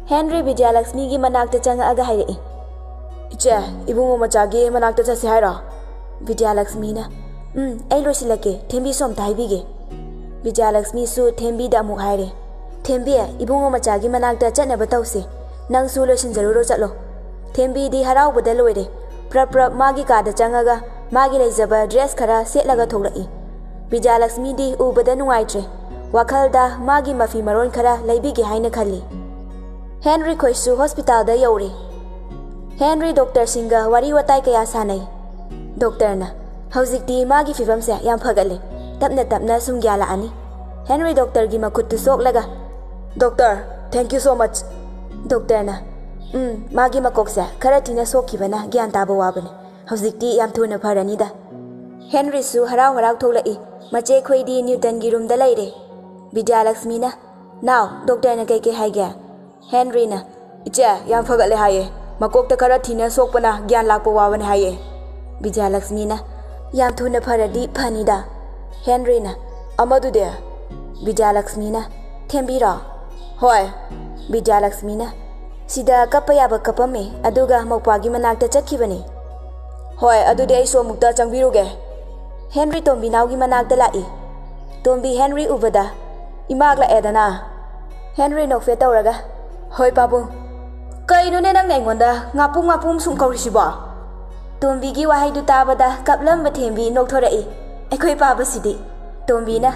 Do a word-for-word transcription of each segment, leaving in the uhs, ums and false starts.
Henry ꯕꯤꯗ꯭ꯌꯥꯂꯛꯁꯃꯤꯒꯤ ꯃꯅꯥꯛꯇ ꯆꯪꯉꯛꯑꯒ ꯍꯥꯏꯔꯛꯏ, "ꯏꯆꯦ, ꯏꯕꯨꯡꯉꯣ ꯃꯆꯥꯒꯤ ꯃꯅꯥꯛꯇ ꯆꯠꯁꯦ ꯍꯥꯏꯔꯣ?" ꯕꯤꯗ꯭ꯌꯥꯂꯛꯁꯃꯤꯅ, "ꯎꯝ, ꯑꯩ ꯂꯣꯏꯁꯤꯜꯂꯛꯀꯦ, ꯊꯦꯝꯕꯤꯁꯨ ꯑꯝꯇ ꯍꯥꯏꯕꯤꯒꯦ꯫" ꯕꯤꯗ꯭ꯌꯥꯂꯛꯁꯃꯤꯁꯨ ꯊꯦꯝꯕꯤꯗ ꯑꯃꯨꯛ ꯍꯥꯏꯔꯦ, "ꯊꯦꯝꯕꯤ, ꯏꯕꯨꯡꯉꯣ ꯃꯆꯥꯒꯤ ꯃꯅꯥꯛꯇ ꯆꯠꯅꯕ ꯇꯧꯁꯦ, ꯅꯪꯁꯨ ꯂꯣꯏꯁꯤꯟꯖꯔꯨꯔꯣ, ꯆꯠꯂꯣ꯫" ꯊꯦꯝꯕꯤꯗꯤ ꯍꯔꯥꯎꯕꯗ ꯂꯣꯏꯔꯦ꯫ ꯄ꯭ꯔꯞ ꯄ꯭ꯔꯞ ꯃꯥꯒꯤ ꯀꯥꯗ ꯆꯪꯉꯒ ꯃꯥꯒꯤ ꯂꯩꯖꯕ ꯗ꯭ꯔꯦꯁ ꯈꯔ ꯁꯦꯠꯂꯒ ꯊꯣꯛꯂꯛꯏ꯫ ꯕꯤꯗ꯭ꯌꯥꯂꯛꯁꯃꯤꯗꯤ ꯎꯕꯗ ꯅꯨꯡꯉꯥꯏꯇ꯭ꯔꯦ꯫ ꯋꯥꯈꯜꯗ ꯃꯥꯒꯤ ꯃꯐꯤ ꯃꯔꯣꯟ ꯈꯔ ꯂꯩꯕꯤꯒꯦ ꯍꯥꯏꯅ ꯈꯜꯂꯤ꯫ ꯍꯦꯟꯔꯤ ꯈꯣꯏꯁꯨ ꯍꯣꯁꯄꯤꯇꯥꯜꯗ ꯌꯧꯔꯦ꯫ ꯍꯦꯟꯔꯤ ꯗꯣꯛꯇꯔꯁꯤꯡꯒ ꯋꯥꯔꯤ ꯋꯥꯇꯥꯏ ꯀꯌꯥ ꯁꯥꯟꯅꯩ꯫ ꯗꯣꯛꯇꯔꯅ, "ꯍꯧꯖꯤꯛꯇꯤ ꯃꯥꯒꯤ ꯐꯤꯕꯝꯁꯦ ꯌꯥꯝ ꯐꯒꯠꯂꯦ꯫ ꯇꯞꯅ ꯇꯞꯅ ꯁꯨꯝ ꯒ꯭ꯌꯥꯟ ꯂꯥꯛꯑꯅꯤ꯫" ꯍꯦꯟꯔꯤ ꯗꯣꯛꯇꯔꯒꯤ ꯃꯈꯨꯠꯇꯨ ꯁꯣꯛꯂꯒ, "doctor, thank you so much꯫" ꯗꯣꯛꯇꯔꯅ, "ꯎꯝ, ꯃꯥꯒꯤ ꯃꯀꯣꯛꯁꯦ ꯈꯔ ꯊꯤꯅ ꯁꯣꯛꯈꯤꯕꯅ ꯒ꯭ꯌꯥꯟ ꯇꯥꯕ ꯋꯥꯕꯅꯦ꯫ ꯍꯧꯖꯤꯛꯇꯤ ꯌꯥꯝ ꯊꯨꯅ ꯐꯔꯅꯤꯗ꯫" ꯍꯦꯟꯔꯤꯁꯨ ꯍꯔꯥꯎ ꯍꯔꯥꯎ ꯊꯣꯛꯂꯛꯏ꯫ ꯃꯆꯦ ꯈꯣꯏꯗꯤ ꯅ꯭ꯌꯨꯇꯟꯒꯤ ꯔꯨꯝꯗ ꯂꯩꯔꯦ꯫ ꯕꯤꯗ꯭ꯌꯥꯂꯛꯁꯃꯤꯅ, "ꯅꯥꯎ, ꯗꯣꯛꯇꯔꯅ ꯀꯩꯀꯩ ꯍꯥꯏꯒꯦ?" ꯍꯦꯟꯔꯤꯅ, "ꯏꯆꯦ, ꯌꯥꯝ ꯐꯒꯠꯂꯦ ꯍꯥꯏꯌꯦ꯫ ꯃꯀꯣꯛꯇ ꯈꯔ ꯊꯤꯅ ꯁꯣꯛꯄꯅ ꯒ꯭ꯌꯥꯟ ꯂꯥꯛꯄ ꯋꯥꯕꯅꯦ ꯍꯥꯏꯌꯦ꯫" ꯕꯤꯗ꯭ꯌꯥꯂꯛꯁꯃꯤꯅ, "ꯌꯥꯝ ꯊꯨꯅ ꯐꯔꯗꯤ ꯐꯅꯤꯗ꯫" ꯍꯦꯟꯔꯤꯅ, "ꯑꯃꯗꯨꯗꯤ?" ꯕꯤꯗ꯭ꯌꯥꯂꯛꯁꯃꯤꯅ, "ꯊꯦꯝꯕꯤꯔꯣ?" "ꯍꯣꯏ꯫" ꯕꯤꯗ꯭ꯌꯥꯂꯛꯁꯃꯤꯅ, "ꯁꯤꯗ ꯀꯞꯄ ꯌꯥꯕ ꯀꯞꯄꯝꯃꯦ, ꯑꯗꯨꯒ ꯃꯧꯄ꯭ꯋꯥꯒꯤ ꯃꯅꯥꯛꯇ ꯆꯠꯈꯤꯕꯅꯤ꯫" "ꯍꯣꯏ, ꯑꯗꯨꯗꯤ ꯑꯩꯁꯨ ꯑꯃꯨꯛꯇ ꯆꯪꯕꯤꯔꯨꯒꯦ꯫" ꯍꯦꯟꯔꯤ ꯇꯣꯝꯕꯤꯅꯥꯎꯒꯤ ꯃꯅꯥꯛꯇ ꯂꯥꯛꯏ꯫ ꯇꯣꯝꯕꯤ ꯍꯦꯟꯔꯤ ꯎꯕꯗ, "ꯏꯃꯥꯛ ꯂꯥꯛꯑꯦꯗꯅ?" ꯍꯦꯟꯔꯤ ꯅꯣꯛꯐꯦꯠ ꯇꯧꯔꯒ, "ꯍꯣꯏ ꯄꯥꯕꯨꯡ꯫" "ꯀꯩꯅꯣꯅꯦ ꯅꯪꯅ ꯑꯩꯉꯣꯟꯗ ꯉꯥꯄꯨꯝ ꯉꯥꯄꯨꯝ ꯁꯨꯝ ꯀꯧꯔꯤꯁꯤꯕꯣ?" ꯇꯣꯝꯕꯤꯒꯤ ꯋꯥꯍꯩꯗꯨ ꯇꯥꯕꯗ ꯀꯞꯂꯝꯕ ꯊꯦꯝꯕꯤ ꯅꯣꯛꯊꯣꯔꯛꯏ꯫ "ꯑꯩꯈꯣꯏ ꯄꯥꯕꯁꯤꯗꯤ꯫" ꯇꯣꯝꯕꯤꯅ,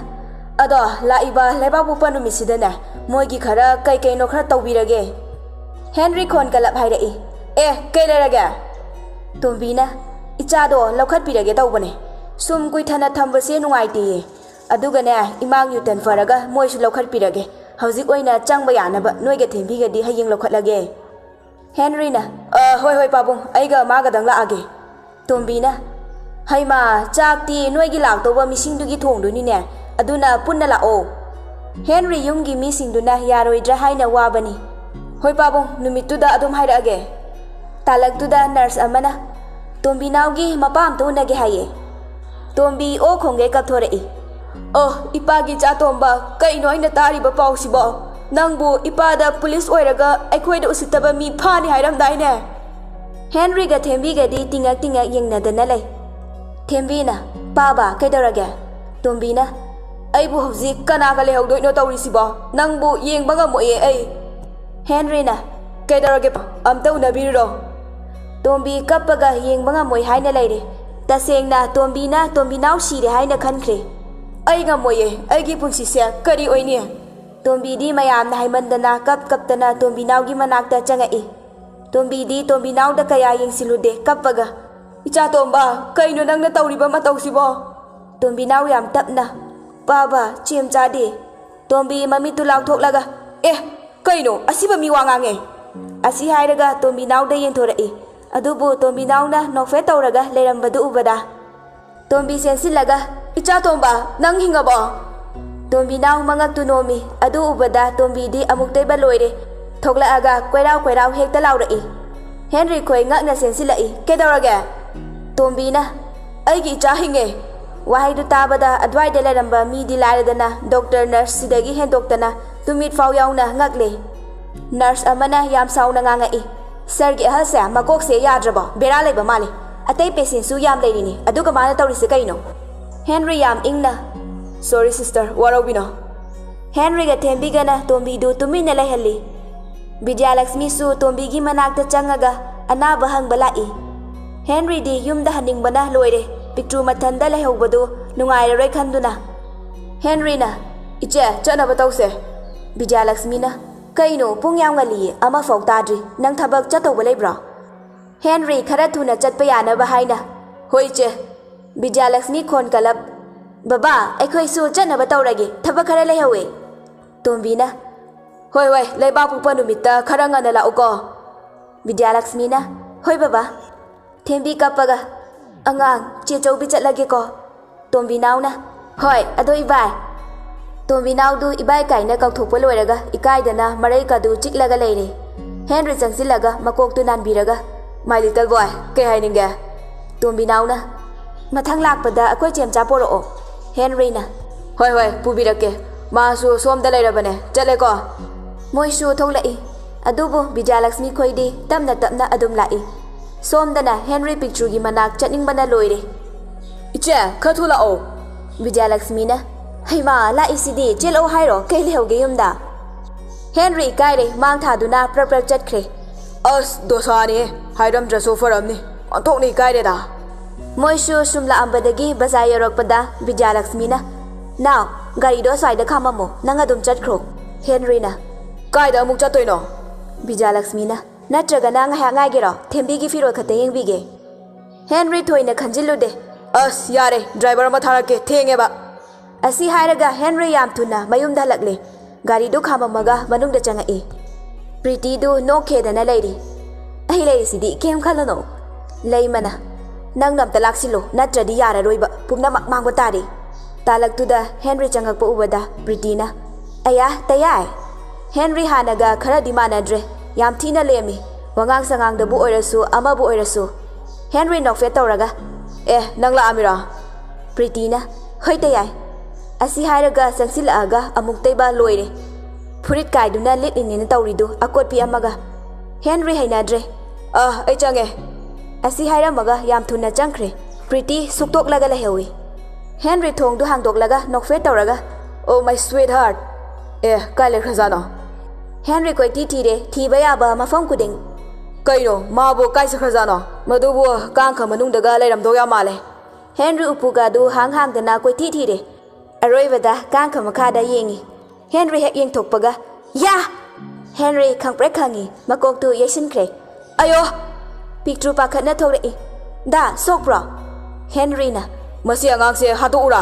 "ꯑꯗꯣ ꯂꯥꯛꯏꯕ ꯂꯩꯕꯥꯛꯄꯣꯛꯄ ꯅꯨꯃꯤꯠꯁꯤꯗꯅꯦ ꯃꯣꯏꯒꯤ ꯈꯔ ꯀꯩ ꯀꯩꯅꯣ ꯈꯔ ꯇꯧꯕꯤꯔꯒꯦ꯫" ꯍꯦꯟꯔꯤ ꯈꯣꯟ ꯀꯂꯞ ꯍꯥꯏꯔꯛꯏ, "ꯑꯦ, ꯀꯩ ꯂꯩꯔꯒꯦ?" ꯇꯣꯝꯕꯤꯅ, "ꯏꯆꯥꯗꯣ ꯂꯧꯈꯠꯄꯤꯔꯒꯦ ꯇꯧꯕꯅꯦ꯫ ꯁꯨꯝ ꯀꯨꯏꯊꯅ ꯊꯝꯕꯁꯦ ꯅꯨꯡꯉꯥꯏꯇꯦꯌꯦ꯫ ꯑꯗꯨꯒꯅꯦ, ꯏꯃꯥ ꯅ꯭ꯌꯨꯇꯟ ꯐꯔꯒ ꯃꯣꯏꯁꯨ ꯂꯧꯈꯠꯄꯤꯔꯒꯦ꯫ ꯍꯧꯖꯤꯛ ꯑꯣꯏꯅ ꯆꯪꯕ ꯌꯥꯅꯕ ꯅꯣꯏꯒ ꯊꯦꯝꯕꯤꯒꯗꯤ ꯍꯌꯦꯡ ꯂꯧꯈꯠꯂꯒꯦ꯫" ꯍꯦꯟꯔꯤꯅ, "ꯑ, ꯍꯣꯏ, ꯍꯣꯏ, ꯄꯥꯕꯨꯡ, ꯑꯩꯒ ꯃꯥꯒꯗꯪ ꯂꯥꯛꯑꯒꯦ꯫" ꯇꯣꯝꯕꯤꯅ, "ꯍꯩꯃꯥ, ꯆꯥꯛꯇꯤ ꯅꯣꯏꯒꯤ ꯂꯥꯛꯇꯧꯕ ꯃꯤꯁꯤꯡꯗꯨꯒꯤ ꯊꯣꯡꯗꯣꯏꯅꯤꯅꯦ, ꯑꯗꯨꯅ ꯄꯨꯟꯅ ꯂꯥꯛꯑꯣ꯫" ꯍꯦꯟꯔꯤ ꯌꯨꯝꯒꯤ ꯃꯤꯁꯤꯡꯗꯨꯅ ꯌꯥꯔꯣꯏꯗ꯭ꯔꯥ ꯍꯥꯏꯅ ꯋꯥꯕꯅꯤ꯫ "ꯍꯣꯏ ꯄꯥꯕꯨꯡ, ꯅꯨꯃꯤꯠꯇꯨꯗ ꯑꯗꯨꯝ ꯍꯥꯏꯔꯛꯑꯒꯦ꯫" ꯇꯥꯂꯛꯇꯨꯗ ꯅꯔꯁ ꯑꯃꯅ, "ꯇꯣꯝꯕꯤꯅꯥꯎꯒꯤ ꯃꯄꯥ ꯑꯝꯇ ꯎꯅꯒꯦ ꯍꯥꯏꯌꯦ꯫" ꯇꯣꯝꯕꯤ ꯑꯣ ꯈꯣꯡꯒꯩ ꯀꯞꯊꯣꯔꯛꯏ꯫ "ꯑꯣ, ꯏꯄꯥꯒꯤ ꯏꯆꯥ ꯇꯣꯝꯕ, ꯀꯩꯅꯣ ꯑꯩꯅ ꯇꯥꯔꯤꯕ ꯄꯥꯎꯁꯤꯕꯣ? "ꯅꯪꯕꯨ ꯏꯄꯥꯗ ꯄꯨꯂꯤꯁ ꯑꯣꯏꯔꯒ ꯑꯩꯈꯣꯏꯗ ꯎꯁꯤꯠꯇꯕ ꯃꯤ ꯐꯥꯅꯤ ꯍꯥꯏꯔꯝꯗꯥꯏꯅꯦ?" ꯍꯦꯟꯔꯤꯒ ꯊꯦꯝꯕꯤꯒꯗꯤ ꯇꯤꯡꯉꯛ ꯇꯤꯡꯉꯛ ꯌꯦꯡꯅꯗꯅ ꯂꯩ꯫ ꯊꯦꯝꯕꯤꯅ, "ꯄꯥꯕ, ꯀꯩꯗꯧꯔꯒꯦ?" ꯇꯣꯝꯕꯤꯅ, "ꯑꯩꯕꯨ ꯍꯧꯖꯤꯛ ꯀꯅꯥꯒ ꯂꯩꯍꯧꯗꯣꯏꯅꯣ ꯇꯧꯔꯤꯁꯤꯕꯣ? ꯅꯪꯕꯨ ꯌꯦꯡꯕ ꯉꯝꯃꯣꯏꯌꯦ ꯑꯩ꯫" ꯍꯦꯟꯔꯤꯅ, "ꯀꯩꯗꯧꯔꯒꯦ? ꯑꯝꯇ ꯎꯅꯕꯤꯔꯨꯔꯣ꯫" ꯇꯣꯝꯕꯤ ꯀꯞꯄꯒ ꯌꯦꯡꯕ ꯉꯝꯃꯣꯏ ꯍꯥꯏꯅ ꯂꯩꯔꯦ꯫ ꯇꯁꯦꯡꯅ ꯇꯣꯝꯕꯤꯅ ꯇꯣꯝꯕꯤꯅꯥꯎ ꯁꯤꯔꯦ ꯍꯥꯏꯅ ꯈꯟꯈ꯭ꯔꯦ꯫ "ꯑꯩ ꯉꯝꯃꯣꯏꯌꯦ, ꯑꯩꯒꯤ ꯄꯨꯟꯁꯤꯁꯦ ꯀꯔꯤ ꯑꯣꯏꯅꯤ?" ꯇꯣꯝꯕꯤꯗꯤ ꯃꯌꯥꯝꯅ ꯍꯥꯏꯃꯟꯗꯅ ꯀꯞ ꯀꯞꯇꯅ ꯇꯣꯝꯕꯤꯅꯥꯎꯒꯤ ꯃꯅꯥꯛꯇ ꯆꯪꯉꯛꯏ꯫ ꯇꯣꯝꯕꯤꯗꯤ ꯇꯣꯝꯕꯤꯅꯥꯎꯗ ꯀꯌꯥ ꯌꯦꯡꯁꯤꯜꯂꯨꯗꯦ, ꯀꯞꯄꯒ, "ꯏꯆꯥ ꯇꯣꯝꯕ, ꯀꯩꯅꯣ ꯅꯪꯅ ꯇꯧꯔꯤꯕ ꯃꯇꯧꯁꯤꯕꯣ?" ꯇꯣꯝꯕꯤꯅꯥꯎ ꯌꯥꯝ ꯇꯞꯅ, "ꯄꯥꯕ, ꯆꯦꯝ ꯆꯥꯗꯦ꯫" ꯇꯣꯝꯕꯤ ꯃꯃꯤꯠꯇꯨ ꯂꯥꯎꯊꯣꯛꯂꯒ, "ꯑꯦ, ꯀꯩꯅꯣ ꯑꯁꯤꯕ ꯃꯤ ꯋꯥ ꯉꯥꯡꯉꯦ?" ꯑꯁꯤ ꯍꯥꯏꯔꯒ ꯇꯣꯝꯕꯤꯅꯥꯎꯗ ꯌꯦꯡꯊꯣꯔꯛꯏ꯫ ꯑꯗꯨꯕꯨ ꯇꯣꯝꯕꯤꯅꯥꯎꯅ ꯅꯣꯛꯐꯦꯠ ꯇꯧꯔꯒ ꯂꯩꯔꯝꯕꯗꯨ ꯎꯕꯗ ꯇꯣꯝꯕꯤ ꯆꯦꯟꯁꯤꯜꯂꯒ, "ꯏꯆꯥ ꯇꯣꯝꯕ, ꯅꯪ ꯍꯤꯡꯉꯕꯣ?" ꯇꯣꯝꯕꯤꯅꯥꯎ ꯃꯉꯛꯇꯨ ꯅꯣꯝꯃꯤ꯫ ꯑꯗꯨ ꯎꯕꯗ ꯇꯣꯝꯕꯤꯗꯤ ꯑꯃꯨꯛꯇꯣꯏꯕ ꯂꯣꯏꯔꯦ꯫ ꯊꯣꯛꯂꯛꯑꯒ ꯀꯣꯏꯔꯥꯎ ꯀꯣꯏꯔꯥꯎ ꯍꯦꯛꯇ ꯂꯥꯎꯔꯛꯏ꯫ ꯍꯦꯟꯔꯤ ꯈꯣꯏ ꯉꯛꯅ ꯆꯦꯟꯁꯤꯜꯂꯛꯏ꯫ "ꯀꯩꯗꯧꯔꯒꯦ?" ꯇꯣꯝꯕꯤꯅ, "ꯑꯩꯒꯤ ꯏꯆꯥ ꯍꯤꯡꯉꯦ!" ꯋꯥꯍꯩꯗꯨ ꯇꯥꯕꯗ ꯑꯗ꯭ꯋꯥꯏꯗ ꯂꯩꯔꯝꯕ ꯃꯤꯗꯤ ꯂꯥꯏꯔꯗꯅ ꯗꯣꯛꯇꯔ ꯅꯔꯁ ꯁꯤꯗꯒꯤ ꯍꯦꯟꯗꯣꯛꯇꯅ ꯇꯨꯃꯤꯠ ꯐꯥꯎ ꯌꯥꯎꯅ ꯉꯛꯂꯦ꯫ ꯅꯔꯁ ꯑꯃꯅ ꯌꯥꯝ ꯁꯥꯎꯅ ꯉꯥꯡꯉꯛꯏ, "ꯁꯔꯒꯤ ꯑꯍꯜꯁꯦ ꯃꯀꯣꯛꯁꯦ ꯌꯥꯗ꯭ꯔꯕꯣ? ꯕꯦꯔꯥ ꯂꯩꯕ ꯃꯥꯜꯂꯦ꯫ ꯑꯇꯩ ꯄꯦꯁꯦꯟꯁꯨ ꯌꯥꯝ ꯂꯩꯔꯤꯅꯤ, ꯑꯗꯨꯒ ꯃꯥꯅ ꯇꯧꯔꯤꯁꯦ ꯀꯩꯅꯣ?" ꯍꯦꯟꯔꯤ ꯌꯥꯝ ꯏꯪꯅ, "ꯁꯣꯔꯤ ꯁꯤꯁꯇꯔ, ꯋꯥꯔꯧꯕꯤꯅꯣ꯫" ꯍꯦꯟꯔꯤꯒ ꯊꯦꯝꯕꯤꯒꯅ ꯇꯣꯝꯕꯤꯗꯨ ꯇꯨꯃꯤꯟꯅ ꯂꯩꯍꯜꯂꯤ꯫ ꯕꯤꯗ꯭ꯌꯥꯂꯛꯁꯃꯤꯁꯨ ꯇꯣꯝꯕꯤꯒꯤ ꯃꯅꯥꯛꯇ ꯆꯪꯉꯒ ꯑꯅꯥꯕ ꯍꯪꯕ ꯂꯥꯛꯏ꯫ ꯍꯦꯟꯔꯤꯗꯤ ꯌꯨꯝꯗ ꯍꯟꯅꯤꯡꯕꯅ ꯂꯣꯏꯔꯦ꯫ ꯄꯤꯛꯇ꯭ꯔꯨ ꯃꯊꯟꯗ ꯂꯩꯍꯧꯕꯗꯨ ꯅꯨꯡꯉꯥꯏꯔꯔꯣꯏ ꯈꯟꯗꯨꯅ꯫ ꯍꯦꯟꯔꯤꯅ, "ꯏꯆꯦ, ꯆꯠꯅꯕ ꯇꯧꯁꯦ꯫" ꯕꯤꯗ꯭ꯌꯥꯂꯛꯁꯃꯤꯅ, "ꯀꯩꯅꯣ, ꯄꯨꯡ ꯌꯥꯝ ꯉꯜꯂꯤꯌꯦ, ꯑꯃꯐꯥꯎ ꯇꯥꯗ꯭ꯔꯤ꯫ ꯅꯪ ꯊꯕꯛ ꯆꯠꯇꯧꯕ ꯂꯩꯕ꯭ꯔꯣ?" ꯍꯦꯟꯔꯤ ꯈꯔ ꯊꯨꯅ ꯆꯠꯄ ꯌꯥꯅꯕ ꯍꯥꯏꯅ, "ꯍꯣꯏ, ꯏꯆꯦ꯫" ꯕꯤꯗ꯭ꯌꯥꯂꯛꯁꯃꯤ ꯈꯣꯟ ꯀꯜꯂꯞ, "ꯕꯕꯥ, ꯑꯩꯈꯣꯏꯁꯨ ꯆꯠꯅꯕ ꯇꯧꯔꯒꯦ, ꯊꯕꯛ ꯈꯔ ꯂꯩꯍꯧꯋꯦ꯫" ꯇꯣꯝꯕꯤꯅ, "ꯍꯣꯏ, ꯍꯣꯏ, ꯂꯩꯕꯥꯛ ꯄꯣꯛꯄ ꯅꯨꯃꯤꯠꯇ ꯈꯔ ꯉꯟꯅ ꯂꯥꯛꯎꯀꯣ꯫" ꯕꯤꯗ꯭ꯌꯥꯂꯛꯁꯃꯤꯅ, "ꯍꯣꯏ, ꯕꯕꯥ꯫" ꯊꯦꯝꯕꯤ ꯀꯞꯄꯒ, "ꯑꯉꯥꯡ, ꯆꯦ ꯆꯧꯕꯤ ꯆꯠꯂꯒꯦꯀꯣ꯫" ꯇꯣꯝꯕꯤꯅꯥꯎꯅ, "ꯍꯣꯏ, ꯑꯗꯣ ꯏꯕꯥꯏ꯫" ꯇꯣꯝꯕꯤꯅꯥꯎꯗꯨ ꯏꯕꯥꯏ ꯀꯥꯏꯅ ꯀꯧꯊꯣꯛꯄ ꯂꯣꯏꯔꯒ ꯏꯀꯥꯏꯗꯅ ꯃꯔꯩꯀꯥꯗꯨ ꯆꯤꯛꯂꯒ ꯂꯩꯔꯦ꯫ ꯍꯦꯟꯔꯤ ꯆꯪꯁꯤꯜꯂꯒ ꯃꯀꯣꯛꯇꯨ ꯅꯥꯟꯕꯤꯔꯒ, "My little boy, ꯀꯩ ꯍꯥꯏꯅꯤꯡꯒꯦ?" ꯇꯣꯝꯕꯤꯅꯥꯎꯅ, "ꯃꯊꯪ ꯂꯥꯛꯄꯗ ꯑꯩꯈꯣꯏ ꯆꯦꯝꯆꯥ ꯄꯣꯔꯛꯑꯣ꯫" ꯍꯦꯟꯔꯤꯅ, "ꯍꯣꯏ, ꯍꯣꯏ, ꯄꯨꯕꯤꯔꯛꯀꯦ꯫ ꯃꯥꯁꯨ ꯁꯣꯝꯗ ꯂꯩꯔꯕꯅꯦ꯫ ꯆꯠꯂꯦꯀꯣ꯫" ꯃꯣꯏꯁꯨ ꯊꯣꯛꯂꯛꯏ꯫ ꯑꯗꯨꯕꯨ ꯕꯤꯖꯌꯂꯛꯁꯃꯤ ꯈꯣꯏꯗꯤ ꯇꯞꯅ ꯇꯞꯅ ꯑꯗꯨꯝ ꯂꯥꯛꯏ꯫ ꯁꯣꯝꯗꯅ ꯍꯦꯟꯔꯤ ꯄꯤꯛꯇ꯭ꯔꯨꯒꯤ ꯃꯅꯥꯛ ꯆꯠꯅꯤꯡꯕꯅ ꯂꯣꯏꯔꯦ꯫ "ꯏꯆꯦ, ꯈꯔ ꯊꯨꯂꯥꯛꯑꯣ!" ꯕꯤꯖꯌꯂꯛꯁꯃꯤꯅ꯫ "ꯍꯩꯃꯥ, ꯂꯥꯛꯏꯁꯤꯗꯤ, ꯆꯦꯜꯂꯛꯑꯣ ꯍꯥꯏꯔꯣ? ꯀꯩ ꯂꯩꯍꯧꯒꯦ ꯌꯨꯝꯗ?" ꯍꯦꯟꯔꯤ ꯏꯀꯥꯏꯔꯦ, ꯃꯥꯡ ꯊꯥꯗꯨꯅ ꯄ꯭ꯔꯞ ꯄ꯭ꯔꯞ ꯆꯠꯈ꯭ꯔꯦ꯫ "ꯑꯁ, ꯗꯣꯁꯥꯅꯦ, ꯍꯥꯏꯔꯝꯗ꯭ꯔꯁꯨ ꯐꯔꯝꯅꯤ꯫ ꯑꯣꯟꯊꯣꯛꯅ ꯏꯀꯥꯏꯔꯦꯗ!" ꯃꯣꯏꯁꯨ ꯁꯨꯝ ꯂꯥꯛꯑꯝꯕꯗꯒꯤ ꯕꯖꯥꯔ ꯌꯧꯔꯛꯄꯗ ꯕꯤꯖꯌꯂꯛꯁꯃꯤꯅ, "ꯅꯥꯎ, ꯒꯥꯔꯤꯗꯣ ꯑꯁ꯭ꯋꯥꯏꯗ ꯈꯥꯝꯃꯝꯃꯣ, ꯅꯪ ꯑꯗꯨꯝ ꯆꯠꯈ꯭ꯔꯣ꯫" ꯍꯦꯟꯔꯤꯅ, "ꯀꯥꯏꯗ ꯑꯃꯨꯛ ꯆꯠꯇꯣꯏꯅꯣ?" ꯕꯤꯖꯌꯂꯛꯁꯃꯤꯅ, "ꯅꯠꯇ꯭ꯔꯒꯅ ꯉꯥꯏꯍꯥꯛ ꯉꯥꯏꯒꯦꯔꯣ? ꯊꯦꯝꯕꯤꯒꯤ ꯐꯤꯔꯣꯜ ꯈꯛꯇ ꯌꯦꯡꯕꯤꯒꯦ꯫" ꯍꯦꯟꯔꯤ ꯊꯣꯏꯅ ꯈꯟꯖꯤꯜꯂꯨꯗꯦ꯫ "ꯑꯁ, ꯌꯥꯔꯦ, ꯗ꯭ꯔꯥꯏꯚꯔ ꯑꯃ ꯊꯥꯔꯛꯀꯦ, ꯊꯦꯡꯉꯦꯕ꯫" ꯑꯁꯤ ꯍꯥꯏꯔꯒ ꯍꯦꯟꯔꯤ ꯌꯥꯝ ꯊꯨꯅ ꯃꯌꯨꯝꯗ ꯍꯜꯂꯛꯂꯦ꯫ ꯒꯥꯔꯤꯗꯨ ꯈꯥꯝꯃꯝꯃꯒ ꯃꯅꯨꯡꯗ ꯆꯪꯉꯛꯏ꯫ ꯄ꯭ꯔꯤꯇꯤꯗꯨ ꯅꯣꯛꯈꯦꯗꯅ ꯂꯩꯔꯤ꯫ "ꯑꯩ ꯂꯩꯔꯤꯁꯤꯗꯤ, ꯀꯩꯝ ꯈꯜꯂꯨꯅꯣ꯫" ꯂꯩꯃꯅ, "ꯅꯪꯅ ꯑꯝꯇ ꯂꯥꯛꯁꯤꯜꯂꯣ, ꯅꯠꯇ꯭ꯔꯗꯤ ꯌꯥꯔꯔꯣꯏꯕ, ꯄꯨꯝꯅꯃꯛ ꯃꯥꯡꯕ ꯇꯥꯔꯦ꯫" ꯇꯥꯂꯛꯇꯨꯗ ꯍꯦꯟꯔꯤ ꯆꯪꯉꯛꯄ ꯎꯕꯗ ꯄ꯭ꯔꯤꯇꯤꯅ, "ꯑꯌꯥ, ꯇꯌꯥꯏ!" ꯍꯦꯟꯔꯤ ꯍꯥꯟꯅꯒ ꯈꯔꯗꯤ ꯃꯥꯟꯅꯗ꯭ꯔꯦ꯫ ꯌꯥꯝ ꯊꯤꯅ ꯂꯦꯝꯃꯤ꯫ ꯋꯥꯉꯥꯡ ꯁꯉꯥꯡꯗꯕꯨ ꯑꯣꯏꯔꯁꯨ, ꯑꯃꯕꯨ ꯑꯣꯏꯔꯁꯨ꯫ ꯍꯦꯟꯔꯤ ꯅꯣꯛꯐꯦꯠ ꯇꯧꯔꯒ, "ꯑꯦ, ꯅꯪ ꯂꯥꯛꯑꯝꯃꯤꯔꯣ?" ꯄ꯭ꯔꯤꯇꯤꯅ, "ꯍꯣꯏ, ꯇꯌꯥꯏ꯫" ꯑꯁꯤ ꯍꯥꯏꯔꯒ ꯆꯪꯁꯤꯜꯂꯛꯑꯒ ꯑꯃꯨꯛꯇꯩꯕ ꯂꯣꯏꯔꯦ꯫ ꯐꯨꯔꯤꯠ ꯀꯥꯏꯗꯨꯅ ꯂꯤꯠꯂꯤꯅꯦꯅ ꯇꯧꯔꯤꯗꯨ ꯑꯀꯣꯠꯄꯤ ꯑꯃꯒ꯫ ꯍꯦꯟꯔꯤ ꯍꯩꯅꯗ꯭ꯔꯦ꯫ "ꯑ, ꯑꯩ ꯆꯪꯉꯦ꯫" ꯑꯁꯤ ꯍꯥꯏꯔꯝꯃꯒ ꯌꯥꯝ ꯊꯨꯅ ꯆꯪꯈ꯭ꯔꯦ꯫ ꯄ꯭ꯔꯤꯇꯤ ꯁꯨꯛꯇꯣꯛꯂꯒ ꯂꯩꯍꯧꯏ꯫ ꯍꯦꯟꯔꯤ ꯊꯣꯡꯗꯨ ꯍꯥꯡꯗꯣꯛꯂꯒ ꯅꯣꯛꯐꯦꯠ ꯇꯧꯔꯒ, "Oh, my sweetheart! ꯑꯦ, ꯀꯥꯏ ꯂꯩꯈ꯭ꯔꯖꯥꯠꯅꯣ?" ꯍꯦꯟꯔꯤ ꯀꯣꯏꯊꯤ ꯊꯤꯔꯦ, ꯊꯤꯕ ꯌꯥꯕ ꯃꯐꯝ ꯈꯨꯗꯤꯡ꯫ "ꯀꯩꯅꯣ, ꯃꯥꯕꯨ ꯀꯥꯏ ꯆꯠꯈ꯭ꯔꯖꯥꯠꯅꯣ? ꯃꯗꯨꯕꯨ ꯀꯥꯡꯈ ꯃꯅꯨꯡꯗꯒ ꯂꯩꯔꯝꯗꯧ ꯌꯥꯝ ꯃꯥꯜꯂꯦ꯫" ꯍꯦꯟꯔꯤ ꯎꯄꯨꯒꯗꯨ ꯍꯥꯡ ꯍꯥꯡꯗꯅ ꯀꯣꯏꯊꯤ ꯊꯤꯔꯦ꯫ ꯑꯔꯣꯏꯕꯗ ꯀꯥꯡꯈ ꯃꯈꯥꯗ ꯌꯦꯡꯉꯤ꯫ ꯍꯦꯟꯔꯤ ꯍꯦꯛ ꯌꯦꯡꯊꯣꯛꯄꯒ, "ꯌꯥ!" ꯍꯦꯟꯔꯤ ꯈꯪꯄ꯭ꯔꯦꯛ ꯈꯪꯉꯤ, ꯃꯀꯣꯛꯇꯨ ꯌꯩꯁꯤꯟꯈ꯭ꯔꯦ꯫ "ꯑꯌꯣ!" ꯄꯤꯛꯇ꯭ꯔꯨ ꯄꯥꯈꯠꯅ ꯊꯣꯛꯂꯛꯏ꯫ "ꯗꯥ, ꯁꯣꯛꯄ꯭ꯔꯣ?" ꯍꯦꯟꯔꯤꯅ, "ꯃꯁꯤ ꯑꯉꯥꯡꯁꯦ ꯍꯥꯠꯇꯣꯛꯎꯔꯥ?"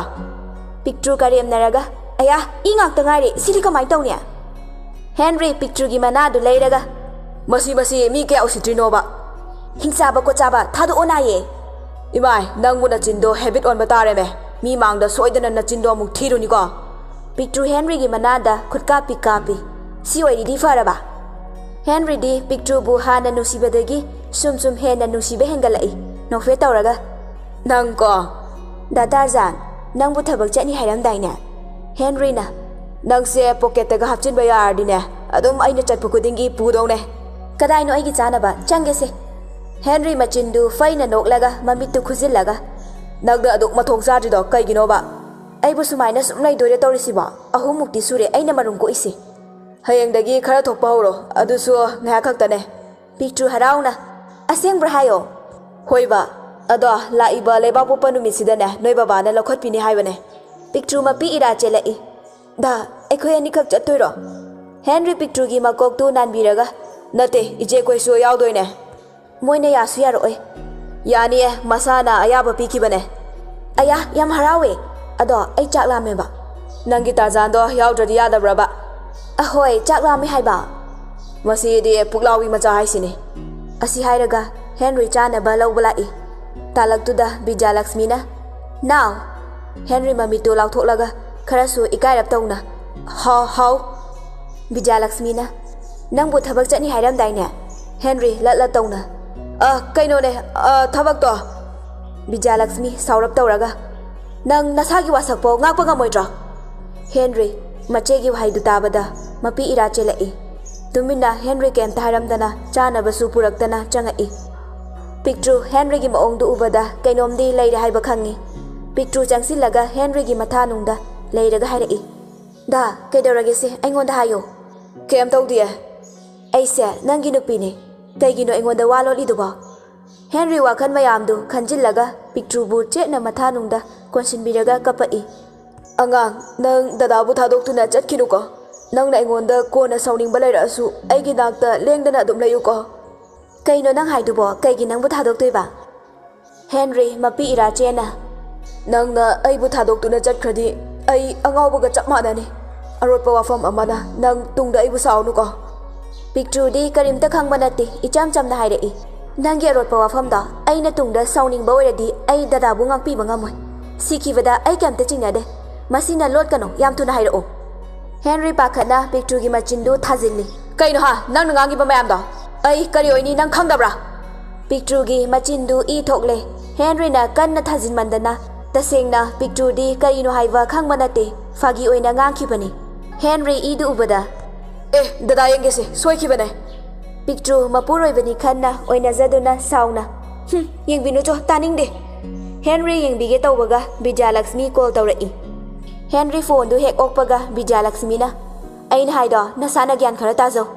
ꯄꯤꯛꯇ꯭ꯔꯨ ꯀꯔꯦꯝꯅꯔꯒ, "ꯑꯌꯥ, ꯏ ꯉꯥꯛꯇ ꯉꯥꯏꯔꯦ, ꯁꯤꯗꯤ ꯀꯃꯥꯏꯅ ꯇꯧꯅꯤ?" ꯍꯦꯟꯔꯤ ꯄꯤꯛꯇ꯭ꯔꯨꯒꯤ ꯃꯅꯥꯗꯨ ꯂꯩꯔꯒ, "ꯃꯁꯤ, ꯃꯁꯤ ꯃꯤ ꯀꯌꯥ ꯎꯁꯤꯠꯇ꯭ꯔꯤꯅꯣꯕ?" "ꯍꯤꯡꯆꯥꯕ ꯈꯣꯠꯆꯥꯕ ꯊꯥꯗꯣꯛꯑꯣ ꯅꯥꯏꯌꯦ!" "ꯏꯃꯥꯏ, ꯅꯪꯕꯨ ꯅꯆꯤꯟꯗꯣ ꯍꯦꯕꯤꯠ ꯑꯣꯟꯕ ꯇꯥꯔꯦꯅꯦ꯫ ꯃꯤ ꯃꯥꯡꯗ ꯁꯣꯏꯗꯅ ꯅꯆꯤꯟꯗꯣ ꯑꯃꯨꯛ ꯊꯤꯔꯨꯅꯤꯀꯣ꯫" ꯄꯤꯛꯇ꯭ꯔꯨ ꯍꯦꯟꯔꯤꯒꯤ ꯃꯅꯥꯗ ꯈꯨꯠ ꯀꯥꯞꯄꯤ ꯀꯥꯞꯄꯤ꯫ "ꯁꯤ ꯑꯣꯏꯔꯤꯗꯤ ꯐꯔꯕ?" ꯍꯦꯟꯔꯤꯗꯤ ꯄꯤꯛꯇ꯭ꯔꯨꯕꯨ ꯍꯥꯟꯅ ꯅꯨꯡꯁꯤꯕꯗꯒꯤ ꯁꯨꯝ ꯁꯨꯝ ꯍꯦꯟꯅ ꯅꯨꯡꯁꯤꯕ ꯍꯦꯟꯒꯠꯂꯛꯏ꯫ ꯅꯣꯛꯐꯦꯠ ꯇꯧꯔꯒ, "ꯅꯪ ꯀꯣ?" "ꯗꯥ ꯇꯥꯔꯖꯥꯟ, ꯅꯪꯕꯨ ꯊꯕꯛ ꯆꯠꯅꯤ ꯍꯥꯏꯔꯝꯗꯥꯏꯅꯦ?" ꯍꯦꯟꯔꯤꯅ, "ꯅꯪꯁꯦ ꯄꯣꯀꯦꯠꯇꯒ ꯍꯥꯞꯆꯤꯟꯕ ꯌꯥꯔꯗꯤꯅꯦ, ꯑꯗꯨꯝ ꯑꯩꯅ ꯆꯠꯄ ꯈꯨꯗꯤꯡꯒꯤ ꯄꯨꯗꯧꯅꯦ꯫ ꯀꯗꯥꯏꯅꯣ ꯑꯩꯒꯤ ꯆꯥꯅꯕ? ꯆꯪꯒꯦꯁꯦ꯫ ꯍꯦꯟꯔꯤ ꯃꯆꯤꯟꯗꯨ ꯐꯩꯅ ꯅꯣꯛꯂꯒ ꯃꯃꯤꯠꯇꯨ ꯈꯨꯖꯤꯜꯂꯒ, "ꯅꯪꯅ ꯑꯗꯨꯛ ꯃꯊꯣꯡ ꯆꯥꯗ꯭ꯔꯤꯗꯣ ꯀꯩꯒꯤꯅꯣꯕ? ꯑꯩꯕꯨ ꯁꯨꯃꯥꯏꯅ ꯁꯨꯝ ꯂꯩꯗꯣꯏꯔ ꯇꯧꯔꯤꯁꯤꯕꯣ? ꯑꯍꯨꯝꯃꯨꯛꯇꯤ ꯁꯨꯔꯦ ꯑꯩꯅ ꯃꯔꯨꯝ ꯀꯣꯛꯏꯁꯦ꯫ ꯍꯌꯦꯡꯗꯒꯤ ꯈꯔ ꯊꯣꯛꯄ ꯍꯧꯔꯣ, ꯑꯗꯨꯁꯨ ꯉꯥꯏꯍꯥꯛ ꯈꯛꯇꯅꯦ꯫" ꯄꯤꯛꯇ꯭ꯔꯨ ꯍꯔꯥꯎꯅ, "ꯑꯁꯦꯡꯕ꯭ꯔꯥ ꯍꯥꯏꯌꯣ?" "ꯍꯣꯏꯕ, ꯑꯗꯣ ꯂꯥꯛꯏꯕ ꯂꯩꯕꯥꯛꯄꯣꯛꯄ ꯅꯨꯃꯤꯠꯁꯤꯗꯅꯦ ꯅꯣꯏ ꯕꯕꯥꯅ ꯂꯧꯈꯠꯄꯤꯅꯤ ꯍꯥꯏꯕꯅꯦ꯫" ꯄꯤꯛꯇ꯭ꯔꯨ ꯃꯄꯤ ꯏꯔꯥ ꯆꯦꯜꯂꯛꯏ꯫ "ꯗꯥ, ꯑꯩꯈꯣꯏ ꯑꯅꯤꯈꯛ ꯆꯠꯇꯣꯏꯔꯣ?" ꯍꯦꯟꯔꯤ ꯄꯤꯛꯇ꯭ꯔꯨꯒꯤ ꯃꯀꯣꯛꯇꯨ ꯅꯥꯟꯕꯤꯔꯒ, "ꯅꯠꯇꯦ, ꯏꯆꯦꯈꯣꯏꯁꯨ ꯌꯥꯎꯗꯣꯏꯅꯦ꯫" "ꯃꯣꯏꯅ ꯌꯥꯁꯨ ꯌꯥꯔꯛꯑꯣꯏ꯫" "ꯌꯥꯅꯤꯌꯦ, ꯃꯁꯥꯅ ꯑꯌꯥꯕ ꯄꯤꯈꯤꯕꯅꯦ꯫" "ꯑꯌꯥ, ꯌꯥꯝ ꯍꯔꯥꯎꯋꯦ꯫ ꯑꯗꯣ ꯑꯩ ꯆꯥꯛ ꯂꯥꯝꯃꯦꯕ꯫" "ꯅꯪꯒꯤ ꯇꯥꯔꯖꯥꯟꯗꯣ ꯌꯥꯎꯗ꯭ꯔꯗꯤ ꯌꯥꯗꯕ꯭ꯔꯕ?" "ꯑꯍꯣꯏ, ꯆꯥꯛ ꯂꯥꯝꯃꯦ ꯍꯥꯏꯕ꯫" "ꯃꯁꯤꯗꯤ ꯄꯨꯛꯂꯥꯎꯕꯤ ꯃꯆꯥ ꯍꯥꯏꯁꯤꯅꯤ꯫" ꯑꯁꯤ ꯍꯥꯏꯔꯒ ꯍꯦꯟꯔꯤ ꯆꯥꯅꯕ ꯂꯧꯕ ꯂꯥꯛꯏ꯫ ꯇꯥꯂꯛꯇꯨꯗ ꯕꯤꯖꯌꯂꯛꯁꯃꯤꯅ, "ꯅꯥꯎ!" ꯍꯦꯟꯔꯤ ꯃꯃꯤꯠꯇꯨ ꯂꯥꯎꯊꯣꯛꯂꯒ ꯈꯔꯁꯨ ꯏꯀꯥꯏꯔꯞ ꯇꯧꯅ, "ꯍꯥꯎ, ꯍꯥꯎ꯫" ꯕꯤꯖꯌꯂꯛꯁꯃꯤꯅ, "ꯅꯪꯕꯨ ꯊꯕꯛ ꯆꯠꯅꯤ ꯍꯥꯏꯔꯝꯗꯥꯏꯅꯦ?" ꯍꯦꯟꯔꯤ ꯂꯠ ꯂꯠ ꯇꯧꯅ, "ꯑ, ꯀꯩꯅꯣꯅꯦ, ꯑ, ꯊꯕꯛꯇꯣ꯫" ꯕꯤꯖꯌꯂꯛꯁꯃꯤ ꯁꯥꯎꯔꯞ ꯇꯧꯔꯒ, "ꯅꯪ ꯅꯁꯥꯒꯤ ꯋꯥꯁꯛꯄꯧ ꯉꯥꯛꯄ ꯉꯝꯃꯣꯏꯗ꯭ꯔꯣ?" ꯍꯦꯟꯔꯤ ꯃꯆꯦꯒꯤ ꯋꯥꯍꯩꯗꯨ ꯇꯥꯕꯗ ꯃꯄꯤ ꯏꯔꯥ ꯆꯦꯜꯂꯛꯏ꯫ ꯇꯨꯃꯤꯟꯅ ꯍꯦꯟꯔꯤ ꯀꯩꯝꯇ ꯍꯥꯏꯔꯝꯗꯅ ꯆꯥꯅꯕꯁꯨ ꯄꯨꯔꯛꯇꯅ ꯆꯪꯉꯛꯏ꯫ ꯄꯤꯛꯇ꯭ꯔꯨ ꯍꯦꯟꯔꯤꯒꯤ ꯃꯑꯣꯡꯗꯨ ꯎꯕꯗ ꯀꯩꯅꯣꯝꯗꯤ ꯂꯩꯔꯦ ꯍꯥꯏꯕ ꯈꯪꯉꯤ꯫ ꯄꯤꯛꯇ꯭ꯔꯨ ꯆꯪꯁꯤꯜꯂꯒ ꯍꯦꯟꯔꯤꯒꯤ ꯃꯊꯥꯅꯨꯡꯗ ꯂꯩꯔꯒ ꯍꯥꯏꯔꯛꯏ, "ꯗꯥ, ꯀꯩꯗꯧꯔꯒꯦꯁꯦ? ꯑꯩꯉꯣꯟꯗ ꯍꯥꯏꯌꯣ꯫" "ꯀꯩꯝ ꯇꯧꯗꯤꯌꯦ꯫" "ꯑꯩꯁꯦ ꯅꯪꯒꯤ ꯅꯨꯄꯤꯅꯦ꯫ ꯀꯩꯒꯤꯅꯣ ꯑꯩꯉꯣꯟꯗ ꯋꯥ ꯂꯣꯠꯂꯤꯗꯨꯕꯣ?" ꯍꯦꯟꯔꯤ ꯋꯥꯈꯜ ꯃꯌꯥꯝꯗꯨ ꯈꯟꯖꯤꯜꯂꯒ ꯄꯤꯛꯇ꯭ꯔꯨꯕꯨ ꯆꯦꯠꯅ ꯃꯊꯥꯅꯨꯡꯗ ꯀꯣꯟꯁꯤꯟꯕꯤꯔꯒ ꯀꯞꯄꯛꯏ꯫ "ꯑꯉꯥꯡ, ꯅꯪ ꯗꯗꯥꯕꯨ ꯊꯥꯗꯣꯛꯇꯨꯅ ꯆꯠꯈꯤꯅꯨꯀꯣ꯫ ꯅꯪꯅ ꯑꯩꯉꯣꯟꯗ ꯀꯣꯟꯅ ꯁꯥꯎꯅꯤꯡꯕ ꯂꯩꯔꯛꯑꯁꯨ ꯑꯩꯒꯤ ꯅꯥꯛꯇ ꯂꯦꯡꯗꯅ ꯑꯗꯨꯝ ꯂꯩꯌꯨꯀꯣ꯫" "ꯀꯩꯅꯣ ꯅꯪ ꯍꯥꯏꯗꯨꯕꯣ? ꯀꯩꯒꯤ ꯅꯪꯕꯨ ꯊꯥꯗꯣꯛꯇꯣꯏꯕ?" ꯍꯦꯟꯔꯤ ꯃꯄꯤ ꯏꯔꯥ ꯆꯦꯟꯅ, "ꯅꯪꯅ ꯑꯩꯕꯨ ꯊꯥꯗꯣꯛꯇꯨꯅ ꯆꯠꯈ꯭ꯔꯗꯤ ꯑꯩ ꯑꯉꯥꯎꯕꯒ ꯆꯞ ꯃꯥꯟꯅꯅꯤ꯫ ꯑꯔꯣꯠꯄ ꯋꯥꯐꯝ ꯑꯃꯅ ꯅꯪ ꯇꯨꯡꯗ ꯑꯩꯕꯨ ꯁꯥꯎꯅꯨꯀꯣ꯫" ꯄꯤꯛꯇ꯭ꯔꯨꯗꯤ ꯀꯔꯤꯝꯇ ꯈꯪꯕ ꯅꯠꯇꯦ, ꯏꯆꯝ ꯆꯝꯅ ꯍꯥꯏꯔꯛꯏ, "ꯅꯪꯒꯤ ꯑꯔꯣꯠꯄ ꯋꯥꯐꯝꯗꯣ ꯑꯩꯅ ꯇꯨꯡꯗ ꯁꯥꯎꯅꯤꯡꯕ ꯑꯣꯏꯔꯗꯤ ꯑꯩ ꯗꯗꯥꯕꯨ ꯉꯥꯛꯄꯤꯕ ꯉꯝꯃꯣꯏ꯫ ꯁꯤꯈꯤꯕꯗ ꯑꯩ ꯀꯩꯝꯇ ꯆꯤꯡꯅꯗꯦ꯫ ꯃꯁꯤꯅ ꯂꯣꯠꯀꯅꯨ, ꯌꯥꯝ ꯊꯨꯅ ꯍꯥꯏꯔꯛꯎ꯫" ꯍꯦꯟꯔꯤ ꯄꯥꯈꯠꯅ ꯄꯤꯛꯇ꯭ꯔꯨꯒꯤ ꯃꯆꯤꯟꯗꯨ ꯊꯥꯖꯤꯜꯂꯤ꯫ "ꯀꯩꯅꯣ ꯍꯥ, ꯅꯪꯅ ꯉꯥꯡꯉꯤꯕ ꯃꯌꯥꯝꯗꯣ? ꯑꯩ ꯀꯔꯤ ꯑꯣꯏꯅꯤ ꯅꯪ ꯈꯪꯗꯕ꯭ꯔꯥ?" ꯄꯤꯛꯇ꯭ꯔꯨꯒꯤ ꯃꯆꯤꯟꯗꯨ ꯏ ꯊꯣꯛꯂꯦ꯫ ꯍꯦꯟꯔꯤꯅ ꯀꯟꯅ ꯊꯥꯖꯤꯟꯃꯟꯗꯅ ꯇꯁꯦꯡꯅ ꯄꯤꯛꯇ꯭ꯔꯨꯗꯤ ꯀꯔꯤꯅꯣ ꯍꯥꯏꯕ ꯈꯪꯕ ꯅꯠꯇꯦ, ꯐꯥꯒꯤ ꯑꯣꯏꯅ ꯉꯥꯡꯈꯤꯕꯅꯤ꯫ ꯍꯦꯟꯔꯤ ꯏꯗꯨ ꯎꯕꯗ, ꯑꯦ, ꯗꯗꯥ ꯌꯦꯡꯒꯦꯁꯦ, ꯁꯣꯏꯈꯤꯕꯅꯦ꯫ ꯄꯤꯛꯇ꯭ꯔꯨ ꯃꯄꯨꯔꯣꯏꯕꯅꯤ ꯈꯟꯅ ꯑꯣꯏꯅꯖꯗꯨꯅ ꯁꯥꯎꯅ, "ꯍꯨꯝ, ꯌꯦꯡꯕꯤꯅꯨ ꯆꯣ, ꯇꯥꯅꯤꯡꯗꯦ"꯫ ꯍꯦꯟꯔꯤ ꯌꯦꯡꯕꯤꯒꯦ ꯇꯧꯕꯒ ꯕꯤꯗ꯭ꯌꯥꯂꯛꯁꯃꯤ ꯀꯣꯜ ꯇꯧꯔꯛꯏ꯫ ꯍꯦꯟꯔꯤ ꯐꯣꯟꯗꯨ ꯍꯦꯛ ꯑꯣꯛꯄꯒ ꯕꯤꯗ꯭ꯌꯥꯂꯛꯁꯃꯤꯅ, "ꯑꯩꯅ ꯍꯥꯏꯗꯣ ꯅꯁꯥꯅ ꯒ꯭ꯌꯥꯟ ꯈꯔ ꯇꯥꯖꯧ"꯫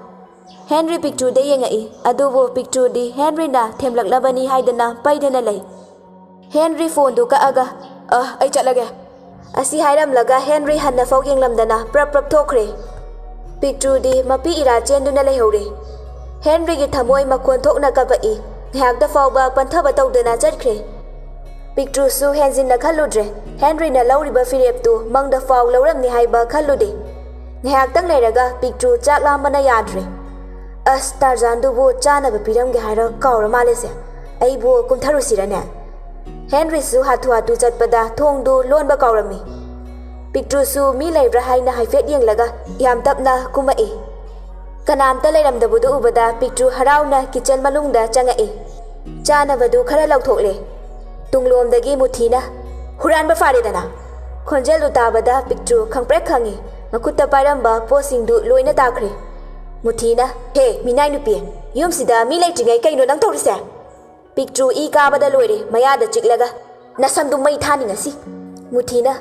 ꯍꯦꯟꯔꯤ ꯄꯤꯛꯇ꯭ꯔꯨꯗ ꯌꯦꯡꯉꯛꯏ, ꯑꯗꯨꯕꯨ ꯄꯤꯛꯇ꯭ꯔꯨꯗꯤ ꯍꯦꯟꯔꯤꯅ ꯊꯦꯝꯂꯛꯅꯕꯅꯤ ꯍꯥꯏꯗꯅ ꯄꯩꯗꯅ ꯂꯩ꯫ ꯍꯦꯟꯔꯤ ꯐꯣꯟꯗꯨ ꯀꯛꯑꯒ, "ꯑ, ꯑꯩ ꯆꯠꯂꯒꯦ" ꯑꯁꯤ ꯍꯥꯏꯔꯝꯂꯒ ꯍꯦꯟꯔꯤ ꯍꯟꯅꯐꯥꯎ ꯌꯦꯡꯂꯝꯗꯅ ꯄ꯭ꯔꯞ ꯄ꯭ꯔꯞ ꯊꯣꯛꯈ꯭ꯔꯦ꯫ ꯄꯤꯛꯇ꯭ꯔꯨꯗꯤ ꯃꯄꯤ ꯏꯔꯥ ꯆꯦꯟꯗꯨꯅ ꯂꯩꯍꯧꯔꯦ꯫ ꯍꯦꯟꯔꯤꯒꯤ ꯊꯃꯣꯏ ꯃꯈꯣꯟ ꯊꯣꯛꯅ ꯀꯞꯄꯛꯏ꯫ ꯉꯥꯏꯍꯥꯛꯇ ꯐꯥꯎꯕ ꯄꯟꯊꯕ ꯇꯧꯗꯅ ꯆꯠꯈ꯭ꯔꯦ꯫ ꯄꯤꯛꯇ꯭ꯔꯨꯁꯨ ꯍꯦꯟꯖꯤꯟꯅ ꯈꯜꯂꯨꯗ꯭ꯔꯦ꯫ ꯍꯦꯟꯔꯤꯅ ꯂꯧꯔꯤꯕ ꯐꯤꯔꯦꯞꯇꯨ ꯃꯪꯗ ꯐꯥꯎ ꯂꯧꯔꯝꯅꯤ ꯍꯥꯏꯕ ꯈꯜꯂꯨꯗꯦ꯫ ꯉꯥꯏꯍꯥꯛꯇꯪ ꯂꯩꯔꯒ ꯄꯤꯛꯇ꯭ꯔꯨ ꯆꯥꯛ ꯂꯥꯝꯕꯅ ꯌꯥꯗ꯭ꯔꯦ꯫ "ꯑꯁ, ꯇꯥꯔꯖꯥꯟꯗꯨꯕꯨ ꯆꯥꯅꯕ ꯄꯤꯔꯝꯒꯦ ꯍꯥꯏꯔ ꯀꯥꯎꯔ ꯃꯥꯜꯂꯦꯁꯦ꯫ ꯑꯩꯕꯨ ꯀꯨꯝꯊꯔꯨꯁꯤꯔꯅꯦ?" ꯍꯦꯟꯔꯤꯁꯨ ꯍꯥꯊꯨ ꯍꯥꯊꯨ ꯆꯠꯄꯗ ꯊꯣꯡꯗꯨ ꯂꯣꯟꯕ ꯀꯥꯎꯔꯝꯃꯤ꯫ ꯄꯤꯛꯇ꯭ꯔꯨꯁꯨ ꯃꯤ ꯂꯩꯕ꯭ꯔꯥ ꯍꯥꯏꯅ ꯍꯥꯏꯐꯦꯠ ꯌꯦꯡꯂꯒ ꯌꯥꯝ ꯇꯞꯅ ꯀꯨꯝꯃꯛꯏ꯫ ꯀꯅꯥꯝꯇ ꯂꯩꯔꯝꯗꯕꯗꯨ ꯎꯕꯗ ꯄꯤꯛꯇ꯭ꯔꯨ ꯍꯔꯥꯎꯅ ꯀꯤꯆꯟ ꯃꯅꯨꯡꯗ ꯆꯪꯉꯛꯏ꯫ ꯆꯥꯅꯕꯗꯨ ꯈꯔ ꯂꯧꯊꯣꯛꯂꯦ꯫ ꯇꯨꯡꯂꯣꯝꯗꯒꯤ ꯃꯨꯊꯤꯅ, "ꯍꯨꯔꯥꯟꯕ ꯐꯥꯔꯦꯗꯅ!" ꯈꯣꯟꯖꯦꯜꯗꯨ ꯇꯥꯕꯗ ꯄꯤꯛꯇ꯭ꯔꯨ ꯈꯪꯄ꯭ꯔꯦꯛ ꯈꯪꯉꯤ꯫ ꯃꯈꯨꯠꯇ ꯄꯥꯏꯔꯝꯕ ꯄꯣꯠꯁꯤꯡꯗꯨ ꯂꯣꯏꯅ ꯇꯥꯈ꯭ꯔꯦ꯫ ꯃꯨꯊꯤꯅ, "ꯍꯦ, ꯃꯤꯅꯥꯏ ꯅꯨꯄꯤ, ꯌꯨꯝꯁꯤꯗ ꯃꯤ ꯂꯩꯇ꯭ꯔꯤꯉꯩ ꯀꯩꯅꯣ ꯅꯪ ꯇꯧꯔꯤꯁꯦ?" ꯄꯤꯛꯇ꯭ꯔꯨ ꯏ ꯀꯥꯕꯗ ꯂꯣꯏꯔꯦ, ꯃꯌꯥꯗ ꯆꯤꯛꯂꯒ, "ꯅꯁꯝꯗꯨ ꯃꯩ ꯊꯥꯅꯤ ꯉꯁꯤ!" ꯃꯨꯊꯤꯅ,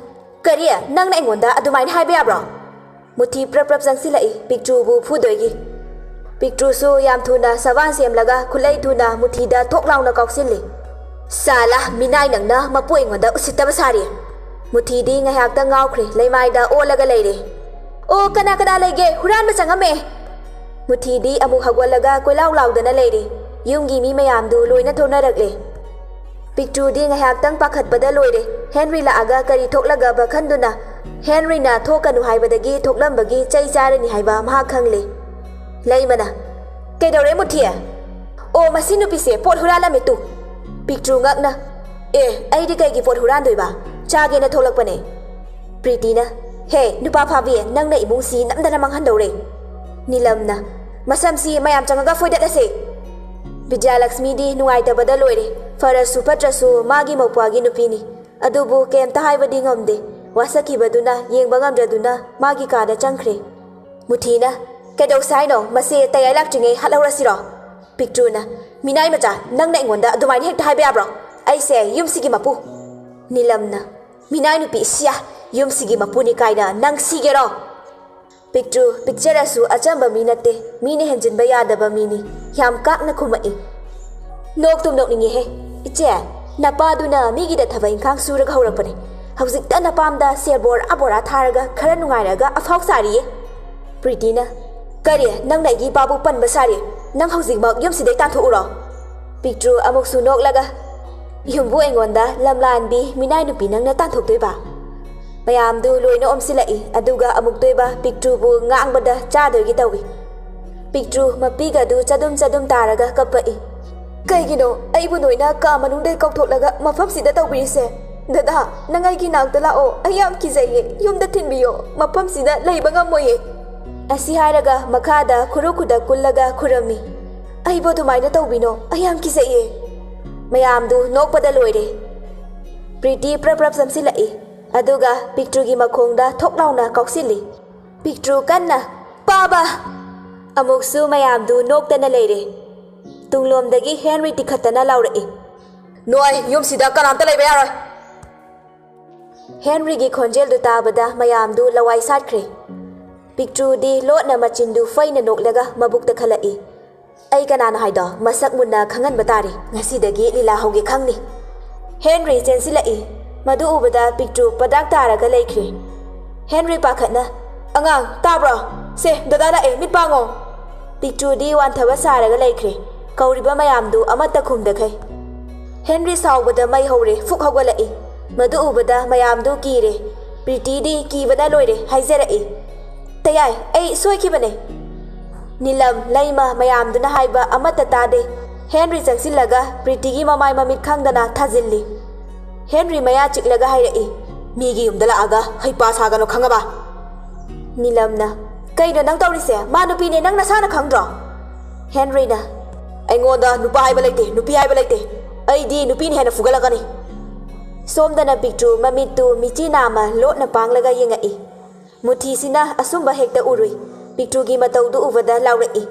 "ꯀꯔꯤ? ꯅꯪꯅ ꯑꯩꯉꯣꯟꯗ ꯑꯗꯨꯃꯥꯏꯅ ꯍꯥꯏꯕ ꯌꯥꯕ꯭ꯔꯣ?" ꯃꯨꯊꯤ ꯄ꯭ꯔꯞ ꯄ꯭ꯔꯞ ꯆꯪꯁꯤꯜꯂꯛꯏ, ꯄꯤꯛꯇ꯭ꯔꯨꯕꯨ ꯐꯨꯗꯣꯏꯒꯤ꯫ ꯄꯤꯛꯇ꯭ꯔꯨꯁꯨ ꯌꯥꯝ ꯊꯨꯅ ꯁꯕꯥꯟ ꯁꯦꯝꯂꯒ ꯈꯨꯠꯂꯩ ꯊꯨꯅ ꯃꯨꯊꯤꯗ ꯊꯣꯛ ꯂꯥꯎꯅ ꯀꯥꯎꯁꯤꯜꯂꯤ꯫ "ꯁꯥꯂꯥ, ꯃꯤꯅꯥꯏ ꯅꯪꯅ ꯃꯄꯨ ꯑꯩꯉꯣꯟꯗ ꯎꯁꯤꯠꯇꯕ ꯁꯥꯔꯤ!" ꯃꯨꯊꯤꯗꯤ ꯉꯥꯏꯍꯥꯛꯇ ꯉꯥꯎꯈ꯭ꯔꯦ, ꯂꯩꯃꯥꯏꯗ ꯑꯣꯜꯂꯒ ꯂꯩꯔꯦ꯫ "ꯑꯣ, ꯀꯅꯥ ꯀꯅꯥ ꯂꯩꯒꯦ? ꯍꯨꯔꯥꯟꯕ ꯆꯪꯉꯝꯃꯦ!" ꯃꯨꯊꯤꯗꯤ ꯑꯃꯨꯛ ꯍꯧꯒꯠꯂꯒ ꯀꯣꯏꯂꯥꯎ ꯂꯥꯎꯗꯅ ꯂꯩꯔꯦ꯫ ꯌꯨꯝꯒꯤ ꯃꯤ ꯃꯌꯥꯝꯗꯨ ꯂꯣꯏꯅ ꯊꯣꯛꯅꯔꯛꯂꯦ꯫ ꯄꯤꯛꯇ꯭ꯔꯨꯗꯤ ꯉꯥꯏꯍꯥꯛꯇꯪ ꯄꯥꯈꯠꯄꯗ ꯂꯣꯏꯔꯦ꯫ ꯍꯦꯟꯔꯤ ꯂꯥꯛꯑꯒ ꯀꯔꯤ ꯊꯣꯛꯂꯒꯕ ꯈꯟꯗꯨꯅ ꯍꯦꯟꯔꯤꯅ ꯊꯣꯛꯀꯅꯨ ꯍꯥꯏꯕꯗꯒꯤ ꯊꯣꯛꯂꯝꯕꯒꯤ ꯆꯩ ꯆꯥꯔꯅꯤ ꯍꯥꯏꯕ ꯃꯍꯥꯛ ꯈꯪꯂꯦ꯫ ꯂꯩꯃꯅ, "ꯀꯩꯗꯧꯔꯦ ꯃꯨꯊꯤ?" "ꯑꯣ, ꯃꯁꯤ ꯅꯨꯄꯤꯁꯦ ꯄꯣꯠ ꯍꯨꯔꯥꯜꯂꯝꯃꯦ ꯇꯨ!" ꯄꯤꯛꯇ꯭ꯔꯨ ꯉꯛꯅ, "ꯑꯦ, ꯑꯩꯗꯤ ꯀꯩꯒꯤ ꯄꯣꯠ ꯍꯨꯔꯥꯟꯗꯣꯏꯕ? ꯆꯥꯒꯦꯅ ꯊꯣꯛꯂꯛꯄꯅꯦ꯫" ꯄ꯭ꯔꯤꯇꯤꯅ, "ꯍꯦ, ꯅꯨꯄꯥ ꯐꯥꯕꯤ, ꯅꯪꯅ ꯏꯃꯨꯡꯁꯤ ꯅꯝꯗꯅ ꯃꯥꯡꯍꯟꯗꯧꯔꯦ!" ꯅꯤꯂꯝꯅ, "ꯃꯁꯝꯁꯤ ꯃꯌꯥꯝ ꯆꯪꯉꯒ ꯐꯣꯏꯗꯠꯂꯁꯦ!" ꯕꯤꯗ꯭ꯌꯥꯂꯛꯁꯃꯤꯗꯤ ꯅꯨꯡꯉꯥꯏꯇꯕꯗ ꯂꯣꯏꯔꯦ꯫ ꯐꯔꯁꯨ ꯐꯠꯇ꯭ꯔꯁꯨ ꯃꯥꯒꯤ ꯃꯧꯄ꯭ꯋꯥꯒꯤ ꯅꯨꯄꯤꯅꯤ꯫ ꯑꯗꯨꯕꯨ ꯀꯩꯝꯇ ꯍꯥꯏꯕꯗꯤ ꯉꯝꯗꯦ꯫ ꯋꯥꯁꯛꯈꯤꯕꯗꯨꯅ ꯌꯦꯡꯕ ꯉꯝꯗ꯭ꯔꯗꯨꯅ ꯃꯥꯒꯤ ꯀꯥꯗ ꯆꯪꯈ꯭ꯔꯦ꯫ ꯃꯨꯊꯤꯅ, "ꯀꯩꯗꯧꯁꯦ ꯍꯥꯏꯅꯣ? ꯃꯁꯦ ꯇꯌꯥꯏ ꯂꯥꯛꯇ꯭ꯔꯤꯉꯩ ꯍꯥꯠꯍꯧꯔꯁꯤꯔꯣ?" ꯄꯤꯛꯇ꯭ꯔꯨꯅ, "ꯃꯤꯅꯥꯏ ꯃꯆꯥ, ꯅꯪꯅ ꯑꯩꯉꯣꯟꯗ ꯑꯗꯨꯃꯥꯏꯅ ꯍꯦꯛꯇ ꯍꯥꯏꯕ ꯌꯥꯕ꯭ꯔꯣ? ꯑꯩꯁꯦ ꯌꯨꯝꯁꯤꯒꯤ ꯃꯄꯨ꯫" ꯅꯤꯂꯝꯅ, "ꯃꯤꯅꯥꯏ ꯅꯨꯄꯤ ꯁꯤꯌꯥ, ꯌꯨꯝꯁꯤꯒꯤ ꯃꯄꯨꯅꯤ ꯀꯥꯏꯅ ꯅꯪ ꯁꯤꯒꯦꯔꯣ?" ꯄꯤꯛꯇ꯭ꯔꯨ ꯄꯤꯛꯆꯔꯁꯨ ꯑꯆꯝꯕ ꯃꯤ ꯅꯠꯇꯦ, ꯃꯤꯅ ꯍꯦꯟꯖꯤꯟꯕ ꯌꯥꯗꯕ ꯃꯤꯅꯤ꯫ ꯌꯥꯝ ꯀꯥꯛꯅ ꯈꯨꯝꯃꯛꯏ꯫ "ꯅꯣꯛꯇꯨꯝ ꯅꯣꯛꯅꯤꯡꯉꯦꯍꯦ꯫ ꯏꯆꯦ, ꯅꯄꯥꯗꯨꯅ ꯃꯤꯒꯤꯗ ꯊꯕꯛ ꯏꯪꯈꯥꯡ ꯁꯨꯔꯒ ꯍꯧꯔꯛꯄꯅꯦ꯫ ꯍꯧꯖꯤꯛꯇ ꯅꯄꯥꯝꯗ ꯁꯦꯜ ꯕꯣꯔꯥ ꯕꯣꯔꯥ ꯊꯥꯔꯒ ꯈꯔ ꯅꯨꯡꯉꯥꯏꯔꯒ ꯑꯐꯥꯎ ꯁꯥꯔꯤꯌꯦ꯫" ꯄ꯭ꯔꯤꯇꯤꯅ, "ꯀꯔꯤ? ꯅꯪꯅ ꯑꯩꯒꯤ ꯏꯄꯥꯕꯨ ꯄꯟꯕ ꯁꯥꯔꯤ? ꯅꯪ ꯍꯧꯖꯤꯛꯃꯛ ꯌꯨꯝꯁꯤꯗꯩ ꯇꯥꯟꯊꯣꯛꯎꯔꯣ꯫" ꯄꯤꯛꯇ꯭ꯔꯨ ꯑꯃꯨꯛꯁꯨ ꯅꯣꯛꯂꯒ, "ꯌꯨꯝꯕꯨ ꯑꯩꯉꯣꯟꯗ ꯂꯝꯂꯥꯟꯕꯤ ꯃꯤꯅꯥꯏ ꯅꯨꯄꯤ ꯅꯪꯅ ꯇꯥꯟꯊꯣꯛꯇꯣꯏꯕ?" ꯃꯌꯥꯝꯗꯨ ꯂꯣꯏꯅ ꯑꯣꯝꯁꯤꯜꯂꯛꯏ, ꯑꯗꯨꯒ ꯑꯃꯨꯛꯇꯣꯏꯕ ꯄꯤꯛꯇ꯭ꯔꯨꯕꯨ ꯉꯥꯡꯕꯗ ꯆꯥꯗꯣꯏꯒꯤ ꯇꯧꯏ꯫ ꯄꯤꯛꯇ꯭ꯔꯨ ꯃꯄꯤꯒꯗꯨ ꯆꯗꯨꯝ ꯆꯗꯨꯝ ꯇꯥꯔꯒ ꯀꯞꯄꯛꯏ꯫ "ꯀꯩꯒꯤꯅꯣ ꯑꯩꯕꯨ ꯅꯣꯏꯅ ꯀꯥ ꯃꯅꯨꯡꯗꯩ ꯀꯧꯊꯣꯛꯂꯒ ꯃꯐꯝꯁꯤꯗ ꯇꯧꯕꯤꯔꯤꯁꯦ? ꯗꯗꯥ, ꯅꯪ ꯑꯩꯒꯤ ꯅꯥꯛꯇ ꯂꯥꯛꯑꯣ, ꯑꯩ ꯌꯥꯝ ꯀꯤꯖꯩꯌꯦ, ꯌꯨꯝꯗ ꯊꯤꯟꯕꯤꯌꯣ, ꯃꯐꯝꯁꯤꯗ ꯂꯩꯕ ꯉꯝꯃꯣꯏꯌꯦ꯫" ꯑꯁꯤ ꯍꯥꯏꯔꯒ ꯃꯈꯥꯗ ꯈꯨꯔꯨ ꯈꯨꯗꯛ ꯀꯨꯜꯂꯒ ꯈꯨꯔꯝꯃꯤ꯫ "ꯑꯩꯕꯨ ꯑꯗꯨꯃꯥꯏꯅ ꯇꯧꯕꯤꯅꯣ, ꯑꯩ ꯌꯥꯝ ꯀꯤꯖꯩꯌꯦ꯫" ꯃꯌꯥꯝꯗꯨ ꯅꯣꯛꯄꯗ ꯂꯣꯏꯔꯦ꯫ ꯄ꯭ꯔꯤꯇꯤ ꯄ꯭ꯔꯞ ꯄ꯭ꯔꯞ ꯆꯪꯁꯤꯜꯂꯛꯏ, ꯑꯗꯨꯒ ꯄꯤꯛꯇ꯭ꯔꯨꯒꯤ ꯃꯈꯣꯡꯗ ꯊꯣꯛ ꯂꯥꯎꯅ ꯀꯥꯎꯁꯤꯜꯂꯤ꯫ ꯄꯤꯛꯇ꯭ꯔꯨ ꯀꯟꯅ, "ꯄꯥꯕ!" ꯑꯃꯨꯛꯁꯨ ꯃꯌꯥꯝꯗꯨ ꯅꯣꯛꯇꯅ ꯂꯩꯔꯦ꯫ ꯇꯨꯡꯂꯣꯝꯗꯒꯤ ꯍꯦꯟꯔꯤ ꯇꯤꯈꯠꯇꯅ ꯂꯥꯎꯔꯛꯏ, "ꯅꯣꯏ ꯌꯨꯝꯁꯤꯗ ꯀꯅꯥꯝꯇ ꯂꯩꯕ ꯌꯥꯔꯣꯏ!" ꯍꯦꯟꯔꯤꯒꯤ ꯈꯣꯟꯖꯦꯜꯗꯨ ꯇꯥꯕꯗ ꯃꯌꯥꯝꯗꯨ ꯂꯋꯥꯏ ꯁꯥꯠꯈ꯭ꯔꯦ꯫ ꯄꯤꯛꯇ꯭ꯔꯨꯗꯤ ꯂꯣꯠꯅ ꯃꯆꯤꯟꯗꯨ ꯐꯩꯅ ꯅꯣꯛꯂꯒ ꯃꯕꯨꯛꯇ ꯈꯜꯂꯛꯏ꯫ "ꯑꯩ ꯀꯅꯥꯅꯣ ꯍꯥꯏꯗꯣ ꯃꯁꯛ ꯃꯨꯟꯅ ꯈꯪꯍꯟꯕ ꯇꯥꯔꯦ꯫ ꯉꯁꯤꯗꯒꯤ ꯂꯤꯂꯥ ꯍꯧꯒꯦ ꯈꯪꯅꯤ꯫" ꯍꯦꯟꯔꯤ ꯆꯦꯟꯁꯤꯜꯂꯛꯏ꯫ ꯃꯗꯨ ꯎꯕꯗ ꯄꯤꯛꯇ꯭ꯔꯨ ꯄꯗꯥꯛ ꯇꯥꯔꯒ ꯂꯩꯈ꯭ꯔꯦ꯫ ꯍꯦꯟꯔꯤ ꯄꯥꯈꯠꯅ, "ꯑꯉꯥꯡ, ꯇꯥꯕ꯭ꯔꯣ? ꯁꯦ, ꯗꯗꯥ ꯂꯥꯛꯑꯦ, ꯃꯤꯠ ꯄꯥꯡꯉꯣ!" ꯄꯤꯛꯇ꯭ꯔꯨꯗꯤ ꯋꯥꯟꯊꯕ ꯁꯥꯔꯒ ꯂꯩꯈ꯭ꯔꯦ꯫ ꯀꯧꯔꯤꯕ ꯃꯌꯥꯝꯗꯨ ꯑꯃꯠꯇ ꯈꯨꯝꯗꯈꯩ꯫ ꯍꯦꯟꯔꯤ ꯁꯥꯎꯕꯗ ꯃꯩ ꯍꯧꯔꯦ, ꯐꯨꯛ ꯍꯧꯒꯠꯂꯛꯏ꯫ ꯃꯗꯨ ꯎꯕꯗ ꯃꯌꯥꯝꯗꯨ ꯀꯤꯔꯦ꯫ ꯄ꯭ꯔꯤꯇꯤꯗꯤ ꯀꯤꯕꯅ ꯂꯣꯏꯔꯦ, ꯍꯥꯏꯖꯔꯛꯏ, "ꯇꯌꯥꯏ, ꯑꯩ ꯁꯣꯏꯈꯤꯕꯅꯦ꯫" ꯅꯤꯂꯝ, ꯂꯩꯃ ꯃꯌꯥꯝꯗꯨꯅ ꯍꯥꯏꯕ ꯑꯃꯠꯇ ꯇꯥꯗꯦ꯫ ꯍꯦꯟꯔꯤ ꯆꯪꯁꯤꯜꯂꯒ ꯄ꯭ꯔꯤꯇꯤꯒꯤ ꯃꯃꯥꯏ ꯃꯃꯤꯠ ꯈꯪꯗꯅ ꯊꯥꯖꯤꯜꯂꯤ꯫ ꯍꯦꯟꯔꯤ ꯃꯌꯥ ꯆꯤꯛꯂꯒ ꯍꯥꯏꯔꯛꯏ, "ꯃꯤꯒꯤ ꯌꯨꯝꯗ ꯂꯥꯛꯑꯒ ꯍꯩꯄꯥ ꯁꯥꯒꯅꯨ, ꯈꯪꯉꯕ?" ꯅꯤꯂꯝꯅ, "ꯀꯩꯅꯣ ꯅꯪ ꯇꯧꯔꯤꯁꯦ? ꯃꯥ ꯅꯨꯄꯤꯅꯦ, ꯅꯪ ꯅꯁꯥꯅ ꯈꯪꯗ꯭ꯔꯣ?" ꯍꯦꯟꯔꯤꯅ, "ꯑꯩꯉꯣꯟꯗ ꯅꯨꯄꯥ ꯍꯥꯏꯕ ꯂꯩꯇꯦ, ꯅꯨꯄꯤ ꯍꯥꯏꯕ ꯂꯩꯇꯦ꯫ ꯑꯩꯗꯤ ꯅꯨꯄꯤꯅ ꯍꯦꯟꯅ ꯐꯨꯒꯠꯂꯛꯀꯅꯤ꯫" ꯁꯣꯝꯗꯅ ꯄꯤꯛꯇ꯭ꯔꯨ ꯃꯃꯤꯠꯇꯨ ꯃꯤꯆꯤ ꯅꯥꯝꯃ ꯂꯣꯠꯅ ꯄꯥꯡꯂꯒ ꯌꯦꯡꯉꯛꯏ꯫ ꯃꯨꯊꯤꯁꯤꯅ ꯑꯁꯨꯝꯕ ꯍꯦꯛꯇ ꯎꯔꯨꯏ꯫ ꯄꯤꯛꯇ꯭ꯔꯨꯒꯤ ꯃꯇꯧꯗꯨ ꯎꯕꯗ ꯂꯥꯎꯔꯛꯏ,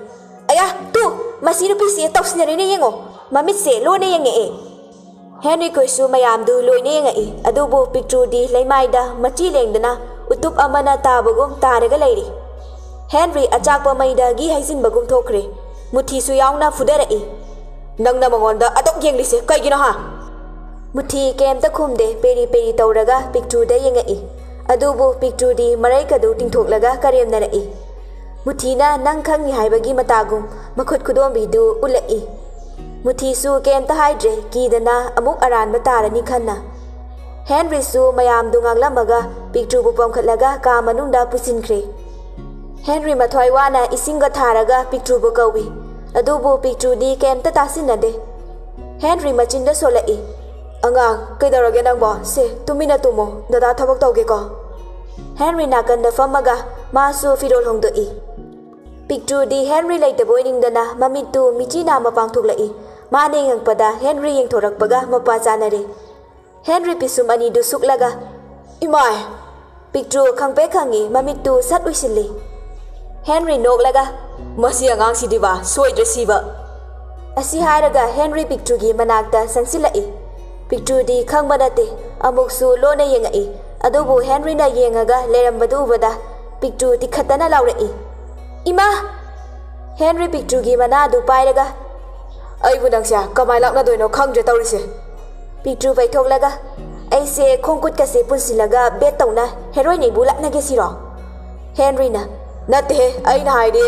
"ꯑꯌꯥ, ꯇꯨ, ꯃꯁꯤ ꯅꯨꯄꯤꯁꯤ ꯇꯧꯁꯤꯟꯅꯔꯦꯅꯦ ꯌꯦꯡꯉꯣ, ꯃꯃꯤꯠꯁꯦ ꯂꯣꯟꯅ ꯌꯦꯡꯉꯛꯑꯦ"꯫ ꯍꯦꯟꯔꯤ ꯈꯣꯏꯁꯨ ꯃꯌꯥꯝꯗꯨ ꯂꯣꯏꯅ ꯌꯦꯡꯉꯛꯏ, ꯑꯗꯨꯕꯨ ꯄꯤꯛꯇ꯭ꯔꯨꯗꯤ ꯂꯩꯃꯥꯏꯗ ꯃꯆꯤ ꯂꯦꯡꯗꯅ ꯎꯇꯨꯞ ꯑꯃꯅ ꯇꯥꯕꯒꯨꯝ ꯇꯥꯔꯒ ꯂꯩꯔꯤ꯫ ꯍꯦꯟꯔꯤ ꯑꯆꯥꯛꯄ ꯃꯩꯗ ꯘꯤ ꯍꯩꯖꯤꯟꯕꯒꯨꯝ ꯊꯣꯛꯈ꯭ꯔꯦ꯫ ꯃꯨꯊꯤꯁꯨ ꯌꯥꯎꯅ ꯐꯨꯗꯔꯛꯏ꯫ "ꯅꯪꯅ ꯃꯉꯣꯟꯗ ꯑꯗꯨꯛ ꯌꯦꯡꯂꯤꯁꯦ ꯀꯩꯒꯤꯅꯣ ꯍꯥ?" ꯃꯨꯊꯤ ꯀꯩꯝꯇ ꯈꯨꯝꯗꯦ, ꯄꯦꯔꯤ ꯄꯦꯔꯤ ꯇꯧꯔꯒ ꯄꯤꯛꯇ꯭ꯔꯨꯗ ꯌꯦꯡꯉꯛꯏ꯫ ꯑꯗꯨꯕꯨ ꯄꯤꯛꯇ꯭ꯔꯨꯗꯤ ꯃꯔꯩꯀꯗꯨ ꯇꯤꯡꯊꯣꯛꯂꯒ ꯀꯔꯦꯝꯅꯔꯛꯏ꯫ ꯃꯨꯊꯤꯅ ꯅꯪ ꯈꯪꯉꯤ ꯍꯥꯏꯕꯒꯤ ꯃꯇꯥꯒꯨꯝ ꯃꯈꯨꯠ ꯈꯨꯗꯣꯝꯕꯤꯗꯨ ꯎꯠꯂꯛꯏ꯫ ꯃꯨꯊꯤꯁꯨ ꯀꯩꯝꯇ ꯍꯥꯏꯗ꯭ꯔꯦ, ꯀꯤꯗꯅ ꯑꯃꯨꯛ ꯑꯔꯥꯟꯕ ꯇꯥꯔꯅꯤ ꯈꯟꯅ꯫ ꯍꯦꯟꯔꯤꯁꯨ ꯃꯌꯥꯝꯗꯨ ꯉꯥꯡꯂꯝꯃꯒ ꯄꯤꯛꯇ꯭ꯔꯨꯕꯨ ꯄꯣꯝꯈꯠꯂꯒ ꯀꯥ ꯃꯅꯨꯡꯗ ꯄꯨꯁꯤꯟꯈ꯭ꯔꯦ꯫ ꯍꯦꯟꯔꯤ ꯃꯊ꯭ꯋꯥꯏ ꯋꯥꯅ ꯏꯁꯤꯡꯒ ꯊꯥꯔꯒ ꯄꯤꯛꯇ꯭ꯔꯨꯕꯨ ꯀꯧꯏ, ꯑꯗꯨꯕꯨ ꯄꯤꯛꯇ꯭ꯔꯨꯗꯤ ꯀꯩꯝꯇ ꯇꯥꯁꯤꯟꯅꯗꯦ꯫ ꯍꯦꯟꯔꯤ ꯃꯆꯤꯟꯗ ꯁꯣꯜꯂꯛꯏ, "ꯑꯉꯥꯡ, ꯀꯩꯗꯧꯔꯒꯦ ꯅꯪꯕꯣ? ꯁꯦ, ꯇꯨꯃꯤꯟꯅ ꯇꯨꯝꯃꯣ, ꯗꯗꯥ ꯊꯕꯛ ꯇꯧꯒꯦꯀꯣ"꯫ ꯍꯦꯟꯔꯤ ꯅꯥꯀꯟꯗ ꯐꯝꯃꯒ ꯃꯥꯁꯨ ꯐꯤꯔꯣꯜ ꯍꯣꯡꯗꯣꯛꯏ꯫ ꯄꯤꯛꯇ꯭ꯔꯨꯗꯤ ꯍꯦꯟꯔꯤ ꯂꯩꯇꯕ ꯑꯣꯏꯅꯤꯡꯗꯅ ꯃꯃꯤꯠꯇꯨ ꯃꯤꯆꯤ ꯅꯥꯝꯃ ꯄꯥꯡꯊꯣꯛꯂꯛꯏ꯫ ꯃꯥꯅ ꯌꯦꯡꯉꯛꯄꯗ ꯍꯦꯟꯔꯤ ꯌꯦꯡꯊꯣꯔꯛꯄꯒ ꯃꯄꯥ ꯆꯥꯅꯔꯦ꯫ ꯍꯦꯟꯔꯤ ꯄꯤꯁꯨꯝ ꯑꯅꯤꯗꯨ ꯁꯨꯛꯂꯒ, "ꯏꯃꯥꯏ!" ꯄꯤꯛꯇ꯭ꯔꯨ ꯈꯪꯄ꯭ꯔꯦꯛ ꯈꯪꯉꯤ, ꯃꯃꯤꯠꯇꯨ ꯁꯠ ꯎꯏꯁꯤꯜꯂꯤ꯫ ꯍꯦꯟꯔꯤ ꯅꯣꯛꯂꯒ, "ꯃꯁꯤ ꯑꯉꯥꯡꯁꯤꯗꯤꯕ ꯁꯣꯏꯗ꯭ꯔꯦ ꯁꯤꯕ"꯫ ꯑꯁꯤ ꯍꯥꯏꯔꯒ ꯍꯦꯟꯔꯤ ꯄꯤꯛꯇ꯭ꯔꯨꯒꯤ ꯃꯅꯥꯛꯇ ꯆꯪꯁꯤꯜꯂꯛꯏ꯫ ꯄꯤꯛꯇ꯭ꯔꯨꯗꯤ ꯈꯪꯕ ꯅꯠꯇꯦ, ꯑꯃꯨꯛꯁꯨ ꯂꯣꯟꯅ ꯌꯦꯡꯉꯛꯏ꯫ ꯑꯗꯨꯕꯨ ꯍꯦꯟꯔꯤꯅ ꯌꯦꯡꯉꯒ ꯂꯩꯔꯝꯕꯗꯨ ꯎꯕꯗ ꯄꯤꯛꯇ꯭ꯔꯨ ꯇꯤꯈꯠꯇꯅ ꯂꯥꯎꯔꯛꯏ, "ꯏꯃꯥ!" ꯍꯦꯟꯔꯤ ꯄꯤꯛꯇ꯭ꯔꯨꯒꯤ ꯃꯅꯥꯗꯨ ꯄꯥꯏꯔꯒ, "ꯑꯩꯕꯨ ꯅꯪꯁꯦ ꯀꯃꯥꯏ ꯂꯥꯛꯅꯗꯣꯏꯅꯣ ꯈꯪꯗ꯭ꯔꯦ ꯇꯧꯔꯤꯁꯦ"꯫ ꯄꯤꯛꯇ꯭ꯔꯨ ꯄꯩꯊꯣꯛꯂꯒ, "ꯑꯩꯁꯦ ꯈꯣꯡ ꯈꯨꯠꯀꯁꯦ ꯄꯨꯟꯁꯤꯜꯂꯒ ꯕꯦꯠ ꯇꯧꯅ ꯍꯦꯔꯣꯏꯟ ꯑꯩꯕꯨ ꯂꯥꯛꯅꯒꯦ ꯁꯤꯔꯣ?" ꯍꯦꯟꯔꯤꯅ, "ꯅꯠꯇꯦꯍꯦ, ꯑꯩꯅ ꯍꯥꯏꯗꯤ"꯫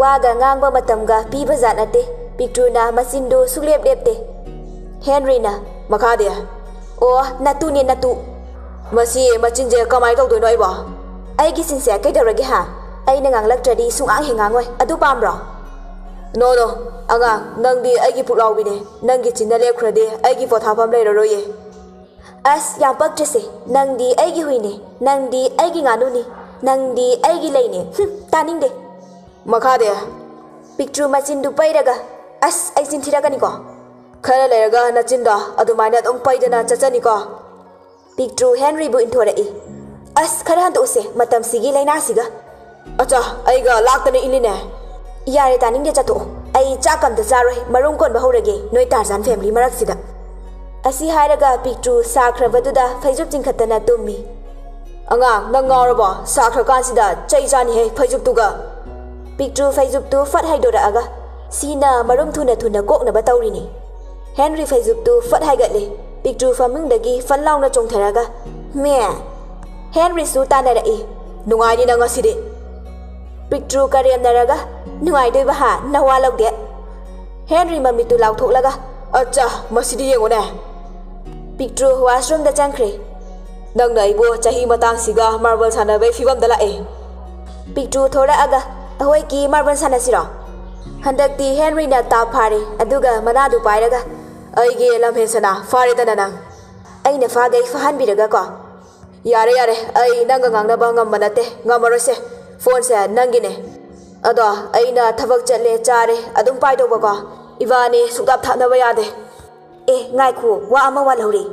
ꯋꯥꯒ ꯉꯥꯡꯕ ꯃꯇꯝꯒ ꯄꯤꯕ ꯖꯥꯠ ꯅꯠꯇꯦ꯫ ꯄꯤꯛꯇ꯭ꯔꯨꯅ ꯃꯆꯤꯟꯗꯨ ꯁꯨꯛꯂꯦꯞ ꯂꯦꯞꯇꯦ꯫ ꯍꯦꯟꯔꯤꯅ, "ꯃꯈꯥꯗꯤ?" "ꯑꯣ, ꯅꯇꯨꯅꯦ, ꯅꯇꯨ"꯫ "ꯃꯁꯤ ꯃꯆꯤꯟꯁꯦ ꯀꯃꯥꯏꯅ ꯇꯧꯗꯣꯏꯅꯣ ꯑꯩꯕꯣ?" "ꯑꯩꯒꯤ ꯆꯤꯟꯁꯦ ꯀꯩꯗꯧꯔꯒꯦ ꯍꯥ? ꯑꯩꯅ ꯉꯥꯡꯂꯛꯇ꯭ꯔꯗꯤ ꯁꯨꯡꯉꯥꯡ ꯍꯦꯛ ꯉꯥꯡꯉꯣꯏ꯫ ꯑꯗꯨ ꯄꯥꯝꯕ꯭ꯔꯣ?" "ꯅꯣ, ꯅꯣ, ꯑꯉꯥꯡ, ꯅꯪꯗꯤ ꯑꯩꯒꯤ ꯄꯨꯛꯂꯥꯎꯕꯤꯅꯦ꯫ ꯅꯪꯒꯤ ꯆꯤꯟꯅ ꯂꯦꯞꯈ꯭ꯔꯗꯤ ꯑꯩꯒꯤ ꯄꯣꯊꯥꯐꯝ ꯂꯩꯔꯔꯣꯏꯌꯦ"꯫ "ꯑꯁ, ꯌꯥꯝ ꯄꯛꯇ꯭ꯔꯤꯁꯦ꯫ ꯅꯪꯗꯤ ꯑꯩꯒꯤ ꯍꯨꯏꯅꯦ, ꯅꯪꯗꯤ ꯑꯩꯒꯤ ꯉꯥꯅꯨꯅꯤ, ꯅꯪꯗꯤ ꯑꯩꯒꯤ ꯂꯩꯅꯦ꯫ ꯍꯨꯝ, ꯇꯥꯅꯤꯡꯗꯦ"꯫ "ꯃꯈꯥꯗꯤ?" ꯄꯤꯛꯇ꯭ꯔꯨ ꯃꯆꯤꯟꯗꯨ ꯄꯩꯔꯒ, "ꯑꯁ, ꯑꯩ ꯆꯤꯟ ꯊꯤꯔꯛꯀꯅꯤꯀꯣ"꯫ "ꯈꯔ ꯂꯩꯔꯒ ꯅꯆꯤꯟꯗꯣ ꯑꯗꯨꯃꯥꯏꯅ ꯑꯗꯨꯝ ꯄꯩꯗꯅ ꯆꯠꯆꯅꯤꯀꯣ"꯫ ꯄꯤꯛꯇ꯭ꯔꯨ ꯍꯦꯟꯔꯤꯕꯨ ꯏꯟꯊꯣꯔꯛꯏ꯫ "ꯑꯁ, ꯈꯔ ꯍꯟꯗꯣꯛꯎꯁꯦ, ꯃꯇꯝꯁꯤꯒꯤ ꯂꯥꯏꯅꯥꯁꯤꯒ"꯫ ꯑꯆꯥ, ꯑꯩꯒ ꯂꯥꯛꯇꯅ ꯏꯜꯂꯤꯅꯦ꯫ ꯌꯥꯔꯦ, ꯇꯥꯅꯤꯡꯗꯦ, ꯆꯠꯊꯣꯛꯑꯣ꯫ ꯑꯩ ꯆꯥꯛ ꯑꯝꯇ ꯆꯥꯔꯣꯏ, ꯃꯔꯨꯝ ꯀꯣꯟꯕ ꯍꯧꯔꯒꯦ ꯅꯣꯏ ꯇꯥꯔꯖꯥꯟ ꯐꯦꯃꯤꯂꯤ ꯃꯔꯛꯁꯤꯗ꯫ ꯑꯁꯤ ꯍꯥꯏꯔꯒ ꯄꯤꯛꯇ꯭ꯔꯨ ꯁꯥꯈ꯭ꯔꯕꯗꯨꯗ ꯐꯩꯖꯨꯞ ꯆꯤꯡꯈꯠꯇꯅ ꯇꯨꯝꯃꯤ꯫ "ꯑꯉꯥꯡ, ꯅꯪ ꯉꯥꯎꯔꯕꯣ? ꯁꯥꯈ꯭ꯔꯀꯥꯟꯁꯤꯗ ꯆꯩ ꯆꯥꯅꯤꯍꯦ ꯐꯩꯖꯨꯞꯇꯨꯒ!" ꯄꯤꯛꯇ꯭ꯔꯨ ꯐꯩꯖꯨꯞꯇꯨ ꯐꯠ ꯍꯥꯏꯗꯣꯔꯛꯑꯒ ꯁꯤꯅ ꯃꯔꯨꯝ ꯊꯨꯅ ꯊꯨꯅ ꯀꯣꯛꯅꯕ ꯇꯧꯔꯤꯅꯤ꯫ ꯍꯦꯟꯔꯤ ꯐꯩꯖꯨꯞꯇꯨ ꯐꯠ ꯍꯥꯏꯒꯠꯂꯦ꯫ ꯄꯤꯛꯇ꯭ꯔꯨ ꯐꯃꯨꯡꯗꯒꯤ ꯐꯟ ꯂꯥꯎꯅ ꯆꯣꯡꯊꯔꯒ, "ꯃꯦ!" ꯍꯦꯟꯔꯤꯁꯨ ꯇꯥꯟꯅꯔꯛꯏ꯫ "ꯅꯨꯡꯉꯥꯏꯅꯤ ꯅꯪ ꯉꯁꯤꯗꯤ!" ꯄꯤꯛꯇ꯭ꯔꯨ ꯀꯔꯦꯝꯅꯔꯒ, "ꯅꯨꯡꯉꯥꯏꯗꯣꯏꯕ ꯍꯥ? ꯅꯋꯥ ꯂꯧꯗꯦ!" ꯍꯦꯟꯔꯤ ꯃꯃꯤꯠꯇꯨ ꯂꯥꯎꯊꯣꯛꯂꯒ, "ꯑꯠꯆꯥ, ꯃꯁꯤꯗꯤ ꯌꯦꯡꯉꯨꯅꯦ!" ꯄꯤꯛꯇ꯭ꯔꯨ ꯋꯥꯁꯔꯨꯝꯗ ꯆꯪꯈ꯭ꯔꯦ꯫ "ꯅꯪꯅ ꯑꯩꯕꯨ ꯆꯍꯤ ꯃꯇꯥꯡꯁꯤꯒ ꯃꯥꯔꯕꯜ ꯁꯥꯟꯅꯕꯩ ꯐꯤꯕꯝꯗ ꯂꯥꯛꯑꯦ!" ꯄꯤꯛꯇ꯭ꯔꯨ ꯊꯣꯔꯛꯑꯒ, "ꯑꯩꯈꯣꯏꯒꯤ ꯃꯥꯔꯕꯜ ꯁꯥꯟꯅꯁꯤꯔꯣ?" ꯍꯟꯗꯛꯇꯤ ꯍꯦꯟꯔꯤꯅ ꯇꯥꯞ ꯐꯥꯔꯦ, ꯑꯗꯨꯒ ꯃꯅꯥꯗꯨ ꯄꯥꯏꯔꯒ, "ꯑꯩꯒꯤ ꯂꯝꯍꯦꯟ ꯁꯅꯥ, ꯐꯥꯔꯦꯗꯅ ꯅꯪ!" ꯑꯩꯅ ꯐꯥꯒꯩ ꯐꯥꯍꯟꯕꯤꯔꯒꯀꯣ꯫ "ꯌꯥꯔꯦ, ꯌꯥꯔꯦ, ꯑꯩ ꯅꯪꯒ ꯉꯥꯡꯅꯕ ꯉꯝꯕ ꯅꯠꯇꯦ, ꯉꯝꯃꯔꯣꯏꯁꯦ꯫ ꯐꯣꯟꯁꯦ ꯅꯪꯒꯤꯅꯦ꯫ ꯑꯗꯣ ꯑꯩꯅ ꯊꯕꯛ ꯆꯠꯂꯦ, ꯆꯥꯔꯦ, ꯑꯗꯨꯝ ꯄꯥꯏꯗꯧꯕꯀꯣ꯫ ꯏꯕꯥꯅꯤ ꯁꯨꯛꯊꯥꯞ ꯊꯥꯞꯅꯕ ꯌꯥꯗꯦ꯫" "ꯑꯦ, ꯉꯥꯏꯈꯣ, ꯋꯥ ꯑꯃ ꯋꯥꯠꯍꯧꯔꯤ꯫"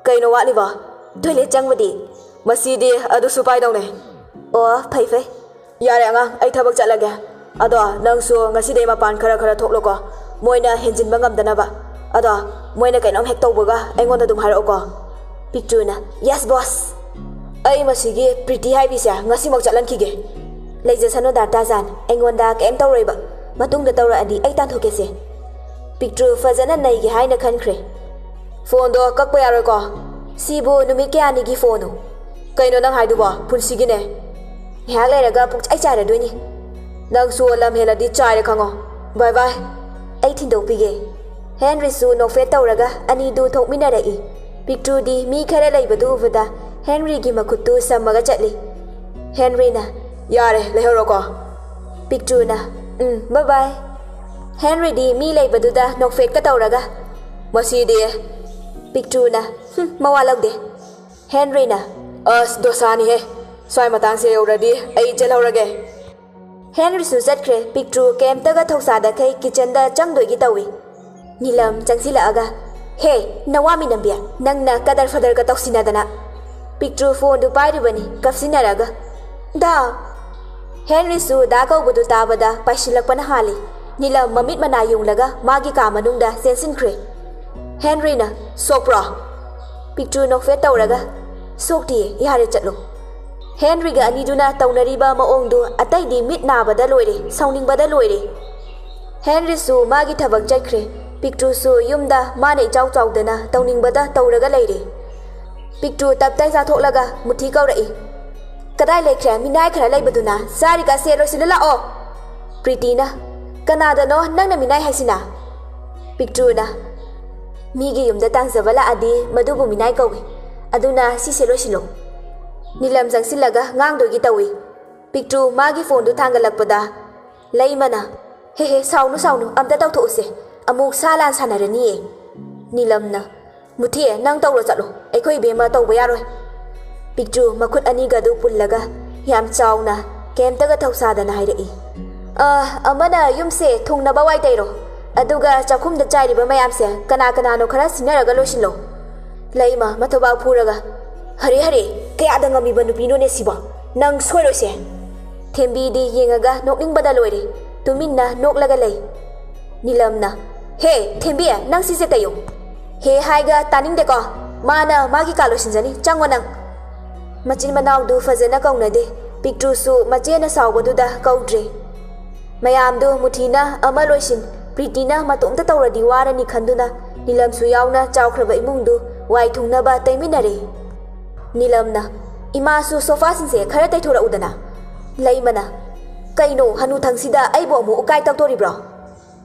"ꯀꯩꯅꯣ ꯋꯥꯠꯂꯤꯕꯣ?" "ꯇꯣꯏꯂꯦꯠ ꯆꯪꯕꯗꯤ?" "ꯃꯁꯤꯗꯤ ꯑꯗꯨꯁꯨ ꯄꯥꯏꯗꯧꯅꯦ꯫" "ꯑꯣ, ꯐꯩ, ꯐꯩ꯫ ꯌꯥꯔꯦ ꯑꯉꯥꯡ, ꯑꯩ ꯊꯕꯛ ꯆꯠꯂꯒꯦ꯫ ꯑꯗꯣ ꯅꯪꯁꯨ ꯉꯁꯤꯗꯩ ꯃꯄꯥꯟ ꯈꯔ ꯈꯔ ꯊꯣꯛꯂꯣꯀꯣ꯫ ꯃꯣꯏꯅ ꯍꯦꯟꯖꯤꯟꯕ ꯉꯝꯗꯅꯕ꯫ ꯑꯗꯣ ꯃꯣꯏꯅ ꯀꯩꯅꯣꯝ ꯍꯦꯛ ꯇꯧꯕꯒ ꯑꯩꯉꯣꯟꯗ ꯑꯗꯨꯝ ꯍꯥꯏꯔꯛꯎꯀꯣ꯫" ꯄꯤꯛꯇ꯭ꯔꯨꯅ, "Yes, boss!" "ꯑꯩ ꯃꯁꯤꯒꯤ ꯄ꯭ꯔꯤꯇꯤ ꯍꯥꯏꯕꯤꯁꯦ ꯉꯁꯤꯃꯛ ꯆꯠꯍꯟꯈꯤꯒꯦ꯫" "ꯂꯩꯖꯁꯅꯨ ꯗꯥ ꯇꯥꯖꯥꯟ, ꯑꯩꯉꯣꯟꯗ ꯀꯩꯝ ꯇꯧꯔꯣꯏꯕ꯫ ꯃꯇꯨꯡꯗ ꯇꯧꯔꯛꯑꯗꯤ ꯑꯩ ꯇꯥꯟꯊꯣꯛꯀꯦꯁꯦ꯫" ꯄꯤꯛꯇ꯭ꯔꯨ ꯐꯖꯅ ꯅꯩꯒꯦ ꯍꯥꯏꯅ ꯈꯟꯈ꯭ꯔꯦ꯫ "ꯐꯣꯟꯗꯣ ꯀꯛꯄ ꯌꯥꯔꯣꯏꯀꯣ꯫ ꯁꯤꯕꯨ ꯅꯨꯃꯤꯠ ꯀꯌꯥꯅꯤꯒꯤ ꯐꯣꯟꯅꯣ?" "ꯀꯩꯅꯣ ꯅꯪ ꯍꯥꯏꯗꯨꯕꯣ? ꯄꯨꯟꯁꯤꯒꯤꯅꯦ꯫ ꯉꯥꯏꯍꯥꯛ ꯂꯩꯔꯒ ꯄꯨꯡꯆꯥꯏ ꯆꯥꯏꯔꯗꯣꯏꯅꯤ꯫ ꯅꯪꯁꯨ ꯂꯝ ꯍꯦꯜꯂꯗꯤ ꯆꯥꯏꯔꯦ ꯈꯪꯉꯣ꯫ ꯕꯥꯏ ꯕꯥꯏ꯫" "ꯑꯩ ꯊꯤꯟꯗꯣꯛꯄꯤꯒꯦ꯫" ꯍꯦꯟꯔꯤꯁꯨ ꯅꯣꯛꯐꯦꯠ ꯇꯧꯔꯒ ꯑꯅꯤꯗꯨ ꯊꯣꯛꯃꯤꯟꯅꯔꯛꯏ꯫ ꯄꯤꯛꯇ꯭ꯔꯨꯗꯤ ꯃꯤ ꯈꯔ ꯂꯩꯕꯗꯨ ꯎꯕꯗ ꯍꯦꯟꯔꯤꯒꯤ ꯃꯈꯨꯠꯇꯨ ꯁꯝꯃꯒ ꯆꯠꯂꯤ꯫ ꯍꯦꯟꯔꯤꯅ, "ꯌꯥꯔꯦ, ꯂꯩꯍꯧꯔꯣꯀꯣ꯫" ꯄꯤꯛꯇ꯭ꯔꯨꯅ, "ꯎꯝ, ꯕꯥꯏ ꯕꯥꯏ꯫" ꯍꯦꯟꯔꯤꯗꯤ ꯃꯤ ꯂꯩꯕꯗꯨꯗ ꯅꯣꯛꯐꯦꯠꯀ ꯇꯧꯔꯒ, "ꯃꯁꯤꯗꯤ꯫" ꯄꯤꯛꯇ꯭ꯔꯨꯅ, "ꯍꯨꯝ, ꯃꯋꯥ ꯂꯧꯗꯦ꯫" ꯍꯦꯟꯔꯤꯅ, "ꯑꯁ, ꯗꯣꯁꯥꯅꯤꯍꯦ꯫ ꯁ꯭ꯋꯥꯏ ꯃꯇꯥꯡꯁꯦ ꯌꯧꯔꯗꯤ ꯑꯩ ꯆꯦꯜꯍꯧꯔꯒꯦ꯫" ꯍꯦꯟꯔꯤꯁꯨ ꯆꯠꯈ꯭ꯔꯦ꯫ ꯄꯤꯛꯇ꯭ꯔꯨ ꯀꯩꯝꯇꯒ ꯊꯧꯁꯥꯗꯈꯩ ꯀꯤꯆꯟꯗ ꯆꯪꯗꯣꯏꯒꯤ ꯇꯧꯏ꯫ ꯅꯤꯂꯝ ꯆꯪꯁꯤꯜꯂꯛꯑꯒ, "ꯍꯦ, ꯅꯋꯥ ꯃꯤꯅꯝꯕꯤ, ꯅꯪꯅ ꯀꯗꯔ ꯐꯗꯔꯒ ꯇꯧꯁꯤꯟꯅꯗꯅ!" ꯄꯤꯛꯇ꯭ꯔꯨ ꯐꯣꯟꯗꯨ ꯄꯥꯏꯔꯤꯕꯅꯤ, ꯀꯞꯁꯤꯟꯅꯔꯒ, "ꯗꯥ!" ꯍꯦꯟꯔꯤꯁꯨ ꯗꯥ ꯀꯧꯕꯗꯨ ꯇꯥꯕꯗ ꯄꯥꯏꯁꯤꯜꯂꯛꯄꯅ ꯍꯥꯜꯂꯤ꯫ ꯅꯤꯂꯝ ꯃꯃꯤꯠ ꯃꯅꯥ ꯌꯨꯡꯂꯒ ꯃꯥꯒꯤ ꯀꯥ ꯃꯅꯨꯡꯗ ꯆꯦꯟꯁꯤꯟꯈ꯭ꯔꯦ꯫ ꯍꯦꯟꯔꯤꯅ, "ꯁꯣꯛꯄ꯭ꯔꯣ?" ꯄꯤꯛꯇ꯭ꯔꯨ ꯅꯣꯛꯐꯦꯠ ꯇꯧꯔꯒ, "ꯁꯣꯛꯇꯤꯌꯦ, ꯌꯥꯔꯦ, ꯆꯠꯂꯣ꯫" ꯍꯦꯟꯔꯤꯒ ꯑꯅꯤꯗꯨꯅ ꯇꯧꯅꯔꯤꯕ ꯃꯑꯣꯡꯗꯨ ꯑꯇꯩꯗꯤ ꯃꯤꯠ ꯅꯥꯕꯗ ꯂꯣꯏꯔꯦ, ꯁꯥꯎꯅꯤꯡꯕꯗ ꯂꯣꯏꯔꯦ꯫ ꯍꯦꯟꯔꯤꯁꯨ ꯃꯥꯒꯤ ꯊꯕꯛ ꯆꯠꯈ꯭ꯔꯦ꯫ ꯄꯤꯛꯇ꯭ꯔꯨꯁꯨ ꯌꯨꯝꯗ ꯃꯥꯅ ꯏꯆꯥꯎ ꯆꯥꯎꯗꯅ ꯇꯧꯅꯤꯡꯕꯗ ꯇꯧꯔꯒ ꯂꯩꯔꯦ꯫ ꯄꯤꯛꯇ꯭ꯔꯨ ꯇꯞꯇꯥꯏ ꯆꯥꯊꯣꯛꯂꯒ ꯃꯨꯊꯤ ꯀꯧꯔꯛꯏ꯫ "ꯀꯗꯥꯏ ꯂꯩꯈ꯭ꯔꯦ ꯃꯤꯅꯥꯏ ꯈꯔ ꯂꯩꯕꯗꯨꯅ? ꯆꯥꯔꯤꯀꯥꯁꯦ ꯂꯣꯏꯁꯤꯜꯂꯨ ꯂꯥꯛꯑꯣ꯫" ꯄ꯭ꯔꯤꯇꯤꯅ, "ꯀꯅꯥꯗꯅꯣ ꯅꯪꯅ ꯃꯤꯅꯥꯏ ꯍꯥꯏꯁꯤꯅ?" ꯄꯤꯛꯇ꯭ꯔꯨꯅ, "ꯃꯤꯒꯤ ꯌꯨꯝꯗ ꯇꯥꯡꯖꯕ ꯂꯥꯛꯑꯗꯤ ꯃꯗꯨꯕꯨ ꯃꯤꯅꯥꯏ ꯀꯧꯏ꯫ ꯑꯗꯨꯅ ꯁꯤꯁꯦ ꯂꯣꯏꯁꯤꯜꯂꯣ꯫" ꯅꯤꯂꯝ ꯆꯪꯁꯤꯜꯂꯒ ꯉꯥꯡꯗꯣꯏꯒꯤ ꯇꯧꯏ꯫ ꯄꯤꯛꯇ꯭ꯔꯨ ꯃꯥꯒꯤ ꯐꯣꯟꯗꯨ ꯊꯥꯡꯒꯠꯂꯛꯄꯗ ꯂꯩꯃꯅ, "ꯍꯦ ꯍꯦ, ꯁꯥꯎꯅꯨ ꯁꯥꯎꯅꯨ, ꯑꯝꯇ ꯇꯧꯊꯣꯛꯎꯁꯦ꯫ ꯑꯃꯨꯛ ꯁꯥ ꯂꯥꯟ ꯁꯥꯟꯅꯔꯅꯤꯌꯦ꯫" ꯅꯤꯂꯝꯅ, "ꯃꯨꯊꯤ, ꯅꯪ ꯇꯧꯔꯣ ꯆꯠꯂꯣ, ꯑꯩꯈꯣꯏ ꯏꯕꯦꯝꯃ ꯇꯧꯕ ꯌꯥꯔꯣꯏ꯫" ꯄꯤꯛꯇ꯭ꯔꯨ ꯃꯈꯨꯠ ꯑꯅꯤꯒꯗꯨ ꯄꯨꯜꯂꯒ ꯌꯥꯝ ꯆꯥꯎꯅ ꯀꯩꯝꯇꯒ ꯊꯧꯁꯥꯗꯅ ꯍꯥꯏꯔꯛꯏ꯫ "ꯑ, ꯑꯃꯅ ꯌꯨꯝꯁꯦ ꯊꯨꯡꯅꯕ ꯋꯥꯏ ꯇꯩꯔꯣ, ꯑꯗꯨꯒ ꯆꯥꯛꯈꯨꯝꯗ ꯆꯥꯏꯔꯤꯕ ꯃꯌꯥꯝꯁꯦ ꯀꯅꯥ ꯀꯅꯥꯅꯣ ꯈꯔ ꯁꯤꯟꯅꯔꯒ ꯂꯣꯏꯁꯤꯜꯂꯣ꯫" ꯂꯩꯃ ꯃꯊꯧꯕꯥꯛ ꯐꯨꯔꯒ, "ꯍꯔꯦ ꯍꯔꯦ, ꯀꯌꯥꯗ ꯉꯝꯃꯤꯕ ꯅꯨꯄꯤꯅꯣꯅꯦ ꯁꯤꯕꯣ? ꯅꯪ ꯁꯣꯏꯔꯣꯏꯁꯦ꯫" ꯊꯦꯝꯕꯤꯗꯤ ꯌꯦꯡꯉꯒ ꯅꯣꯛꯅꯤꯡꯕꯗ ꯂꯣꯏꯔꯦ, ꯇꯨꯃꯤꯟꯅ ꯅꯣꯛꯂꯒ ꯂꯩ꯫ ꯅꯤꯂꯝꯅ, "ꯍꯦ ꯊꯦꯝꯕꯤ, ꯅꯪ ꯁꯤꯁꯦ ꯇꯩꯌꯨ꯫" "ꯍꯦ" ꯍꯥꯏꯒ ꯇꯥꯅꯤꯡꯗꯦꯀꯣ꯫ "ꯃꯥꯅ ꯃꯥꯒꯤ ꯀꯥ ꯂꯣꯏꯁꯤꯟꯖꯅꯤ, ꯆꯪꯉꯣ ꯅꯪ꯫" ꯃꯆꯤꯟ ꯃꯅꯥꯎꯗꯨ ꯐꯖꯅ ꯀꯧꯅꯗꯦ꯫ ꯄꯤꯛꯇ꯭ꯔꯨꯁꯨ ꯃꯆꯦꯅ ꯁꯥꯎꯕꯗꯨꯗ ꯀꯧꯗ꯭ꯔꯦ꯫ ꯃꯌꯥꯝꯗꯨ ꯃꯨꯊꯤꯅ ꯑꯃ ꯂꯣꯏꯁꯤꯟ, ꯄ꯭ꯔꯤꯇꯤꯅ ꯃꯇꯣꯝꯇ ꯇꯧꯔꯗꯤ ꯋꯥꯔꯅꯤ ꯈꯟꯗꯨꯅ ꯅꯤꯂꯝꯁꯨ ꯌꯥꯎꯅ ꯆꯥꯎꯈ꯭ꯔꯕ ꯏꯃꯨꯡꯗꯨ ꯋꯥꯏ ꯊꯨꯡꯅꯕ ꯇꯩꯃꯤꯟꯅꯔꯦ꯫ ꯅꯤꯂꯝꯅ, "ꯏꯃꯥꯁꯨ ꯁꯣꯐꯥꯁꯤꯡꯁꯦ ꯈꯔ ꯇꯩꯊꯣꯔꯛꯎꯗꯅ꯫" ꯂꯩꯃꯅ, "ꯀꯩꯅꯣ, ꯍꯅꯨꯊꯪꯁꯤꯗ ꯑꯩꯕꯨ ꯑꯃꯨꯛ ꯎꯀꯥꯏ ꯇꯛꯇꯣꯔꯤꯕ꯭ꯔꯣ?"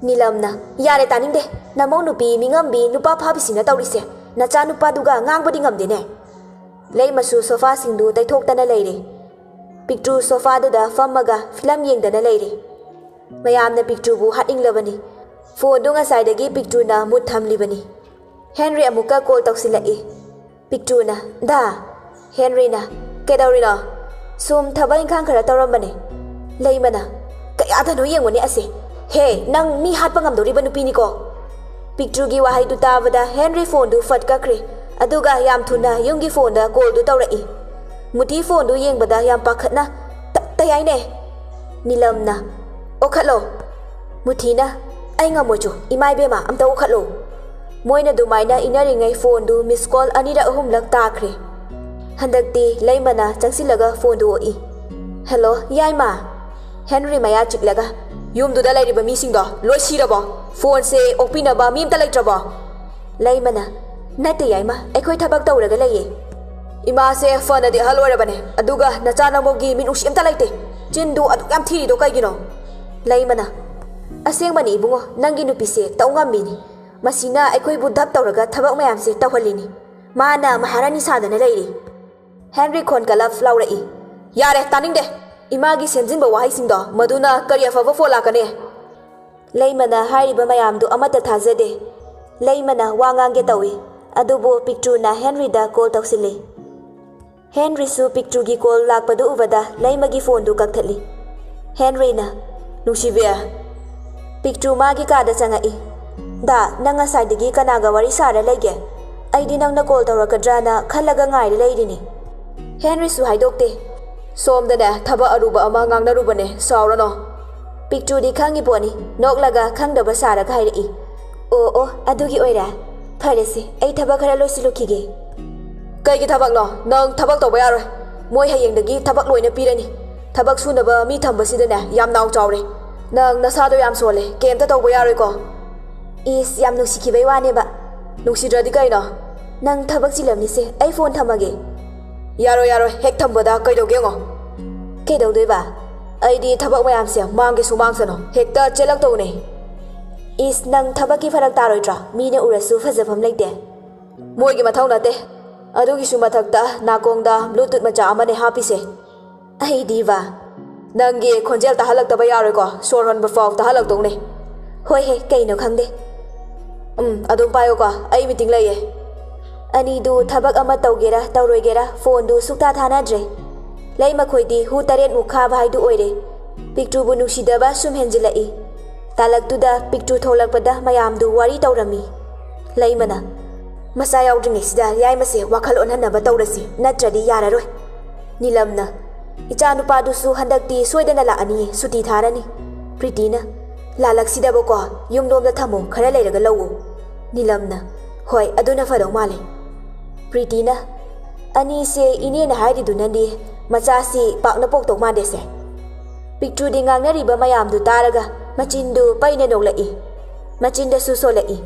ꯅꯤꯂꯝꯅ, "ꯌꯥꯔꯦ, ꯇꯥꯅꯤꯡꯗꯦ꯫ ꯅꯃꯧ ꯅꯨꯄꯤ ꯃꯤꯉꯝꯕꯤ ꯅꯨꯄꯥ ꯐꯥꯕꯤꯁꯤꯡꯅ ꯇꯧꯔꯤꯁꯦ꯫ ꯅꯆꯥ ꯅꯨꯄꯥꯗꯨꯒ ꯉꯥꯡꯕꯗꯤ ꯉꯝꯗꯦꯅꯦ꯫" ꯂꯩꯃꯁꯨ ꯁꯣꯐꯥꯁꯤꯡꯗꯨ ꯇꯩꯊꯣꯛꯇꯅ ꯂꯩꯔꯦ꯫ ꯄꯤꯛꯇ꯭ꯔꯨ ꯁꯣꯐꯥꯗꯨꯗ ꯐꯝꯃꯒ ꯐꯤꯂꯝ ꯌꯦꯡꯗꯅ ꯂꯩꯔꯦ꯫ ꯃꯌꯥꯝꯅ ꯄꯤꯛꯇ꯭ꯔꯨꯕꯨ ꯍꯥꯠꯅꯤꯡꯂꯕꯅꯤ꯫ ꯐꯣꯟꯗꯨ ꯉꯁꯥꯏꯗꯒꯤ ꯄꯤꯛꯇ꯭ꯔꯨꯅ ꯃꯨꯠ ꯊꯝꯂꯤꯕꯅꯤ꯫ ꯍꯦꯟꯔꯤ ꯑꯃꯨꯛꯀ ꯀꯣꯜ ꯇꯧꯁꯤꯜꯂꯛꯏ꯫ ꯄꯤꯛꯇ꯭ꯔꯨꯅ, "ꯗꯥ!" ꯍꯦꯟꯔꯤꯅ, "ꯀꯩꯗꯧꯔꯤꯅꯣ?" "ꯁꯨꯝ ꯊꯕꯛ ꯏꯪꯈꯥꯡ ꯈꯔ ꯇꯧꯔꯝꯕꯅꯦ꯫" ꯂꯩꯃꯅ, "ꯀꯌꯥꯗꯅꯣ ꯌꯦꯡꯉꯨꯅꯦ ꯑꯁꯦ꯫ ꯍꯦ, ꯅꯪ ꯃꯤ ꯍꯥꯠꯄ ꯉꯝꯗꯧꯔꯤꯕ ꯅꯨꯄꯤꯅꯤꯀꯣ?" ꯄꯤꯛꯇ꯭ꯔꯨꯒꯤ ꯋꯥꯍꯩꯗꯨ ꯇꯥꯕꯗ ꯍꯦꯟꯔꯤ ꯐꯣꯟꯗꯨ ꯐꯠ ꯀꯛꯈ꯭ꯔꯦ꯫ ꯑꯗꯨꯒ ꯌꯥꯝ ꯊꯨꯅ ꯌꯨꯝꯒꯤ ꯐꯣꯟꯗ ꯀꯣꯜꯗꯨ ꯇꯧꯔꯛꯏ꯫ ꯃꯨꯊꯤ ꯐꯣꯟꯗꯨ ꯌꯦꯡꯕꯗ ꯌꯥꯝ ꯄꯥꯈꯠꯅ, "ꯇ-, ꯇꯌꯥꯏꯅꯦ?" ꯅꯤꯂꯝꯅ, "ꯑꯣꯈꯠꯂꯣ!" ꯃꯨꯊꯤꯅ, "ꯑꯩ ꯉꯝꯃꯣꯏ ꯆꯨ, ꯏꯃꯥ ꯏꯕꯦꯝꯃ ꯑꯝꯇ ꯑꯣꯈꯠꯂꯣ!" ꯃꯣꯏꯅ ꯑꯗꯨꯃꯥꯏꯅ ꯏꯟꯅꯔꯤꯉꯩ ꯐꯣꯟꯗꯨ ꯃꯤꯁ ꯀꯣꯜ ꯑꯅꯤꯔꯛ ꯑꯍꯨꯝꯂꯛ ꯇꯥꯈ꯭ꯔꯦ꯫ ꯍꯟꯗꯛꯇꯤ ꯂꯩꯃꯅ ꯆꯪꯁꯤꯜꯂꯒ ꯐꯣꯟꯗꯨ ꯑꯣꯛꯏ꯫ "ꯍꯦꯜꯂꯣ, ꯌꯥꯏꯃ?" ꯍꯦꯟꯔꯤ ꯃꯌꯥ ꯆꯤꯛꯂꯒ, "ꯌꯨꯝꯗꯨꯗ ꯂꯩꯔꯤꯕ ꯃꯤꯁꯤꯡꯗꯣ ꯂꯣꯏ ꯁꯤꯔꯕꯣ? ꯐꯣꯟꯁꯦ ꯑꯣꯛꯄꯤꯅꯕ ꯃꯤ ꯑꯝꯇ ꯂꯩꯇ꯭ꯔꯕꯣ?" ꯂꯩꯃꯅ, "ꯅꯠꯇꯦ ꯌꯥꯏꯃ, ꯑꯩꯈꯣꯏ ꯊꯕꯛ ꯇꯧꯔꯒ ꯂꯩꯌꯦ꯫ ꯏꯃꯥꯁꯦ ꯐꯅꯗꯤ ꯑꯍꯜ ꯑꯣꯏꯔꯕꯅꯦ, ꯑꯗꯨꯒ ꯅꯆꯥ ꯅꯃꯧꯒꯤ ꯃꯤꯅꯨꯡꯁꯤ ꯑꯝꯇ ꯂꯩꯇꯦ꯫ ꯆꯤꯟꯗꯨ ꯑꯗꯨꯛ ꯌꯥꯝ ꯊꯤꯔꯤꯗꯣ ꯀꯩꯒꯤꯅꯣ?" ꯂꯩꯃꯅ, "ꯑꯁꯦꯡꯕꯅꯤ ꯏꯕꯨꯡꯉꯣ, ꯅꯪꯒꯤ ꯅꯨꯄꯤꯁꯦ ꯇꯧ ꯉꯝꯃꯤꯅꯤ꯫ ꯃꯁꯤꯅ ꯑꯩꯈꯣꯏꯕꯨ ꯙꯞ ꯇꯧꯔꯒ ꯊꯕꯛ ꯃꯌꯥꯝꯁꯦ ꯇꯧꯍꯜꯂꯤꯅꯤ꯫ ꯃꯥꯅ ꯃꯍꯥꯔꯥꯅꯤ ꯁꯥꯗꯅ ꯂꯩꯔꯤ꯫" ꯍꯦꯟꯔꯤ ꯈꯣꯟ ꯀꯂꯞ ꯂꯥꯎꯔꯛꯏ꯫ "ꯌꯥꯔꯦ, ꯇꯥꯅꯤꯡꯗꯦ꯫ ꯏꯃꯥꯒꯤ ꯁꯦꯝꯖꯤꯟꯕ ꯋꯥꯍꯩꯁꯤꯡꯗꯣ, ꯃꯗꯨꯅ ꯀꯔꯤ ꯑꯐꯕ ꯐꯣꯟ ꯂꯥꯛꯀꯅꯤ?" ꯂꯩꯃꯅ ꯍꯥꯏꯔꯤꯕ ꯃꯌꯥꯝꯗꯨ ꯑꯃꯠꯇ ꯊꯥꯖꯗꯦ꯫ ꯂꯩꯃꯅ ꯋꯥ ꯉꯥꯡꯒꯦ ꯇꯧꯏ, ꯑꯗꯨꯕꯨ ꯄꯤꯛꯇ꯭ꯔꯨꯅ ꯍꯦꯟꯔꯤꯗ ꯀꯣꯜ ꯇꯧꯁꯤꯜꯂꯤ꯫ ꯍꯦꯟꯔꯤꯁꯨ ꯄꯤꯛꯇ꯭ꯔꯨꯒꯤ ꯀꯣꯜ ꯂꯥꯛꯄꯗꯨ ꯎꯕꯗ ꯂꯩꯃꯒꯤ ꯐꯣꯟꯗꯨ ꯀꯛꯊꯠꯂꯤ꯫ ꯍꯦꯟꯔꯤꯅ, "ꯅꯨꯡꯁꯤꯕꯤ!" ꯄꯤꯛꯇ꯭ꯔꯨ ꯃꯥꯒꯤ ꯀꯥꯗ ꯆꯪꯉꯛꯏ꯫ "ꯗꯥ, ꯅꯪ ꯉꯁꯥꯏꯗꯒꯤ ꯀꯅꯥꯒ ꯋꯥꯔꯤ ꯁꯥꯔ ꯂꯩꯒꯦ? ꯑꯩꯗꯤ ꯅꯪꯅ ꯀꯣꯜ ꯇꯧꯔꯛꯀꯗ꯭ꯔꯥꯅ ꯈꯜꯂꯒ ꯉꯥꯏꯔ ꯂꯩꯔꯤꯅꯤ꯫" ꯍꯦꯟꯔꯤꯁꯨ ꯍꯥꯏꯗꯣꯛꯇꯦ꯫ "ꯁꯣꯝꯗꯅꯦ, ꯊꯕꯛ ꯑꯔꯨꯕ ꯑꯃ ꯉꯥꯡꯅꯔꯨꯕꯅꯦ, ꯁꯥꯎꯔꯅꯣ꯫" ꯄꯤꯛꯇ꯭ꯔꯨꯗꯤ ꯈꯪꯉꯤ ꯄꯣꯠꯅꯤ, ꯅꯣꯛꯂꯒ ꯈꯪꯗꯕ ꯁꯥꯔꯒ ꯍꯥꯏꯔꯛꯏ꯫ "ꯑꯣ ꯑꯣ, ꯑꯗꯨꯒꯤ ꯑꯣꯏꯔꯦ꯫ ꯐꯔꯦꯁꯦ, ꯑꯩ ꯊꯕꯛ ꯈꯔ ꯂꯣꯏꯁꯤꯜꯂꯨꯈꯤꯒꯦ꯫" "ꯀꯩꯒꯤ ꯊꯕꯛꯅꯣ? ꯅꯪ ꯊꯕꯛ ꯇꯧꯕ ꯌꯥꯔꯣꯏ꯫ ꯃꯣꯏ ꯍꯌꯦꯡꯗꯒꯤ ꯊꯕꯛ ꯂꯣꯏꯅ ꯄꯤꯔꯅꯤ꯫ ꯊꯕꯛ ꯁꯨꯅꯕ ꯃꯤ ꯊꯝꯕꯁꯤꯗꯅꯦ ꯌꯥꯝ ꯅꯥꯎ ꯆꯥꯎꯔꯦ꯫ ꯅꯪ ꯅꯁꯥꯗꯣ ꯌꯥꯝ ꯁꯣꯜꯂꯦ, ꯀꯩꯝꯇ ꯇꯧꯕ ꯌꯥꯔꯣꯏꯀꯣ꯫" "ꯏꯁ, ꯌꯥꯝ ꯅꯨꯡꯁꯤꯈꯤꯕꯩ ꯋꯥꯅꯦꯕ꯫" "ꯅꯨꯡꯁꯤꯗ꯭ꯔꯗꯤ ꯀꯩꯅꯣ?" "ꯅꯪ ꯊꯕꯛ ꯆꯤꯜꯂꯝꯅꯤꯁꯦ, ꯑꯩ ꯐꯣꯟ ꯊꯝꯃꯒꯦ꯫" "ꯌꯥꯔꯣꯏ, ꯌꯥꯔꯣꯏ, ꯍꯦꯛ ꯊꯝꯕꯗ ꯀꯩꯗꯧꯒꯦ ꯌꯦꯡꯉꯣ꯫" "ꯀꯩꯗꯧꯗꯣꯏꯕ?" "ꯑꯩꯗꯤ ꯊꯕꯛ ꯃꯌꯥꯝꯁꯦ ꯃꯥꯡꯒꯦꯁꯨ ꯃꯥꯡꯁꯅꯨ, ꯍꯦꯛꯇ ꯆꯦꯜꯂꯛꯇꯧꯅꯦ꯫" "ꯏꯁ, ꯅꯪ ꯊꯕꯛꯀꯤ ꯐꯔꯛ ꯇꯥꯔꯣꯏꯗ꯭ꯔꯣ? ꯃꯤꯅ ꯎꯔꯁꯨ ꯐꯖꯐꯝ ꯂꯩꯇꯦ꯫" "ꯃꯣꯏꯒꯤ ꯃꯊꯧ ꯅꯠꯇꯦ꯫ ꯑꯗꯨꯒꯤꯁꯨ ꯃꯊꯛꯇ ꯅꯥꯀꯣꯡꯗ Bluetooth ꯃꯆꯥ ꯑꯃꯅꯦ ꯍꯥꯞꯄꯤꯁꯦ꯫" "ꯑꯩꯗꯤꯕ?" "ꯅꯪꯒꯤ ꯈꯣꯟꯖꯦꯜ ꯇꯥꯍꯜꯂꯛꯇꯕ ꯌꯥꯔꯣꯏꯀꯣ, ꯁꯣꯔ ꯍꯣꯟꯕ ꯐꯥꯎ ꯇꯥꯍꯜꯂꯛꯇꯧꯅꯦ꯫" "ꯍꯣꯏ ꯍꯦ, ꯀꯩꯅꯣ ꯈꯪꯗꯦ꯫" "ꯎꯝ, ꯑꯗꯨꯝ ꯄꯥꯏꯌꯨꯀꯣ, ꯑꯩ meeting ꯂꯩꯌꯦ꯫" ꯑꯅꯤꯗꯨ ꯊꯕꯛ ꯑꯃ ꯇꯧꯒꯦꯔꯥ ꯇꯧꯔꯣꯏꯒꯦꯔꯥ ꯐꯣꯟꯗꯨ ꯁꯨꯛꯊꯥ ꯊꯥꯅꯗ꯭ꯔꯦ꯫ ꯂꯩꯃꯈꯣꯏꯗꯤ ꯍꯨ ꯇꯔꯦꯠꯃꯨꯛ ꯈꯥꯕ ꯍꯥꯏꯗꯨ ꯑꯣꯏꯔꯦ꯫ ꯄꯤꯛꯇ꯭ꯔꯨꯕꯨ ꯅꯨꯡꯁꯤꯗꯕ ꯁꯨꯝ ꯍꯦꯟꯖꯤꯜꯂꯛꯏ꯫ ꯇꯥꯂꯛꯇꯨꯗ ꯄꯤꯛꯇ꯭ꯔꯨ ꯊꯣꯛꯂꯛꯄꯗ ꯃꯌꯥꯝꯗꯨ ꯋꯥꯔꯤ ꯇꯧꯔꯝꯃꯤ꯫ ꯂꯩꯃꯅ, "ꯃꯆꯥ ꯌꯥꯎꯗ꯭ꯔꯤꯉꯩꯁꯤꯗ ꯌꯥꯏꯃꯁꯦ ꯋꯥꯈꯜ ꯑꯣꯟꯍꯟꯅꯕ ꯇꯧꯔꯁꯤ, ꯅꯠꯇ꯭ꯔꯗꯤ ꯌꯥꯔꯔꯣꯏ꯫" ꯅꯤꯂꯝꯅ, "ꯏꯆꯥ ꯅꯨꯄꯥꯗꯨꯁꯨ ꯍꯟꯗꯛꯇꯤ ꯁꯣꯏꯗꯅ ꯂꯥꯛꯑꯅꯤꯌꯦ, ꯁꯨꯇꯤ ꯊꯥꯔꯅꯤ꯫" ꯄ꯭ꯔꯤꯇꯤꯅ, "ꯂꯥꯜꯂꯛꯁꯤꯗꯕꯀꯣ, ꯌꯨꯝꯂꯣꯝꯗ ꯊꯝꯃꯣ, ꯈꯔ ꯂꯩꯔꯒ ꯂꯧꯑꯣ꯫" ꯅꯤꯂꯝꯅ, "ꯍꯣꯏ, ꯑꯗꯨꯅ ꯐꯗꯧ ꯃꯥꯜꯂꯦ꯫" ꯄ꯭ꯔꯤꯇꯤꯅ, "ꯑꯅꯤꯁꯦ ꯏꯅꯦꯅ ꯍꯥꯏꯔꯤꯗꯨꯅꯗꯤ ꯃꯆꯥꯁꯤ ꯄꯥꯛꯅ ꯄꯣꯛꯇꯧ ꯃꯥꯟꯗꯦꯁꯦ꯫" ꯄꯤꯛꯇ꯭ꯔꯨꯗꯤ ꯉꯥꯡꯅꯔꯤꯕ ꯃꯌꯥꯝꯗꯨ ꯇꯥꯔꯒ ꯃꯆꯤꯟꯗꯨ ꯄꯩꯅ ꯅꯣꯛꯂꯛꯏ꯫ ꯃꯆꯤꯟꯗꯁꯨ ꯁꯣꯜꯂꯛꯏ꯫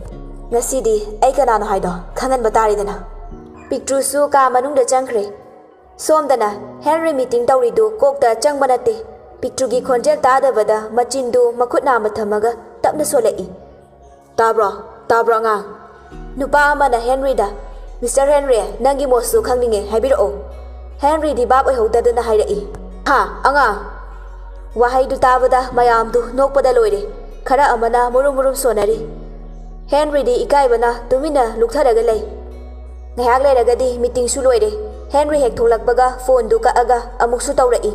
"ꯉꯁꯤꯗꯤ ꯑꯩ ꯀꯅꯥꯅꯣ ꯍꯥꯏꯗꯣ ꯈꯪꯍꯟꯕ ꯇꯥꯔꯦꯗꯅ꯫" ꯄꯤꯛꯇ꯭ꯔꯨꯁꯨ ꯀꯥ ꯃꯅꯨꯡꯗ ꯆꯪꯈ꯭ꯔꯦ꯫ ꯁꯣꯝꯗꯅ ꯍꯦꯟꯔꯤ ꯃꯤꯇꯤꯡ ꯇꯧꯔꯤꯗꯨ ꯀꯣꯛꯇ ꯆꯪꯕ ꯅꯠꯇꯦ꯫ ꯄꯤꯛꯇ꯭ꯔꯨꯒꯤ ꯈꯣꯟꯖꯦꯜ ꯇꯥꯗꯕꯗ ꯃꯆꯤꯟꯗꯨ ꯃꯈꯨꯠ ꯅꯥꯝꯃ ꯊꯝꯃꯒ ꯇꯞꯅ ꯁꯣꯜꯂꯛꯏ꯫ "ꯇꯥꯕ꯭ꯔꯣ? ꯇꯥꯕ꯭ꯔꯣ, ꯑꯉꯥꯡ?" ꯅꯨꯄꯥ ꯑꯃꯅ ꯍꯦꯟꯔꯤꯗ, "ꯃꯤꯁꯇꯔ ꯍꯦꯟꯔꯤ, ꯅꯪꯒꯤ ꯃꯣꯠꯁꯨ ꯈꯪꯅꯤꯡꯉꯦ, ꯍꯥꯏꯕꯤꯔꯛꯑꯣ꯫" ꯍꯦꯟꯔꯤꯗꯤ ꯚꯥꯞ ꯑꯣꯏꯍꯧꯗꯗꯨꯅ ꯍꯥꯏꯔꯛꯏ, "ꯍꯥ, ꯑꯉꯥꯡ?" ꯋꯥꯍꯩꯗꯨ ꯇꯥꯕꯗ ꯃꯌꯥꯝꯗꯨ ꯅꯣꯛꯄꯗ ꯂꯣꯏꯔꯦ꯫ ꯈꯔ ꯑꯃꯅ ꯃꯨꯔꯨꯝ ꯃꯨꯔꯨꯝ ꯁꯣꯟꯅꯔꯤ꯫ ꯍꯦꯟꯔꯤꯗꯤ ꯏꯀꯥꯏꯕꯅ ꯇꯨꯃꯤꯟꯅ ꯂꯨꯛꯊꯔꯒ ꯂꯩ꯫ ꯉꯥꯏꯍꯥꯛ ꯂꯩꯔꯒꯗꯤ ꯃꯤꯇꯤꯡꯁꯨ ꯂꯣꯏꯔꯦ꯫ ꯍꯦꯟꯔꯤ ꯍꯦꯛ ꯊꯣꯛꯂꯛꯄꯒ ꯐꯣꯟꯗꯨ ꯀꯛꯑꯒ ꯑꯃꯨꯛꯁꯨ ꯇꯧꯔꯛꯏ꯫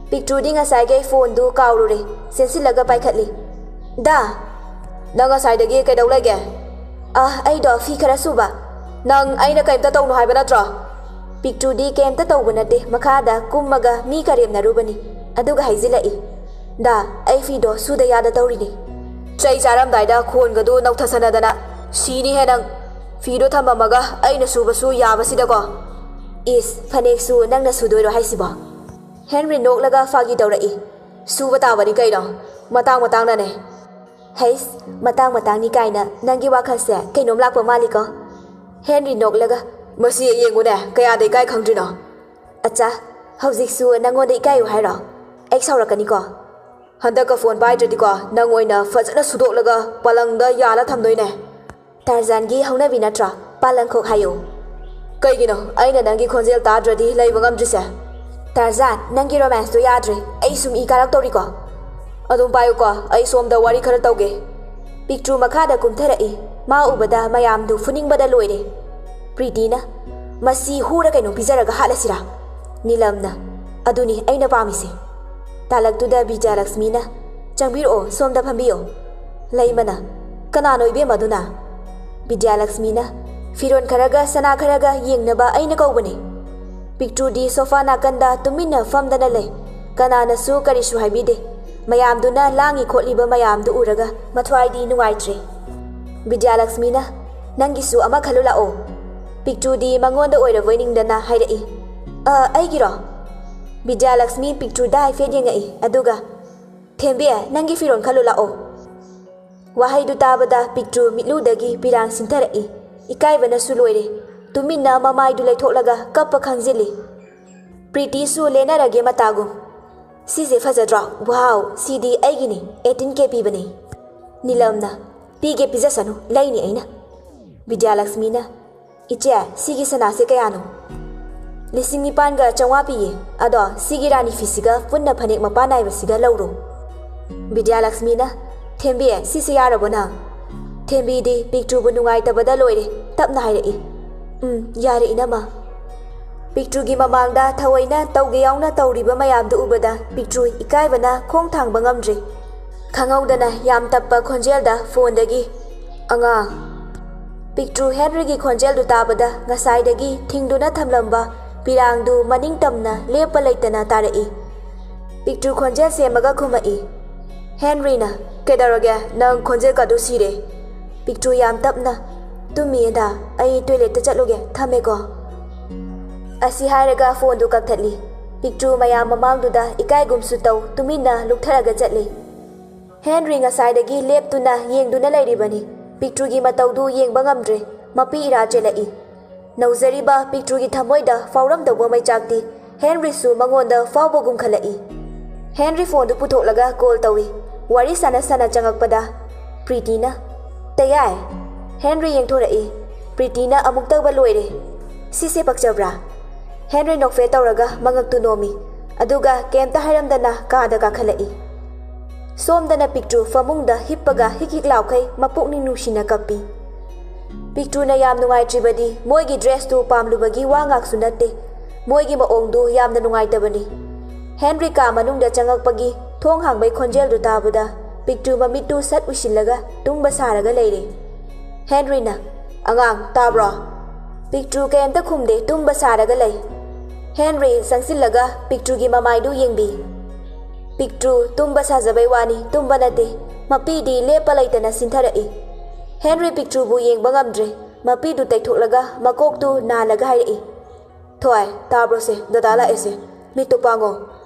ꯄꯤꯛꯇ꯭ꯔꯨꯗꯤ ꯉꯁꯥꯏꯒꯩ ꯐꯣꯟꯗꯨ ꯀꯥꯎꯔꯨꯔꯦ꯫ ꯆꯦꯟꯁꯤꯜꯂꯒ ꯄꯥꯏꯈꯠꯂꯤ꯫ "ꯗꯥ!" "ꯅꯪ ꯉꯁꯥꯏꯗꯒꯤ ꯀꯩꯗꯧ ꯂꯩꯒꯦ?" "ꯑ, ꯑꯩꯗꯣ ꯐꯤ ꯈꯔ ꯁꯨꯕ꯫" "ꯅꯪ ꯑꯩꯅ ꯀꯩꯝꯇ ꯇꯧꯅꯨ ꯍꯥꯏꯕ ꯅꯠꯇ꯭ꯔꯣ?" ꯄꯤꯛꯇ꯭ꯔꯨꯗꯤ ꯀꯩꯝꯇ ꯇꯧꯕ ꯅꯠꯇꯦ, ꯃꯈꯥꯗ ꯀꯨꯝꯃꯒ ꯃꯤ ꯀꯔꯦꯝꯅꯔꯨꯕꯅꯤ꯫ ꯑꯗꯨꯒ ꯍꯥꯏꯖꯤꯜꯂꯛꯏ, "ꯗꯥ, ꯑꯩ ꯐꯤꯗꯣ ꯁꯨꯗ ꯌꯥꯗ ꯇꯧꯔꯤꯅꯤ꯫" "ꯆꯩ ꯆꯥꯔꯝꯗꯥꯏꯗ ꯈꯣꯟꯒꯗꯨ ꯅꯧꯊꯁꯟꯅꯗꯅ, ꯁꯤꯅꯤꯍꯦ ꯅꯪ꯫ ꯐꯤꯗꯣ ꯊꯝꯃꯝꯃꯒ ꯑꯩꯅ ꯁꯨꯕꯁꯨ ꯌꯥꯕꯁꯤꯗꯀꯣ꯫" "ꯏꯁ, ꯐꯅꯦꯛꯁꯨ ꯅꯪꯅ ꯁꯨꯗꯣꯏꯔꯣ ꯍꯥꯏꯁꯤꯕꯣ?" ꯍꯦꯟꯔꯤ ꯅꯣꯛꯂꯒ ꯐꯥꯒꯤ ꯇꯧꯔꯛꯏ꯫ "ꯁꯨꯕ ꯇꯥꯕꯅꯤ ꯀꯩꯅꯣ, ꯃꯇꯥꯡ ꯃꯇꯥꯡꯅꯅꯦ꯫" "ꯍꯩꯁ, ꯃꯇꯥꯡ ꯃꯇꯥꯡꯅꯤ ꯀꯥꯏꯅ ꯅꯪꯒꯤ ꯋꯥꯈꯜꯁꯦ ꯀꯩꯅꯣꯝ ꯂꯥꯛꯄ ꯃꯥꯜꯂꯤꯀꯣ꯫" ꯍꯦꯟꯔꯤ ꯅꯣꯛꯂꯒ, "ꯃꯁꯤ ꯌꯦꯡꯉꯨꯅꯦ, ꯀꯌꯥꯗ ꯏꯀꯥꯏ ꯈꯪꯗ꯭ꯔꯤꯅꯣ꯫" "ꯑꯠꯆꯥ, ꯍꯧꯖꯤꯛꯁꯨ ꯅꯪꯉꯣꯟꯗ ꯏꯀꯥꯏꯌꯨ ꯍꯥꯏꯔꯣ? ꯑꯩ ꯁꯥꯎꯔꯛꯀꯅꯤꯀꯣ꯫" "ꯍꯟꯗꯛꯀ ꯐꯣꯟ ꯄꯥꯏꯗ꯭ꯔꯗꯤꯀꯣ, ꯅꯪ ꯑꯣꯏꯅ ꯐꯖꯅ ꯁꯨꯗꯣꯛꯂꯒ ꯄꯂꯪꯗ ꯌꯥꯜꯂ ꯊꯝꯗꯣꯏꯅꯦ꯫" "ꯇꯥꯔꯖꯥꯟꯒꯤ ꯍꯧꯅꯕꯤ ꯅꯠꯇ꯭ꯔꯣ? ꯄꯥꯂꯪꯈꯣꯛ ꯍꯥꯏꯌꯨ꯫" "ꯀꯩꯒꯤꯅꯣ ꯑꯩꯅ ꯅꯪꯒꯤ ꯈꯣꯟꯖꯦꯜ ꯇꯥꯗ꯭ꯔꯗꯤ ꯂꯩꯕ ꯉꯝꯗ꯭ꯔꯤꯁꯦ?" "ꯇꯥꯔꯖꯥꯟ, ꯅꯪꯒꯤ ꯔꯣꯃꯥꯟꯁꯇꯣ ꯌꯥꯗ꯭ꯔꯦ꯫ ꯑꯩ ꯁꯨꯝ ꯏ ꯀꯥꯔꯛꯇꯧꯔꯤꯀꯣ꯫" "ꯑꯗꯨꯝ ꯄꯥꯏꯌꯨꯀꯣ, ꯑꯩ ꯁꯣꯝꯗ ꯋꯥꯔꯤ ꯈꯔ ꯇꯧꯒꯦ꯫" ꯄꯤꯛꯇ꯭ꯔꯨ ꯃꯈꯥꯗ ꯀꯨꯝꯊꯔꯛꯏ꯫ ꯃꯥ ꯎꯕꯗ ꯃꯌꯥꯝꯗꯨ ꯐꯨꯅꯤꯡꯕꯗ ꯂꯣꯏꯔꯦ꯫ ꯄ꯭ꯔꯤꯇꯤꯅ, "ꯃꯁꯤ ꯍꯨꯔ ꯀꯩꯅꯣꯝ ꯄꯤꯖꯔꯒ ꯍꯥꯠꯂꯁꯤꯔꯥ?" ꯅꯤꯂꯝꯅ, "ꯑꯗꯨꯅꯤ ꯑꯩꯅ ꯄꯥꯝꯃꯤꯁꯦ꯫" ꯇꯥꯂꯛꯇꯨꯗ ꯕꯤꯖꯌꯂꯛꯁꯃꯤꯅ, "ꯆꯪꯕꯤꯔꯛꯑꯣ, ꯁꯣꯝꯗ ꯐꯝꯕꯤꯌꯣ꯫" ꯂꯩꯃꯅ, "ꯀꯅꯥꯅꯣ ꯏꯕꯦꯝꯃ ꯑꯗꯨꯅ?" ꯕꯤꯗ꯭ꯌꯥꯂꯛꯁꯃꯤꯅ, "ꯐꯤꯔꯣꯟ ꯈꯔꯒ ꯁꯅꯥ ꯈꯔꯒ ꯌꯦꯡꯅꯕ ꯑꯩꯅ ꯀꯧꯕꯅꯦ꯫" ꯄꯤꯛꯇ꯭ꯔꯨꯗꯤ ꯁꯣꯐꯥ ꯅꯥꯀꯟꯗ ꯇꯨꯃꯤꯟꯅ ꯐꯝꯗꯅ ꯂꯩ꯫ ꯀꯅꯥꯅꯁꯨ ꯀꯔꯤꯁꯨ ꯍꯥꯏꯕꯤꯗꯦ꯫ ꯃꯌꯥꯝꯗꯨꯅ ꯂꯥꯡꯉꯤ ꯈꯣꯠꯂꯤꯕ ꯃꯌꯥꯝꯗꯨ ꯎꯔꯒ ꯃꯊ꯭ꯋꯥꯏꯗꯤ ꯅꯨꯡꯉꯥꯏꯇ꯭ꯔꯦ꯫ ꯕꯤꯗ꯭ꯌꯥꯂꯛꯁꯃꯤꯅ, "ꯅꯪꯒꯤꯁꯨ ꯑꯃ ꯈꯜꯂꯨ ꯂꯥꯛꯑꯣ꯫" ꯄꯤꯛꯇ꯭ꯔꯨꯗꯤ ꯃꯉꯣꯟꯗ ꯑꯣꯏꯔꯕꯣꯏ ꯅꯤꯡꯗꯅ ꯍꯥꯏꯔꯛꯏ, "ꯑ, ꯑꯩꯒꯤꯔꯣ?" ꯕꯤꯗ꯭ꯌꯥꯂꯛꯁꯃꯤ ꯄꯤꯛꯇ꯭ꯔꯨꯗ ꯍꯥꯏꯐꯦꯠ ꯌꯦꯡꯉꯛꯏ, ꯑꯗꯨꯒ, "ꯊꯦꯝꯕꯤ, ꯅꯪꯒꯤ ꯐꯤꯔꯣꯜ ꯈꯜꯂꯨ ꯂꯥꯛꯑꯣ꯫" ꯋꯥꯍꯩꯗꯨ ꯇꯥꯕꯗ ꯄꯤꯛꯇ꯭ꯔꯨ ꯃꯤꯠꯂꯨꯗꯒꯤ ꯄꯤꯔꯥꯡ ꯁꯤꯟꯊꯔꯛꯏ꯫ ꯏꯀꯥꯏꯕꯅꯁꯨ ꯂꯣꯏꯔꯦ꯫ ꯇꯨꯃꯤꯟꯅ ꯃꯃꯥꯏꯗꯨ ꯂꯩꯊꯣꯛꯂꯒ ꯀꯞꯄ ꯈꯥꯡꯖꯤꯜꯂꯤ꯫ ꯄ꯭ꯔꯤꯇꯤꯁꯨ ꯂꯦꯟꯅꯔꯒꯦ ꯃꯇꯥꯒꯨꯝ, "ꯁꯤꯁꯦ ꯐꯖꯗ꯭ꯔꯣ? ꯋꯥꯎ, ꯁꯤꯗꯤ ꯑꯩꯒꯤꯅꯤ, eighteen K ꯄꯤꯕꯅꯤ꯫" ꯅꯤꯂꯝꯅ, "ꯄꯤꯒꯦ ꯄꯤꯖꯁꯅꯨ, ꯂꯩꯅꯤ ꯑꯩꯅ꯫" ꯕꯤꯗ꯭ꯌꯥꯂꯛꯁꯃꯤꯅ, "ꯏꯆꯦ, ꯁꯤꯒꯤ ꯁꯅꯥꯁꯦ ꯀꯌꯥꯅꯣ?" "ꯂꯤꯁꯤꯡ ꯅꯤꯄꯥꯟꯒ ꯆꯥꯝꯃꯉꯥ ꯄꯤꯌꯦ꯫ ꯑꯗꯣ ꯁꯤꯒꯤ ꯔꯥꯅꯤ ꯐꯤꯁꯤꯒ ꯄꯨꯟꯅ ꯐꯅꯦꯛ ꯃꯄꯥꯟ ꯅꯥꯏꯕꯁꯤꯒ ꯂꯧꯔꯣ꯫" ꯕꯤꯗ꯭ꯌꯥꯂꯛꯁꯃꯤꯅ, "ꯊꯦꯝꯕꯤ, ꯁꯤꯁꯦ ꯌꯥꯔꯕꯣ ꯅꯪ?" ꯊꯦꯝꯕꯤꯗꯤ ꯄꯤꯛꯇ꯭ꯔꯨꯕꯨ ꯅꯨꯡꯉꯥꯏꯇꯕꯗ ꯂꯣꯏꯔꯦ, ꯇꯞꯅ ꯍꯥꯏꯔꯛꯏ, "ꯎꯝ, ꯌꯥꯔꯦ ꯏꯅꯝꯃ꯫" ꯄꯤꯛꯇ꯭ꯔꯨꯒꯤ ꯃꯃꯥꯡꯗ ꯊꯑꯣꯏꯅ ꯇꯧꯒꯦ ꯌꯥꯎꯅ ꯇꯧꯔꯤꯕ ꯃꯌꯥꯝꯗꯨ ꯎꯕꯗ ꯄꯤꯛꯇ꯭ꯔꯨ ꯏꯀꯥꯏꯕꯅ ꯈꯣꯡ ꯊꯥꯡꯕ ꯉꯝꯗ꯭ꯔꯦ꯫ ꯈꯪꯍꯧꯗꯅ ꯌꯥꯝ ꯇꯞꯄ ꯈꯣꯟꯖꯦꯜꯗ ꯐꯣꯟꯗꯒꯤ, "ꯑꯉꯥꯡ꯫" ꯄꯤꯛꯇ꯭ꯔꯨ ꯍꯦꯟꯔꯤꯒꯤ ꯈꯣꯟꯖꯦꯜꯗꯨ ꯇꯥꯕꯗ ꯉꯁꯥꯏꯗꯒꯤ ꯊꯤꯡꯗꯨꯅ ꯊꯝꯂꯝꯕ ꯄꯤꯔꯥꯡꯗꯨ ꯃꯅꯤꯡ ꯇꯝꯅ ꯂꯦꯞꯄ ꯂꯩꯇꯅ ꯇꯥꯔꯛꯏ꯫ ꯄꯤꯛꯇ꯭ꯔꯨ ꯈꯣꯟꯖꯦꯜ ꯁꯦꯝꯃꯒ ꯈꯨꯝꯃꯛꯏ꯫ ꯍꯦꯟꯔꯤꯅ, "ꯀꯩꯗꯧꯔꯒꯦ? ꯅꯪ ꯈꯣꯟꯖꯦꯜ ꯀꯥꯗꯨ ꯁꯤꯔꯦ꯫" ꯄꯤꯛꯇ꯭ꯔꯨ ꯌꯥꯝ ꯇꯞꯅ, "ꯇꯨꯝꯃꯤꯌꯦꯗ, ꯑꯩ ꯇꯣꯏꯂꯦꯠꯇ ꯆꯠꯂꯨꯒꯦ, ꯊꯝꯃꯦꯀꯣ꯫" ꯑꯁꯤ ꯍꯥꯏꯔꯒ ꯐꯣꯟꯗꯨ ꯀꯛꯊꯠꯂꯤ꯫ ꯄꯤꯛꯇ꯭ꯔꯨ ꯃꯌꯥꯝ ꯃꯃꯥꯡꯗꯨꯗ ꯏꯀꯥꯏꯒꯨꯝꯁꯨ ꯇꯧ, ꯇꯨꯃꯤꯟꯅ ꯂꯨꯞꯊꯔꯒ ꯆꯠꯂꯤ꯫ ꯍꯦꯟꯔꯤ ꯉꯁꯥꯏꯗꯒꯤ ꯂꯦꯞꯇꯨꯅ ꯌꯦꯡꯗꯨꯅ ꯂꯩꯔꯤꯕꯅꯤ꯫ ꯄꯤꯛꯇ꯭ꯔꯨꯒꯤ ꯃꯇꯧꯗꯨ ꯌꯦꯡꯕ ꯉꯝꯗ꯭ꯔꯦ꯫ ꯃꯄꯤ ꯏꯔꯥ ꯆꯦꯜꯂꯛꯏ꯫ ꯅꯧꯖꯔꯤꯕ ꯄꯤꯛꯇ꯭ꯔꯨꯒꯤ ꯊꯃꯣꯏꯗ ꯐꯥꯎꯔꯝꯗꯧꯕ ꯃꯩꯆꯥꯛꯇꯤ ꯍꯦꯟꯔꯤꯁꯨ ꯃꯉꯣꯟꯗ ꯐꯥꯎꯕꯒꯨꯝ ꯈꯜꯂꯛꯏ꯫ ꯍꯦꯟꯔꯤ ꯐꯣꯟꯗꯨ ꯄꯨꯊꯣꯛꯂꯒ ꯀꯣꯜ ꯇꯧꯏ꯫ ꯋꯥꯔꯤ ꯁꯥꯟꯅ ꯁꯥꯟꯅ ꯆꯪꯉꯛꯄꯗ ꯄ꯭ꯔꯤꯇꯤꯅ, "ꯇꯌꯥꯏ?" ꯍꯦꯟꯔꯤ ꯌꯦꯡꯊꯣꯔꯛꯏ꯫ ꯄ꯭ꯔꯤꯇꯤꯅ ꯑꯃꯨꯛꯇꯧꯕ ꯂꯣꯏꯔꯦ꯫ "ꯁꯤꯁꯦ ꯄꯛꯆꯕ꯭ꯔꯥ?" ꯍꯦꯟꯔꯤ ꯅꯣꯛꯐꯦꯠ ꯇꯧꯔꯒ ꯃꯉꯛꯇꯨ ꯅꯣꯝꯃꯤ꯫ ꯑꯗꯨꯒ ꯀꯩꯝꯇ ꯍꯥꯏꯔꯝꯗꯅ ꯀꯥꯗ ꯀꯥꯈꯠꯂꯛꯏ꯫ ꯁꯣꯝꯗꯅ ꯄꯤꯛꯇ꯭ꯔꯨ ꯐꯃꯨꯡꯗ ꯍꯤꯞꯄꯒ ꯍꯤꯛ ꯍꯤꯛ ꯂꯥꯎꯈꯩ ꯃꯄꯨꯛꯅꯤꯡ ꯅꯨꯡꯁꯤꯅ ꯀꯞꯄꯤ꯫ ꯄꯤꯛꯇ꯭ꯔꯨꯅ ꯌꯥꯝ ꯅꯨꯡꯉꯥꯏꯇ꯭ꯔꯤꯕꯗꯤ ꯃꯣꯏꯒꯤ ꯗ꯭ꯔꯦꯁꯇꯨ ꯄꯥꯝꯂꯨꯕꯒꯤ ꯋꯥ ꯉꯥꯛꯁꯨ ꯅꯠꯇꯦ꯫ ꯃꯣꯏꯒꯤ ꯃꯑꯣꯡꯗꯨ ꯌꯥꯝꯅ ꯅꯨꯡꯉꯥꯏꯇꯕꯅꯤ꯫ ꯍꯦꯟꯔꯤ ꯀꯥ ꯃꯅꯨꯡꯗ ꯆꯪꯉꯛꯄꯒꯤ ꯊꯣꯡ ꯍꯥꯡꯕꯩ ꯈꯣꯟꯖꯦꯜꯗꯨ ꯇꯥꯕꯗ ꯄꯤꯛꯇ꯭ꯔꯨ ꯃꯃꯤꯠꯇꯨ ꯁꯠ ꯎꯏꯁꯤꯜꯂꯒ ꯇꯨꯝꯕ ꯁꯥꯔꯒ ꯂꯩꯔꯦ꯫ ꯍꯦꯟꯔꯤꯅ, "ꯑꯉꯥꯡ, ꯇꯥꯕ꯭ꯔꯣ?" ꯄꯤꯛꯇ꯭ꯔꯨ ꯀꯩꯝꯇ ꯈꯨꯝꯗꯦ, ꯇꯨꯝꯕ ꯁꯥꯔꯒ ꯂꯩ꯫ ꯍꯦꯟꯔꯤ ꯆꯪꯁꯤꯜꯂꯒ ꯄꯤꯛꯇ꯭ꯔꯨꯒꯤ ꯃꯃꯥꯏꯗꯨ ꯌꯦꯡꯕꯤ꯫ ꯄꯤꯛꯇ꯭ꯔꯨ ꯇꯨꯝꯕ ꯁꯥꯖꯕꯩ ꯋꯥꯅꯤ, ꯇꯨꯝꯕ ꯅꯠꯇꯦ꯫ ꯃꯄꯤꯗꯤ ꯂꯦꯞꯄ ꯂꯩꯇꯅ ꯁꯤꯟꯊꯔꯛꯏ꯫ ꯍꯦꯟꯔꯤ ꯄꯤꯛꯇ꯭ꯔꯨꯕꯨ ꯌꯦꯡꯕ ꯉꯝꯗ꯭ꯔꯦ꯫ ꯃꯄꯤꯗꯨ ꯇꯩꯊꯣꯛꯂꯒ ꯃꯀꯣꯛꯇꯨ ꯅꯥꯜꯂꯒ ꯍꯥꯏꯔꯛꯏ, "ꯊꯣꯏ, ꯇꯥꯕ꯭ꯔꯣꯁꯦ? ꯗꯗꯥ ꯂꯥꯛꯑꯦꯁꯦ꯫ ꯃꯤꯠꯇꯨ ꯄꯥꯡꯉꯣ꯫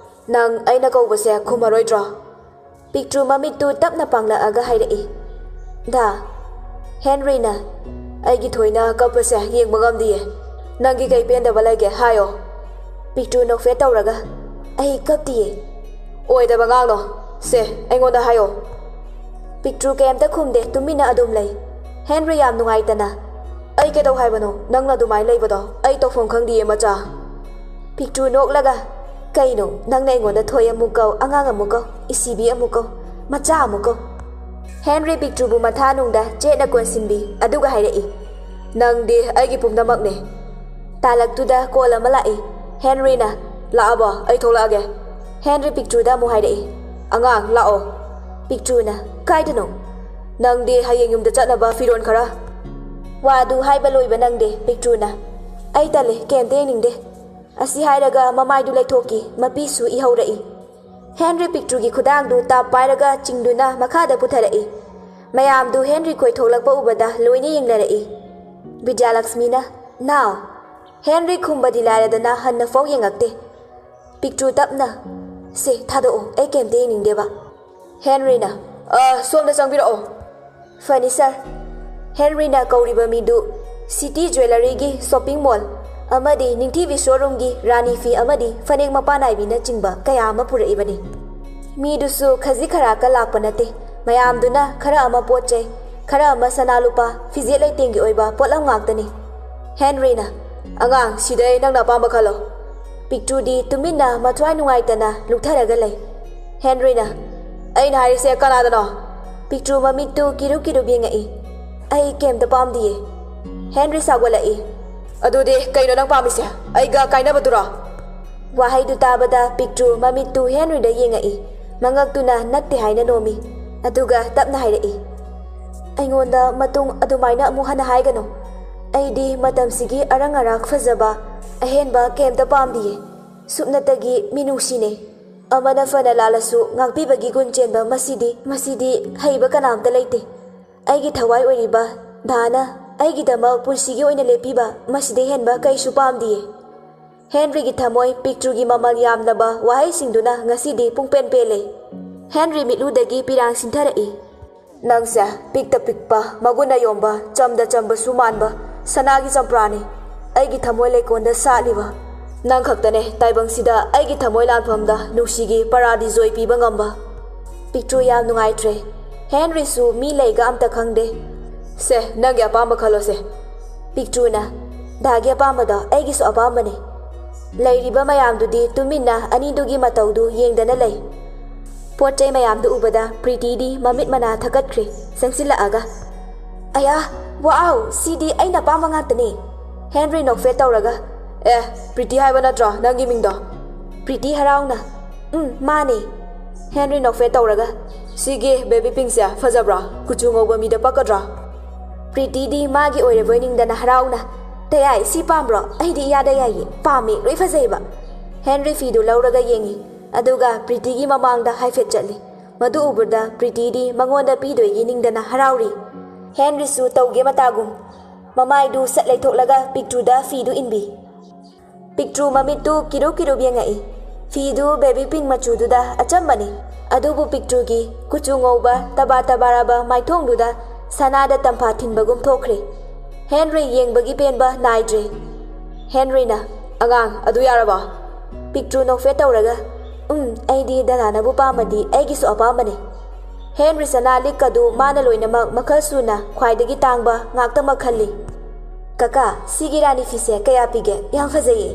ꯅꯪ ꯑꯩꯅ ꯀꯧꯕꯁꯦ ꯈꯨꯝꯃꯔꯣꯏꯗ꯭ꯔꯣ?" ꯄꯤꯛꯇ꯭ꯔꯨ ꯃꯃꯤꯠꯇꯨ ꯇꯞꯅ ꯄꯥꯡꯂꯛꯑꯒ ꯍꯥꯏꯔꯛꯏ, "ꯗꯥ, ꯍꯦꯟꯔꯤꯅ ꯑꯩꯒꯤ ꯊꯣꯏꯅ ꯀꯞꯄꯁꯦ ꯌꯦꯡꯕ ꯉꯝꯗꯤꯌꯦ꯫ ꯅꯪꯒꯤ ꯀꯩ ꯄꯦꯟꯗꯕ ꯂꯩꯒꯦ ꯍꯥꯏꯌꯣ?" ꯄꯤꯛꯇ꯭ꯔꯨ ꯅꯣꯛꯐꯦꯠ ꯇꯧꯔꯒ, "ꯑꯩ ꯀꯞꯇꯤꯌꯦ꯫" "ꯑꯣꯏꯗꯕ ꯉꯥꯡꯅꯣ꯫ ꯁꯦ, ꯑꯩꯉꯣꯟꯗ ꯍꯥꯏꯌꯣ꯫" ꯄꯤꯛꯇ꯭ꯔꯨ ꯀꯩꯝꯇ ꯈꯨꯝꯗꯦ, ꯇꯨꯃꯤꯟꯅ ꯑꯗꯨꯝ ꯂꯩ꯫ ꯍꯦꯟꯔꯤ ꯌꯥꯝ ꯅꯨꯡꯉꯥꯏꯇꯅ, "ꯑꯩ ꯀꯩꯗꯧ ꯍꯥꯏꯕꯅꯣ ꯅꯪꯅ ꯑꯗꯨꯃꯥꯏꯅ ꯂꯩꯕꯗꯣ? ꯑꯩ ꯇꯧꯐꯝ ꯈꯪꯗꯤꯌꯦ, ꯃꯆꯥ꯫" ꯄꯤꯛꯇ꯭ꯔꯨ ꯅꯣꯛꯂꯒ, "ꯀꯩꯅꯣ, ꯅꯪꯅ ꯑꯩꯉꯣꯟꯗ ꯊꯣꯏ ꯑꯃꯨꯛ ꯀꯧ, ꯑꯉꯥꯡ ꯑꯃꯨꯛ ꯀꯧ, ꯏꯁꯤꯕꯤ ꯑꯃꯨꯛ ꯀꯧ, ꯃꯆꯥ ꯑꯃꯨꯛ ꯀꯧ?" ꯍꯦꯟꯔꯤ ꯄꯤꯛꯇ꯭ꯔꯨꯕꯨ ꯃꯊꯥꯅꯨꯡꯗ ꯆꯦꯠꯅ ꯀꯣꯟꯁꯤꯟꯕꯤ, ꯑꯗꯨꯒ ꯍꯥꯏꯔꯛꯏ, "ꯅꯪꯗꯤ ꯑꯩꯒꯤ ꯄꯨꯝꯅꯃꯛꯅꯦ꯫" ꯇꯥꯂꯛꯇꯨꯗ ꯀꯣꯜ ꯑꯃ ꯂꯥꯛꯏ꯫ ꯍꯦꯟꯔꯤꯅ, "ꯂꯥꯛꯑꯕꯣ? ꯑꯩ ꯊꯣꯛꯂꯛꯑꯒꯦ꯫" ꯍꯦꯟꯔꯤ ꯄꯤꯛꯇ꯭ꯔꯨꯗ ꯑꯃꯨꯛ ꯍꯥꯏꯔꯛꯏ, "ꯑꯉꯥꯡ, ꯂꯥꯛꯑꯣ꯫" ꯄꯤꯛꯇ꯭ꯔꯨꯅ, "ꯀꯥꯏꯗꯅꯣ?" "ꯅꯪꯗꯤ ꯍꯌꯦꯡ ꯌꯨꯝꯗ ꯆꯠꯅꯕ ꯐꯤꯔꯣꯜ ꯈꯔ꯫" ꯋꯥꯗꯨ ꯍꯥꯏꯕ ꯂꯣꯏꯕ ꯅꯪꯗꯦ ꯄꯤꯛꯇ꯭ꯔꯨꯅ, "ꯑꯩ ꯇꯜꯂꯦ, ꯀꯩꯝꯇ ꯌꯦꯡꯅꯤꯡꯗꯦ꯫" ꯑꯁꯤ ꯍꯥꯏꯔꯒ ꯃꯃꯥꯏꯗꯨ ꯂꯩꯊꯣꯛꯈꯤ, ꯃꯄꯤꯁꯨ ꯏꯍꯧꯔꯛꯏ꯫ ꯍꯦꯟꯔꯤ ꯄꯤꯛꯇ꯭ꯔꯨꯒꯤ ꯈꯨꯗꯥꯡꯗꯨ ꯇꯥꯞ ꯄꯥꯏꯔꯒ ꯆꯤꯡꯗꯨꯅ ꯃꯈꯥꯗ ꯄꯨꯊꯔꯛꯏ꯫ ꯃꯌꯥꯝꯗꯨ ꯍꯦꯟꯔꯤ ꯈꯣꯏ ꯊꯣꯛꯂꯛꯄ ꯎꯕꯗ ꯂꯣꯏꯅ ꯌꯦꯡꯅꯔꯛꯏ꯫ ꯕꯤꯗ꯭ꯌꯥꯂꯛꯁꯃꯤꯅ, "ꯅꯥꯎ!" ꯍꯦꯟꯔꯤ ꯈꯨꯝꯕꯗꯤ ꯂꯥꯏꯔꯗꯅ ꯍꯟꯅ ꯐꯥꯎ ꯌꯦꯡꯉꯛꯇꯦ꯫ ꯄꯤꯛꯇ꯭ꯔꯨ ꯇꯞꯅ, "ꯁꯦ, ꯊꯥꯗꯣꯛꯑꯣ, ꯑꯩ ꯀꯩꯝꯇ ꯌꯦꯡꯅꯤꯡꯗꯦꯕ꯫" ꯍꯦꯟꯔꯤꯅ, "ꯑ, ꯁꯣꯝꯗ ꯆꯪꯕꯤꯔꯛꯑꯣ꯫" "ꯐꯅꯤ, ꯁꯥꯔ꯫" ꯍꯦꯟꯔꯤꯅ ꯀꯧꯔꯤꯕ ꯃꯤꯗꯨ ꯁꯤꯇꯤ ꯖ꯭ꯋꯦꯂꯔꯤꯒꯤ ꯁꯣꯞꯄꯤꯡ ꯃꯣꯜ ꯑꯃꯗꯤ ꯅꯤꯡꯊꯤꯕꯤ ꯁꯣꯔꯨꯝꯒꯤ ꯔꯥꯅꯤ ꯐꯤ ꯑꯃꯗꯤ ꯐꯅꯦꯛ ꯃꯄꯥꯟ ꯅꯥꯏꯕꯤꯅꯆꯤꯡꯕ ꯀꯌꯥ ꯑꯃ ꯄꯨꯔꯛꯏꯕꯅꯤ꯫ ꯃꯤꯗꯨꯁꯨ ꯈꯖꯤꯛ ꯈꯔꯥꯛꯀ ꯂꯥꯛꯄ ꯅꯠꯇꯦ꯫ ꯃꯌꯥꯝꯗꯨꯅ ꯈꯔ ꯑꯃ ꯄꯣꯠ ꯆꯩ, ꯈꯔ ꯑꯃ ꯁꯅꯥ ꯂꯨꯄꯥ, ꯐꯤꯖꯦꯠ ꯂꯩꯇꯦꯡꯒꯤ ꯑꯣꯏꯕ ꯄꯣꯠꯂꯝ ꯉꯥꯛꯇꯅꯤ꯫ ꯍꯦꯟꯔꯤꯅ, "ꯑꯉꯥꯡ, ꯁꯤꯗꯩ ꯅꯪꯅ ꯑꯄꯥꯝꯕ ꯈꯜꯂꯣ꯫" ꯄꯤꯛꯇ꯭ꯔꯨꯗꯤ ꯇꯨꯃꯤꯟꯅ ꯃꯊ꯭ꯋꯥꯏ ꯅꯨꯡꯉꯥꯏꯇꯅ ꯂꯨꯞꯊꯔꯒ ꯂꯩ꯫ ꯍꯦꯟꯔꯤꯅ, "ꯑꯩꯅ ꯍꯥꯏꯔꯤꯁꯦ ꯀꯅꯥꯗꯅꯣ?" ꯄꯤꯛꯇ꯭ꯔꯨ ꯃꯃꯤꯠꯇꯨ ꯀꯤꯔꯨꯞ ꯀꯤꯔꯨꯞ ꯌꯦꯡꯉꯛꯏ꯫ "ꯑꯩ ꯀꯩꯝꯇ ꯄꯥꯝꯗꯤꯌꯦ꯫" ꯍꯦꯟꯔꯤ ꯁꯥꯎꯒꯠꯂꯛꯏ꯫ "ꯑꯗꯨꯗꯤ ꯀꯩꯅꯣ ꯅꯪ ꯄꯥꯝꯃꯤꯁꯦ? ꯑꯩꯒ ꯀꯥꯏꯅꯕꯗꯨꯔꯣ?" ꯋꯥꯍꯩꯗꯨ ꯇꯥꯕꯗ ꯄꯤꯛꯇ꯭ꯔꯨ ꯃꯃꯤꯠꯇꯨ ꯍꯦꯟꯔꯤꯗ ꯌꯦꯡꯉꯛꯏ꯫ ꯃꯉꯛꯇꯨꯅ ꯅꯠꯇꯦ ꯍꯥꯏꯅ ꯅꯣꯝꯃꯤ꯫ ꯑꯗꯨꯒ ꯇꯞꯅ ꯍꯥꯏꯔꯛꯏ, "ꯑꯩꯉꯣꯟꯗ ꯃꯇꯨꯡ ꯑꯗꯨꯃꯥꯏꯅ ꯑꯃꯨꯛ ꯍꯟꯅ ꯍꯥꯏꯒꯅꯨ꯫ ꯑꯩꯗꯤ ꯃꯇꯝꯁꯤꯒꯤ ꯑꯔꯪ ꯑꯔꯥꯛ ꯐꯖꯕ, ꯑꯍꯦꯟꯕ ꯀꯩꯝꯇ ꯄꯥꯝꯗꯤꯌꯦ꯫ ꯁꯨꯞꯅꯇꯒꯤ ꯃꯤꯅꯨꯡꯁꯤꯅꯦ꯫ ꯑꯃꯅ ꯐꯅ ꯂꯥꯜꯂꯁꯨ ꯉꯥꯛꯄꯤꯕꯒꯤ ꯒꯨꯟ ꯆꯦꯟꯕ ꯃꯁꯤꯗꯤ, ꯃꯁꯤꯗꯤ ꯍꯩꯕ ꯀꯅꯥꯝꯇ ꯂꯩꯇꯦ꯫ ꯑꯩꯒꯤ ꯊꯋꯥꯏ ꯑꯣꯏꯔꯤꯕ ꯗꯥꯅ ꯑꯩꯒꯤꯗꯃꯛ ꯄꯨꯟꯁꯤꯒꯤ ꯑꯣꯏꯅ ꯂꯦꯞꯄꯤꯕ ꯃꯁꯤꯗꯩ ꯍꯦꯟꯕ ꯀꯩꯁꯨ ꯄꯥꯝꯗꯤꯌꯦ꯫ ꯍꯦꯟꯔꯤꯒꯤ ꯊꯃꯣꯏ ꯄꯤꯛꯇ꯭ꯔꯨꯒꯤ ꯃꯃꯜ ꯌꯥꯝꯂꯕ ꯋꯥꯍꯩꯁꯤꯡꯗꯨꯅ ꯉꯁꯤꯗꯤ ꯄꯨꯡꯄꯦꯟ ꯄꯦꯜꯂꯦ꯫ ꯍꯦꯟꯔꯤ ꯃꯤꯠꯂꯨꯗꯒꯤ ꯄꯤꯔꯥꯡ ꯁꯤꯟꯊꯔꯛꯏ꯫ "ꯅꯪꯁꯦ ꯄꯤꯛꯇ ꯄꯤꯛꯄ, ꯃꯒꯨꯟ ꯑꯌꯣꯟꯕ, ꯆꯝꯗ ꯆꯝꯕꯁꯨ ꯃꯥꯟꯕ ꯁꯅꯥꯒꯤ ꯆꯝꯄ꯭ꯔꯥꯅꯤ꯫ ꯑꯩꯒꯤ ꯊꯃꯣꯏ ꯂꯩꯀꯣꯜꯗ ꯁꯥꯠꯂꯤꯕ꯫ ꯅꯪ ꯈꯛꯇꯅꯦ ꯇꯥꯏꯕꯪꯁꯤꯗ ꯑꯩꯒꯤ ꯊꯃꯣꯏ ꯂꯥꯟꯐꯝꯗ ꯅꯨꯡꯁꯤꯒꯤ ꯄꯔꯥꯗꯤ ꯖꯣꯏ ꯄꯤꯕ ꯉꯝꯕ꯫" ꯄꯤꯛꯇ꯭ꯔꯨ ꯌꯥꯝ ꯅꯨꯡꯉꯥꯏꯇ꯭ꯔꯦ꯫ ꯍꯦꯟꯔꯤꯁꯨ ꯃꯤ ꯂꯩꯒ ꯑꯝꯇ ꯈꯪꯗꯦ꯫ "ꯁꯦ, ꯅꯪꯒꯤ ꯑꯄꯥꯝꯕ ꯈꯜꯂꯣꯁꯦ꯫" ꯄꯤꯛꯇ꯭ꯔꯨꯅ, "ꯗꯥꯒꯤ ꯑꯄꯥꯝꯕꯗꯣ ꯑꯩꯒꯤꯁꯨ ꯑꯄꯥꯝꯕꯅꯦ꯫" ꯂꯩꯔꯤꯕ ꯃꯌꯥꯝꯗꯨꯗꯤ ꯇꯨꯃꯤꯟꯅ ꯑꯅꯤꯗꯨꯒꯤ ꯃꯇꯧꯗꯨ ꯌꯦꯡꯗꯅ ꯂꯩ꯫ ꯄꯣꯠ ꯆꯩ ꯃꯌꯥꯝꯗꯨ ꯎꯕꯗ ꯄ꯭ꯔꯤꯇꯤꯗꯤ ꯃꯃꯤꯠ ꯃꯅꯥ ꯊꯛꯀꯠꯈ꯭ꯔꯦ꯫ ꯆꯪꯁꯤꯜꯂꯛꯑꯒ, "ꯑꯌꯥ, ꯋꯥꯎ, ꯁꯤꯗꯤ ꯑꯩꯅ ꯑꯄꯥꯝꯕ ꯉꯥꯛꯇꯅꯦ!" ꯍꯦꯟꯔꯤ ꯅꯣꯛꯐꯦꯠ ꯇꯧꯔꯒ, "ꯑꯦ, ꯄ꯭ꯔꯤꯇꯤ ꯍꯥꯏꯕ ꯅꯠꯇ꯭ꯔꯣ ꯅꯪꯒꯤ ꯃꯤꯡꯗꯣ?" ꯄ꯭ꯔꯤꯇꯤ ꯍꯔꯥꯎꯅ, "ꯎꯝ, ꯃꯥꯅꯦ꯫" ꯍꯦꯟꯔꯤ ꯅꯣꯛꯐꯦꯠ ꯇꯧꯔꯒ, "ꯁꯤꯒꯤ ꯕꯦꯕꯤ ꯄꯤꯡꯁꯦ ꯐꯖꯕ꯭ꯔꯣ? ꯀꯨꯆꯨ ꯉꯧꯕ ꯃꯤꯗ ꯄꯛꯀꯗ꯭ꯔꯣ?" ꯄ꯭ꯔꯤꯇꯤꯗꯤ ꯃꯥꯒꯤ ꯑꯣꯏꯔꯕꯣꯏ ꯅꯤꯡꯗꯅ ꯍꯔꯥꯎꯅ, "ꯇꯌꯥꯏ, ꯁꯤ ꯄꯥꯝꯕ꯭ꯔꯣ? ꯑꯩꯗꯤ ꯏꯌꯥꯗ ꯌꯥꯏꯌꯦ, ꯄꯥꯝꯃꯦ, ꯂꯣꯏ ꯐꯖꯩꯕ꯫" ꯍꯦꯟꯔꯤ ꯐꯤꯗꯨ ꯂꯧꯔꯒ ꯌꯦꯡꯉꯤ, ꯑꯗꯨꯒ ꯄ꯭ꯔꯤꯇꯤꯒꯤ ꯃꯃꯥꯡꯗ ꯍꯥꯏꯐꯦꯠ ꯆꯠꯂꯤ꯫ ꯃꯗꯨ ꯎꯕꯗ ꯄ꯭ꯔꯤꯇꯤꯗꯤ ꯃꯉꯣꯟꯗ ꯄꯤꯗꯣꯏꯒꯤ ꯅꯤꯡꯗꯅ ꯍꯔꯥꯎꯔꯤ꯫ ꯍꯦꯟꯔꯤꯁꯨ ꯇꯧꯒꯦ ꯃꯇꯥꯒꯨꯝ ꯃꯃꯥꯏꯗꯨ ꯁꯠ ꯂꯩꯊꯣꯛꯂꯒ ꯄꯤꯛꯇ꯭ꯔꯨꯗ ꯐꯤꯗꯨ ꯏꯟꯕꯤ꯫ ꯄꯤꯛꯇ꯭ꯔꯨ ꯃꯃꯤꯠꯇꯨ ꯀꯤꯔꯨꯞ ꯀꯤꯔꯨꯞ ꯌꯦꯡꯉꯛꯏ꯫ ꯐꯤꯗꯨ ꯕꯦꯕꯤ ꯄꯤꯡ ꯃꯆꯨꯗꯨꯗ ꯑꯆꯝꯕꯅꯤ, ꯑꯗꯨꯕꯨ ꯄꯤꯛꯇ꯭ꯔꯨꯒꯤ ꯀꯨꯆꯨ ꯉꯧꯕ ꯇꯕꯥ ꯇꯕꯥꯔꯕ ꯃꯥꯏꯊꯣꯡꯗꯨꯗ ꯁꯅꯥꯗ ꯇꯝꯐꯥ ꯊꯤꯟꯕꯒꯨꯝ ꯊꯣꯛꯈ꯭ꯔꯦ꯫ ꯍꯦꯟꯔꯤ ꯌꯦꯡꯕꯒꯤ ꯄꯦꯟꯕ ꯅꯥꯏꯗ꯭ꯔꯦ꯫ ꯍꯦꯟꯔꯤꯅ, "ꯑꯉꯥꯡ, ꯑꯗꯨ ꯌꯥꯔꯕꯣ?" ꯄꯤꯛꯇ꯭ꯔꯨ ꯅꯣꯛꯐꯦꯠ ꯇꯧꯔꯒ, "ꯎꯝ, ꯑꯩꯗꯤ ꯗꯗꯥꯅꯕꯨ ꯄꯥꯝꯃꯗꯤ ꯑꯩꯒꯤꯁꯨ ꯑꯄꯥꯝꯕꯅꯦ꯫" ꯍꯦꯟꯔꯤ ꯁꯅꯥ ꯂꯤꯛ ꯑꯗꯨ ꯃꯥꯅ ꯂꯣꯏꯅꯃꯛ ꯃꯈꯜ ꯁꯨꯅ ꯈ꯭ꯋꯥꯏꯗꯒꯤ ꯇꯥꯡꯕ ꯉꯥꯛꯇꯃꯛ ꯈꯜꯂꯤ꯫ "ꯀꯀꯥ, ꯁꯤꯒꯤ ꯔꯥꯅꯤ ꯐꯤꯁꯦ ꯀꯌꯥ ꯄꯤꯒꯦ? ꯌꯥꯝ ꯐꯖꯩꯌꯦ꯫"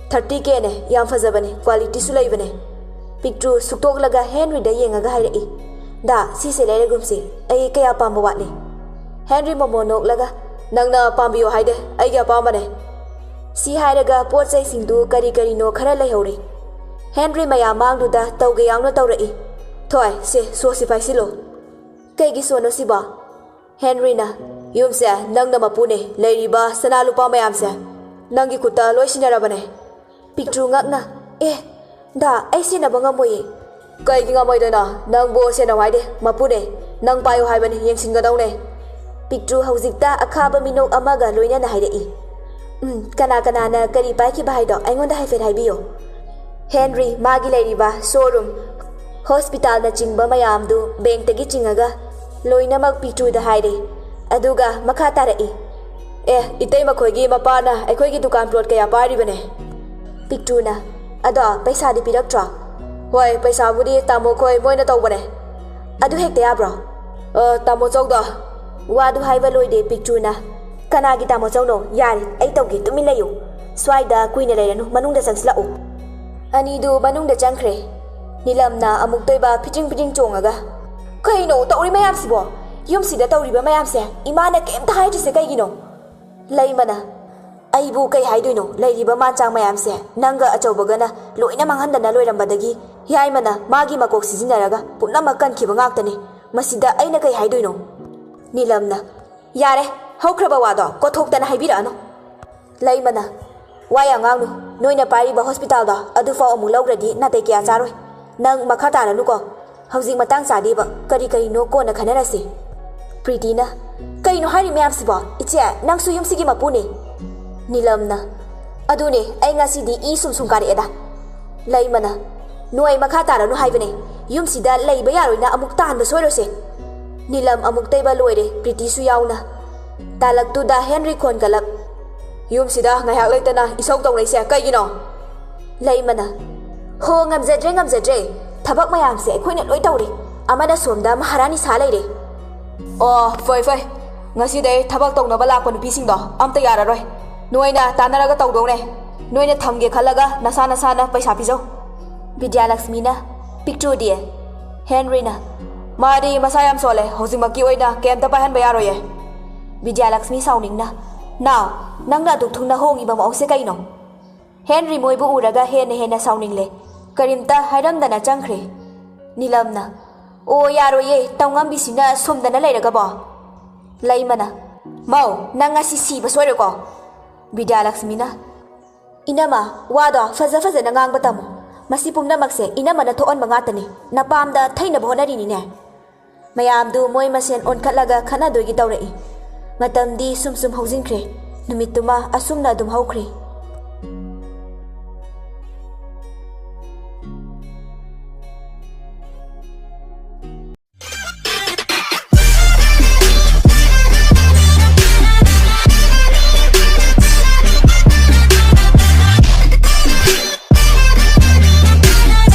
"ꯊꯥꯔꯇꯤ ꯀꯦꯅꯦ, ꯌꯥꯝ ꯐꯖꯕꯅꯦ, ꯀ꯭ꯋꯥꯂꯤꯇꯤꯁꯨ ꯂꯩꯕꯅꯦ꯫" ꯄꯤꯛꯇ꯭ꯔꯨ ꯁꯨꯛꯇꯣꯛꯂꯒ ꯍꯦꯟꯔꯤꯗ ꯌꯦꯡꯉꯒ ꯍꯥꯏꯔꯛꯏ꯫ "ꯗꯥ, ꯁꯤꯁꯦ ꯂꯩꯔꯒꯨꯝꯁꯦ, ꯑꯩ ꯀꯌꯥ ꯄꯥꯝꯕ ꯋꯥꯠꯂꯤ꯫" ꯍꯦꯟꯔꯤ ꯃꯣꯃꯣ ꯅꯣꯛꯂꯒ, "ꯅꯪꯅ ꯄꯥꯝꯕꯤꯌꯣ ꯍꯥꯏꯗꯦ, ꯑꯩꯒꯤ ꯑꯄꯥꯝꯕꯅꯦ꯫" ꯁꯤ ꯍꯥꯏꯔꯒ ꯄꯣꯠ ꯆꯩꯁꯤꯡꯗꯨ ꯀꯔꯤ ꯀꯔꯤꯅꯣ ꯈꯔ ꯂꯩꯍꯧꯔꯤ꯫ ꯍꯦꯟꯔꯤ ꯃꯌꯥꯝ ꯃꯥꯡꯗꯨꯗ ꯇꯧꯒꯦ ꯌꯥꯎꯅ ꯇꯧꯔꯛꯏ꯫ "ꯊꯣꯏ, ꯁꯦ, ꯁꯣꯁꯤ ꯄꯥꯏꯁꯤꯜꯂꯣ꯫" "ꯀꯩꯒꯤ ꯁꯣꯅꯣ ꯁꯤꯕꯣ?" ꯍꯦꯟꯔꯤꯅ, "ꯌꯨꯝꯁꯦ ꯅꯪꯅ ꯃꯄꯨꯅꯦ, ꯂꯩꯔꯤꯕ ꯁꯅꯥ ꯂꯨꯄꯥ ꯃꯌꯥꯝꯁꯦ "ꯅꯪꯒꯤ ꯈꯨꯠꯇ ꯂꯣꯏ ꯁꯤꯟꯅꯔꯕꯅꯦ꯫" ꯄꯤꯛꯇ꯭ꯔꯨ ꯉꯛꯅ, "ꯑꯦ, ꯗꯥ, ꯑꯩ ꯁꯤꯟꯅꯕ ꯉꯝꯃꯣꯏꯌꯦ꯫" "ꯀꯩꯒꯤ ꯉꯝꯃꯣꯏꯗꯣꯏꯅꯣ? ꯅꯪꯕꯨ ꯁꯦꯟꯅꯧ ꯍꯥꯏꯗꯦ, ꯃꯄꯨꯅꯦ꯫ ꯅꯪ ꯄꯥꯏꯌꯨ ꯍꯥꯏꯕꯅꯤ, ꯌꯦꯡꯁꯤꯟꯒꯗꯧꯅꯦ꯫" ꯄꯤꯛꯇ꯭ꯔꯨ ꯍꯧꯖꯤꯛꯇ ꯑꯈꯥꯕ ꯃꯤꯅꯣꯛ ꯑꯃꯒ ꯂꯣꯏꯅꯅ ꯍꯥꯏꯔꯛꯏ꯫ "ꯎꯝ, ꯀꯅꯥ ꯀꯅꯥꯅ ꯀꯔꯤ ꯄꯥꯏꯈꯤꯕ ꯍꯥꯏꯗꯣ ꯑꯩꯉꯣꯟꯗ ꯍꯥꯏꯐꯦꯠ ꯍꯥꯏꯕꯤꯌꯨ꯫" ꯍꯦꯟꯔꯤ, ꯃꯥꯒꯤ ꯂꯩꯔꯤꯕ ꯁꯣꯔꯨꯝ, ꯍꯣꯁꯄꯤꯇꯥꯜꯅꯆꯤꯡꯕ ꯃꯌꯥꯝꯗꯨ ꯕꯦꯡꯛꯇꯒꯤ ꯆꯤꯡꯉꯒ ꯂꯣꯏꯅꯃꯛ ꯄꯤꯛꯇ꯭ꯔꯨꯗ ꯍꯥꯏꯔꯦ꯫ ꯑꯗꯨꯒ ꯃꯈꯥ ꯇꯥꯔꯛꯏ, "ꯑꯦ, ꯏꯇꯩ ꯃꯈꯣꯏꯒꯤ ꯃꯄꯥꯅ ꯑꯩꯈꯣꯏꯒꯤ ꯗꯨꯀꯥꯟ ꯄ꯭ꯂꯣꯠ ꯀꯌꯥ ꯄꯥꯏꯔꯤꯕꯅꯦ꯫" ꯄꯤꯛꯇ꯭ꯔꯨꯅ, "ꯑꯗꯣ ꯄꯩꯁꯥꯗꯤ ꯄꯤꯔꯛꯇ꯭ꯔꯣ?" "ꯍꯣꯏ, ꯄꯩꯁꯥꯕꯨꯗꯤ ꯇꯥꯃꯣ ꯈꯣꯏ ꯃꯣꯏꯅ ꯇꯧꯕꯅꯦ꯫" "ꯑꯗꯨ ꯍꯦꯛꯇ ꯌꯥꯕ꯭ꯔꯣ?" "ꯑ, ꯇꯥꯃꯣ ꯆꯧꯗꯣ꯫" ꯋꯥꯗꯨ ꯍꯥꯏꯕ ꯂꯣꯏꯗꯦ ꯄꯤꯛꯇ꯭ꯔꯨꯅ, "ꯀꯅꯥꯒꯤ ꯇꯥꯃꯣ ꯆꯧꯅꯣ? ꯌꯥꯔꯦ, ꯑꯩ ꯇꯧꯒꯦ, ꯇꯨꯃꯤꯟ ꯂꯩꯌꯨ꯫ ꯁ꯭ꯋꯥꯏꯗ ꯀꯨꯏꯅ ꯂꯩꯔꯅꯨ, ꯃꯅꯨꯡꯗ ꯆꯪꯁꯤꯜꯂꯛꯎ꯫" ꯑꯅꯤꯗꯨ ꯃꯅꯨꯡꯗ ꯆꯪꯈ꯭ꯔꯦ꯫ ꯅꯤꯂꯝꯅ ꯑꯃꯨꯛꯇꯣꯏꯕ ꯐꯤꯇ꯭ꯔꯤꯡ ꯐꯤꯇ꯭ꯔꯤꯡ ꯆꯣꯡꯉꯒ, "ꯀꯩꯅꯣ ꯇꯧꯔꯤ ꯃꯌꯥꯝꯁꯤꯕꯣ? ꯌꯨꯝꯁꯤꯗ ꯇꯧꯔꯤꯕ ꯃꯌꯥꯝꯁꯦ ꯏꯃꯥꯅ ꯀꯩꯝꯇ ꯍꯥꯏꯗ꯭ꯔꯤꯁꯦ ꯀꯩꯒꯤꯅꯣ?" ꯂꯩꯃꯅ, "ꯑꯩꯕꯨ ꯀꯩ ꯍꯥꯏꯗꯣꯏꯅꯣ? ꯂꯩꯔꯤꯕ ꯃꯥꯟꯆꯥꯡ ꯃꯌꯥꯝꯁꯦ ꯅꯪꯒ ꯑꯆꯧꯕꯒꯅ ꯂꯣꯏꯅ ꯃꯥꯡꯍꯟꯗꯅ ꯂꯣꯏꯔꯝꯕꯗꯒꯤ ꯌꯥꯏꯃꯅ ꯃꯥꯒꯤ ꯃꯀꯣꯛ ꯁꯤꯖꯤꯟꯅꯔꯒ ꯄꯨꯝꯅꯃꯛ ꯀꯟꯈꯤꯕ ꯉꯥꯛꯇꯅꯤ꯫ ꯃꯁꯤꯗ ꯑꯩꯅ ꯀꯩ ꯍꯥꯏꯗꯣꯏꯅꯣ?" ꯅꯤꯂꯝꯅ, "ꯌꯥꯔꯦ, ꯍꯧꯈ꯭ꯔꯕ ꯋꯥꯗꯣ ꯀꯣꯠꯊꯣꯛꯇꯅ ꯍꯥꯏꯕꯤꯔꯛꯑꯅꯨ꯫" ꯂꯩꯃꯅ, "ꯋꯥ ꯌꯥꯝ ꯉꯥꯡꯅꯨ꯫ ꯅꯣꯏꯅ ꯄꯥꯏꯔꯤꯕ ꯍꯣꯁꯄꯤꯇꯥꯜꯗꯣ ꯑꯗꯨꯐꯥꯎ ꯑꯃꯨꯛ ꯂꯧꯈ꯭ꯔꯗꯤ ꯅꯥꯇꯩ ꯀꯌꯥ ꯆꯥꯔꯣꯏ꯫ ꯅꯪ ꯃꯈꯥ ꯇꯥꯔꯅꯨꯀꯣ꯫ ꯍꯧꯖꯤꯛ ꯃꯇꯥꯡ ꯆꯥꯗꯦꯕ꯫ ꯀꯔꯤ ꯀꯔꯤꯅꯣ ꯀꯣꯟꯅ ꯈꯟꯅꯔꯁꯤ꯫" ꯄ꯭ꯔꯤꯇꯤꯅ, "ꯀꯩꯅꯣ ꯍꯥꯏꯔꯤ ꯃꯌꯥꯝꯁꯤꯕꯣ? ꯏꯆꯦ, ꯅꯪꯁꯨ ꯌꯨꯝꯁꯤꯒꯤ ꯃꯄꯨꯅꯦ꯫" ꯅꯤꯂꯝꯅ, "ꯑꯗꯨꯅꯦ, ꯑꯩ ꯉꯁꯤꯗꯤ ꯏ ꯁꯨꯝ ꯁꯨꯝ ꯀꯥꯔꯛꯑꯦꯗ꯫" ꯂꯩꯃꯅ, "ꯅꯣꯏ ꯃꯈꯥ ꯇꯥꯔꯅꯨ ꯍꯥꯏꯕꯅꯦ꯫ ꯌꯨꯝꯁꯤꯗ ꯂꯩꯕ ꯌꯥꯔꯣꯏꯅ ꯑꯃꯨꯛ ꯇꯥꯍꯟꯕ ꯁꯣꯏꯔꯣꯏꯁꯦ꯫" ꯅꯤꯂꯝ ꯑꯃꯨꯛ ꯇꯩꯕ ꯂꯣꯏꯔꯦ, ꯄ꯭ꯔꯤꯇꯤꯁꯨ ꯌꯥꯎꯅ꯫ ꯇꯥꯂꯛꯇꯨꯗ ꯍꯦꯟꯔꯤ ꯈꯣꯟꯒꯠꯂꯞ, "ꯌꯨꯝꯁꯤꯗ ꯉꯥꯏꯍꯥꯛ ꯂꯩꯇꯅ ꯏꯁꯧ ꯇꯧꯅꯩꯁꯦ ꯀꯩꯒꯤꯅꯣ?" ꯂꯩꯃꯅ, "ꯍꯣ, ꯉꯝꯖꯗ꯭ꯔꯦ, ꯉꯝꯖꯗ꯭ꯔꯦ꯫ ꯊꯕꯛ ꯃꯌꯥꯝꯁꯦ ꯑꯩꯈꯣꯏꯅ ꯂꯣꯏ ꯇꯧꯔꯦ꯫ ꯑꯃꯅ ꯁꯣꯝꯗ ꯃꯍꯥꯔꯥꯅꯤ ꯁꯥ ꯂꯩꯔꯦ꯫" "ꯑꯣ, ꯐꯩ, ꯐꯩ꯫ ꯉꯁꯤꯗꯩ ꯊꯕꯛ ꯇꯧꯅꯕ ꯂꯥꯛꯄ ꯅꯨꯄꯤꯁꯤꯡꯗꯣ ꯑꯝꯇ ꯌꯥꯔꯔꯣꯏ꯫ ꯅꯣꯏꯅ ꯇꯥꯟꯅꯔꯒ ꯇꯧꯗꯧꯅꯦ꯫ ꯅꯣꯏꯅ ꯊꯝꯒꯦ ꯈꯜꯂꯒ ꯅꯁꯥ ꯅꯁꯥꯅ ꯄꯩꯁꯥ ꯄꯤꯖꯧ꯫" ꯕꯤꯗ꯭ꯌꯥꯂꯛꯁꯃꯤꯅ, "ꯄꯤꯛꯇ꯭ꯔꯨꯗꯤ?" ꯍꯦꯟꯔꯤꯅ, "ꯃꯥꯗꯤ ꯃꯁꯥ ꯌꯥꯝ ꯁꯣꯜꯂꯦ, ꯍꯧꯖꯤꯛꯃꯛꯀꯤ ꯑꯣꯏꯅ ꯀꯩꯝꯇ ꯄꯥꯏꯍꯟꯕ ꯌꯥꯔꯣꯏꯌꯦ꯫" ꯕꯤꯗ꯭ꯌꯥꯂꯛꯁꯃꯤ ꯁꯥꯎꯅꯤꯡꯅ, "ꯅꯥꯎ, ꯅꯪꯅ ꯑꯗꯨꯛ ꯊꯨꯅ ꯍꯣꯡꯉꯤꯕ ꯃꯑꯣꯡꯁꯦ ꯀꯩꯅꯣ?" ꯍꯦꯟꯔꯤ ꯃꯣꯏꯕꯨ ꯎꯔꯒ ꯍꯦꯟꯅ ꯍꯦꯟꯅ ꯁꯥꯎꯅꯤꯡꯂꯦ꯫ ꯀꯔꯤꯝꯇ ꯍꯥꯏꯔꯝꯗꯅ ꯆꯪꯈ꯭ꯔꯦ꯫ ꯅꯤꯂꯝꯅ, "ꯑꯣ, ꯌꯥꯔꯣꯏꯌꯦ, ꯇꯧꯉꯝꯕꯤꯁꯤꯅ ꯁꯨꯝꯗꯅ ꯂꯩꯔꯒꯕꯣ?" ꯂꯩꯃꯅ, "ꯃꯧ, ꯅꯪ ꯉꯁꯤ ꯁꯤꯕ ꯁꯣꯏꯔꯣꯏꯀꯣ?" ꯕꯤꯗ꯭ꯌꯥꯂꯛꯁꯃꯤꯅ, "ꯏꯅꯝꯃ, ꯋꯥꯗꯣ ꯐꯖ ꯐꯖꯅ ꯉꯥꯡꯕ ꯇꯝꯃꯨ꯫ ꯃꯁꯤ ꯄꯨꯝꯅꯃꯛꯁꯦ ꯏꯅꯝꯃꯅ ꯊꯣꯛꯍꯟꯕ ꯉꯥꯛꯇꯅꯤ꯫ ꯅꯄꯥꯝꯗ ꯊꯩꯅꯕ ꯍꯣꯠꯅꯔꯤꯅꯤꯅꯦ꯫" ꯃꯌꯥꯝꯗꯨ ꯃꯣꯏ ꯃꯁꯦꯟ ꯑꯣꯟꯈꯠꯂꯒ ꯈꯠꯅꯗꯣꯏꯒꯤ ꯇꯧꯔꯛꯏ꯫ ꯃꯇꯝꯗꯤ ꯁꯨꯝ ꯁꯨꯝ ꯍꯧꯖꯤꯟꯈ꯭ꯔꯦ꯫ ꯅꯨꯃꯤꯠꯇꯨꯃ ꯑꯁꯨꯝꯅ ꯑꯗꯨꯝ ꯍꯧꯈ꯭ꯔꯦ꯫